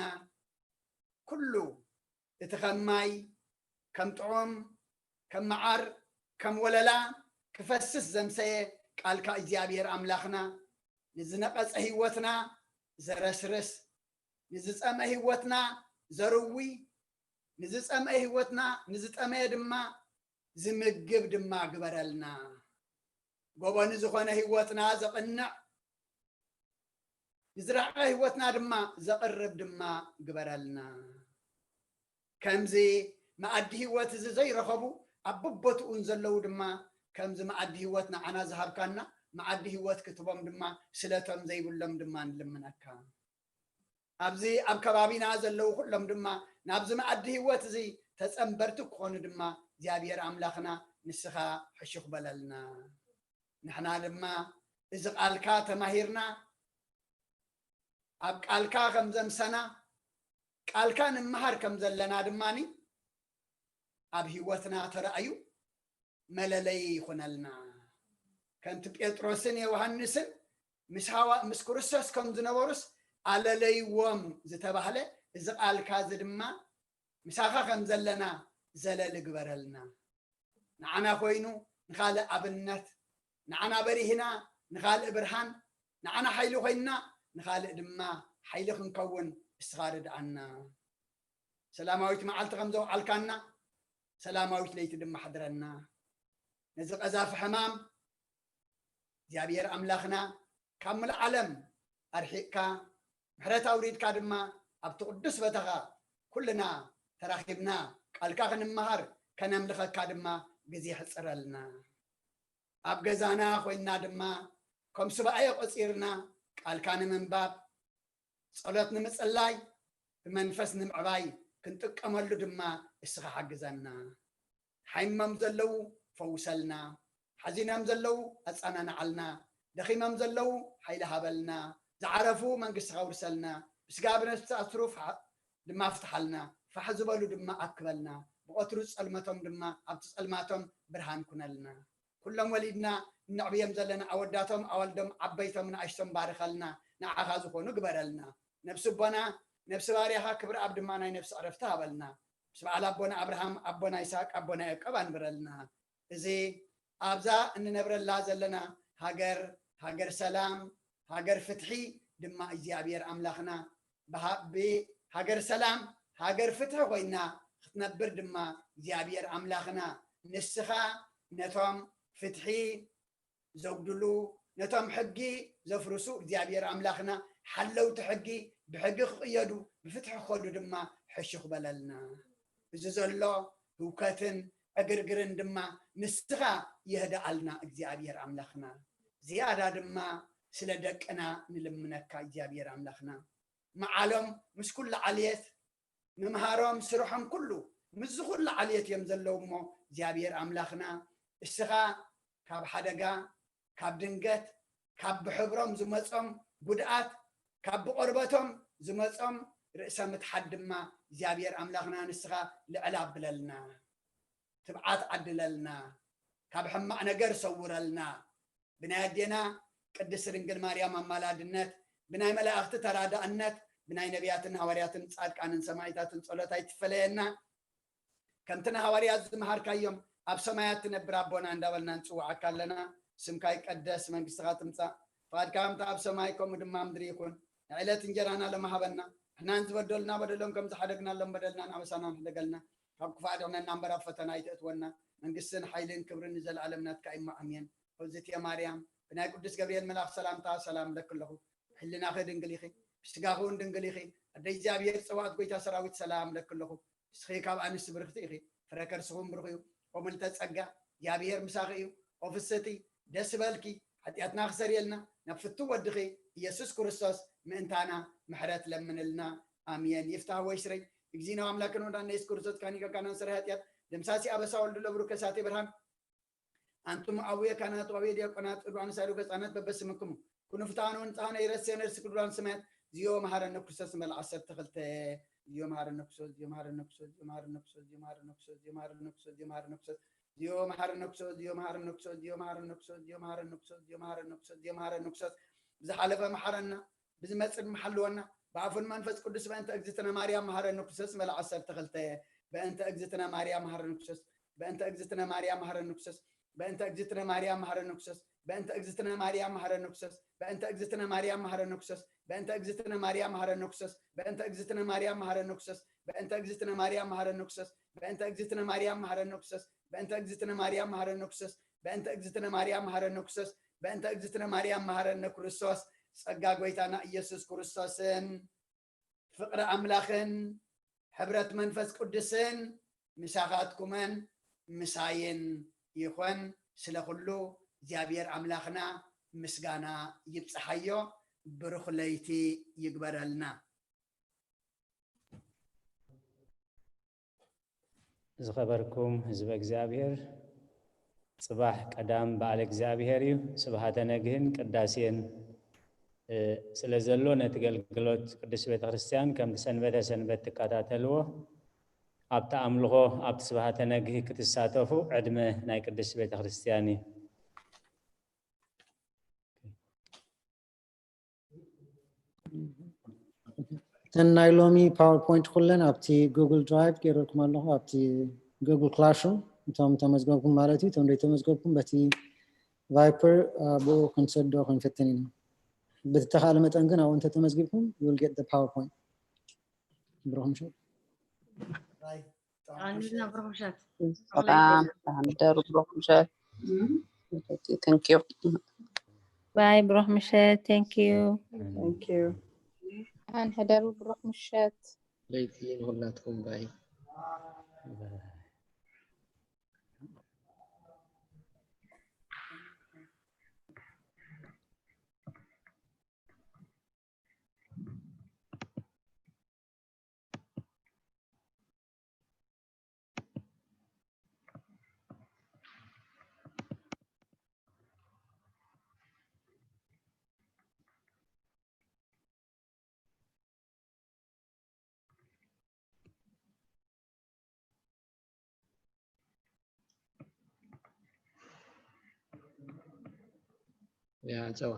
ኩሉ እቲ ከም ማይ፣ ከም ጥዑም፣ ከም መዓር፣ ከም ወለላ ክፈስስ ዘምሰየ ቃልካ እግዚኣብሔር ኣምላኽና፣ ንዝነቐጸ ህይወትና ዘረስርስ፣ ንዝጸመ ህይወትና ዘርዊ፣ ንዝጸመ ህይወትና፣ ንዝጠመየ ድማ ዝምግብ ድማ ግበረልና። ጎበኑ ዝኾነ ህይወትና ዘቕንዕ፣ ንዝረሓቐ ህይወትና ድማ ዘቕርብ ድማ ግበረልና። ከምዚ መኣዲ ህይወት እዚ ዘይረኸቡ ኣብ በቦትኡን ዘለዉ ድማ፣ ከምዚ መኣዲ ህይወት ንዓና ዝሃብካና መኣዲ ህይወት ክትቦም ድማ ስለቶም ዘይብሎም ድማ ንልምነካ። ኣብዚ ኣብ ከባቢና ዘለዉ ኩሎም ድማ ናብዚ መኣዲ ህይወት እዚ ተጸንበርቲ ክኾኑ ድማ እግዚኣብሔር ኣምላኽና ንስኻ ሕሹኽ በለልና። ንሕና ድማ እዚ ቃልካ ተማሂርና፣ ኣብ ቃልካ ከም ዘምሰና፣ ቃልካ ንመሃር ከም ዘለና ድማኒ ኣብ ህይወትና ተራእዩ መለለይ ይኹነልና። ከምቲ ጴጥሮስን ዮሃንስን ምስ ሃዋ-፣ ምስ ክርስቶስ ከም ዝነበሩስ ኣለለይዎም ዝተባህለ፣ እዚ ቃልካ እዚ ድማ ምሳኻ ከም ዘለና ዘለል ግበረልና። ንዓና ኮይኑ ንኻልእ ኣብነት፣ ንዓና በሪህና ንኻልእ ብርሃን፣ ንዓና ሓይሊ ኮይንና ንኻልእ ድማ ሓይሊ ክንከውን እስኻ ርድኣና። ሰላማዊት መዓልቲ ከም ዘውዓልካና፣ ሰላማዊት ለይቲ ድማ ሓድረና። ነዚ ቀዛፊ ሕማም እግዚኣብሔር ኣምላኽና ካብ ምሉእ ዓለም ኣርሒቕካ፣ ምሕረት ኣውሪድካ ድማ ኣብቲ ቅዱስ ቦታኻ ኩልና ተራኺብና ቃልካ ክንመሃር ከነምልኸካ ድማ ግዜ ሕጽረልና። ኣብ ገዛና ኮይንና ድማ ከም ሱባኤ ቆጺርና ቃልካ ንምንባብ፣ ጸሎት ንምጽላይ፣ ብመንፈስ ንምዕባይ ክንጥቀመሉ ድማ እስኻ ሓግዘና። ሓሚሞም ዘለዉ ፈውሰልና፣ ሓዚኖም ዘለዉ ኣጸናንዓልና፣ ደኺሞም ዘለዉ ሓይሊ ሃበልና፣ ዝዓረፉ መንግስትኻ ኣውርሰልና፣ ብስጋ ብነፍሲ ዝተኣስሩ ፍሓ-፣ ድማ ፍትሓልና፣ ፋሕ ዝበሉ ድማ ኣክበልና፣ ብቐትሩ ጸልመቶም ድማ ኣብቲ ጸልማቶም ብርሃን ኩነልና። ኩሎም ወሊድና እነዕብዮም ዘለና ኣወዳቶም፣ ኣዋልዶም፣ ዓበይቶም፣ ንኣሽቶም ባርኸልና፣ ንዓኻ ዝኾኑ ግበረልና። ነብሲ ኣቦና፣ ነብሲ ባርያኻ ክብሪ ኣብ ድማ ናይ ነብሲ ዕረፍቲ ሃበልና። ምስ በዓል ኣቦና ኣብርሃም፣ ኣቦና ይስሐቅ፣ ኣቦና ያዕቆብ ኣንብረልና። እዚ ኣብዛ እንነብረላ ዘለና ሃገር፣ ሃገር ሰላም፣ ሃገር ፍትሒ ድማ እግዚኣብሔር ኣምላኽና ብሃ-፣ ብሃገር ሰላም፣ ሃገር ፍትሒ ኮይና ክትነብር ድማ እግዚኣብሔር ኣምላኽና ንስኻ ነቶም ፍትሒ ዘጉድሉ፣ ነቶም ሕጊ ዘፍርሱ እግዚኣብሔር ኣምላኽና ሓለውቲ ሕጊ ብሕጊ ክቕየዱ፣ ብፍትሒ ክኸዱ ድማ ሕሹኽ በለልና። እዚ ዘሎ ህውከትን ዕግርግርን ድማ ንስኻ የህድኣልና እግዚኣብሔር ኣምላኽና። ዝያዳ ድማ ስለ ደቅና ንልምነካ እግዚኣብሔር ኣምላኽና። መዓሎም ምስ ኩሉ ዓልየት፣ ምምሃሮም፣ ስርሖም ኩሉ ምስዚ ኩሉ ዓልየት እዮም ዘለዉ እሞ እግዚኣብሔር ኣምላኽና እስኻ ካብ ሓደጋ፣ ካብ ድንገት፣ ካብ ብሕብሮም ዝመጾም ጉድኣት፣ ካብ ብቆርበቶም ዝመጾም ርእሰ ምትሓት ድማ እግዚኣብሔር ኣምላኽና ንስኻ ልዕል ኣብለልና። ትብዓት ዓድለልና፣ ካብ ሕማቕ ነገር ሰውረልና። ብናይ ኣዴና ቅድስት ድንግል ማርያም ኣማላድነት፣ ብናይ መላእኽቲ ተራዳእነት፣ ብናይ ነቢያትን ሃዋርያትን ጻድቃንን ሰማዕታትን ጸሎት ኣይትፈለየና። ከምቲ ንሃዋርያት ዝመሃርካዮም፣ ኣብ ሰማያት ትነብር ኣቦና እንዳበልና ንጽውዓካ ኣለና። ስምካ ይቀደስ፣ መንግስትኻ ትምጻእ፣ ፍቓድካ ከምቲ ኣብ ሰማይ ከምኡ ድማ ኣብ ምድሪ ይኹን። ንዕለት እንጀራና ሎሚ ሃበና። ንሕናን ዝበደሉና በደሎም ከም ዝሓደግናሎም በደልናን ኣበሳናን ሕደገልና። ካብ ክፉእ ኣድሕነና እምበር ኣብ ፈተና ኣይተእትወና። መንግስትን ሓይልን ክብርን ንዘለኣለም ናትካ እዩ እሞ ኣሜን። እግዝእትየ ማርያም፣ ብናይ ቅዱስ ገብርኤል መልኣኽ ሰላምታ ሰላም እለኪ ኣለኹ። ሕልናኺ ድንግል ኢኺ፣ ብስጋኺ እውን ድንግል ኢኺ። ኣደ እግዚኣብሔር፣ ጸባኦት፣ ጎይታ ሰራዊት፣ ሰላም እለኪ ኣለኹ። ንስኺ ካብ ኣንስቲ ብርኽቲ ኢኺ፣ ፍረ ከርስኺ እውን ብሩኽ እዩ። ኦ ምልዕተ ጸጋ፣ እግዚኣብሔር ምሳኺ እዩ። ኦ ፍስሕቲ፣ ደስ ይበልኪ፣ ሓጢኣትና ክሰርየልና ናብ ፍቱው ወድኺ ኢየሱስ ክርስቶስ ምእንታና ምሕረት ለምንልና። ኣሜን። ይፍታህ ወይስረይ እግዚእነ ወኣምላክነ ወመድኃኒነ ኢየሱስ ክርስቶስ ካህን ሊቀ ካህናት ሰራይ ኃጢአት ደምሳሲ አበሳ ወልዱ ለብሩክ ከሳቴ ብርሃን። አንትሙ አቡየ ካህናት ወአቡየ ዲያቆናት ቅዱሳን ሳሉ ገጻነት በበስምክሙ ኩኑ ፍትሐነ ወንጽሐነ ይረሴነ ርእሲ ቅዱሳን ሰማያት። ዚዮ መሐረነ ክርስቶስ ንበል ዓሰርተ ክልተ። ዚዮ መሐረነ ክርስቶስ፣ ዚዮ መሐረነ ክርስቶስ፣ ዚዮ መሐረነ ክርስቶስ፣ ዚዮ መሐረነ ክርስቶስ፣ ዚዮ መሐረነ ክርስቶስ፣ ዚዮ መሐረነ ክርስቶስ፣ ዚዮ መሐረነ ክርስቶስ፣ ዚዮ መሐረነ ክርስቶስ፣ ዚዮ መሐረነ ክርስቶስ፣ ዚዮ መሐረነ ክርስቶስ፣ ዚዮ መሐረነ ክርስቶስ። ብዝሓለፈ መሐረና፣ ብዝመጽእ ድማ ሓልወና፣ ብኣፉን መንፈስ ቅዱስ በእንተ እግዝእትነ ማርያም መሐረነ ክርስቶስ ንበል ዓሰርተ ክልተ። በእንተ እግዝእትነ ማርያም መሐረነ ክርስቶስ፣ በእንተ እግዝእትነ ማርያም መሐረነ ክርስቶስ፣ በእንተ እግዝእትነ ማርያም መሐረነ ክርስቶስ። በእንተ እግዝእትነ ማርያም መሐረነ ክርስቶስ። በእንተ እግዝእትነ ማርያም መሐረነ ክርስቶስ። በእንተ እግዝእትነ ማርያም መሐረነ ክርስቶስ። በእንተ እግዝእትነ ማርያም መሐረነ ክርስቶስ። በእንተ እግዝእትነ ማርያም መሐረነ ክርስቶስ። በእንተ እግዝእትነ ማርያም መሐረነ ክርስቶስ። በእንተ እግዝእትነ ማርያም መሐረነ ክርስቶስ። በእንተ እግዝእትነ ማርያም መሐረነ ክርስቶስ። በእንተ እግዝእትነ ማርያም መሐረነ ክርስቶስ። ጸጋ ጎይታና ኢየሱስ ክርስቶስን ፍቕሪ ኣምላኽን ሕብረት መንፈስ ቅዱስን ምሳኻትኩምን ምሳይን ይኹን። ስለ ኩሉ እግዚኣብሔር ኣምላኽና ምስጋና ይብጽሓዮ። ብሩኽ ለይቲ ይግበረልና። ዝኸበርኩም ህዝበ እግዚኣብሔር፣ ጽባሕ ቀዳም በዓለ እግዚኣብሔር እዩ። ስብሃተ ነግህን ቅዳሴን ስለ ዘሎ ነቲ ገልግሎት ቅድስት ቤተ ክርስቲያን ከምቲ ሰንበተ ሰንበት ትከታተልዎ፣ ኣብቲ ኣምልኾ ኣብቲ ስብሃተ ነግህ ክትሳተፉ ዕድመ ናይ ቅድስት ቤተ ክርስቲያን እዩ። እተን ናይ ሎሚ ፓወርፖይንት ኩለን ኣብቲ ጉግል ድራይቭ ገይረልኩም ኣለኹ፣ ኣብቲ ጉግል ክላስሩም እቶም ተመዝገብኩም ማለት እዩ። እቶም ዘይተመዝገብኩም በቲ ቫይፐር ብኡ ክንሰዶ ክንፍትን ኢና። ብዝተኻእለ መጠን ግን ኣብኡ እንተተመዝጊብኩም you will get the PowerPoint። ብሩኽ ምሸት። ሰላም፣ ደህና ደሩ። ብሩኽ ምሸት። Thank you። ባይ፣ ብሩኽ ምሸት። Thank you። Thank you። ደህና ሕደሩ። ብሩኽ ምሸት። ለይቲ ንኹላትኩም። ባይ። ያ ጨዋ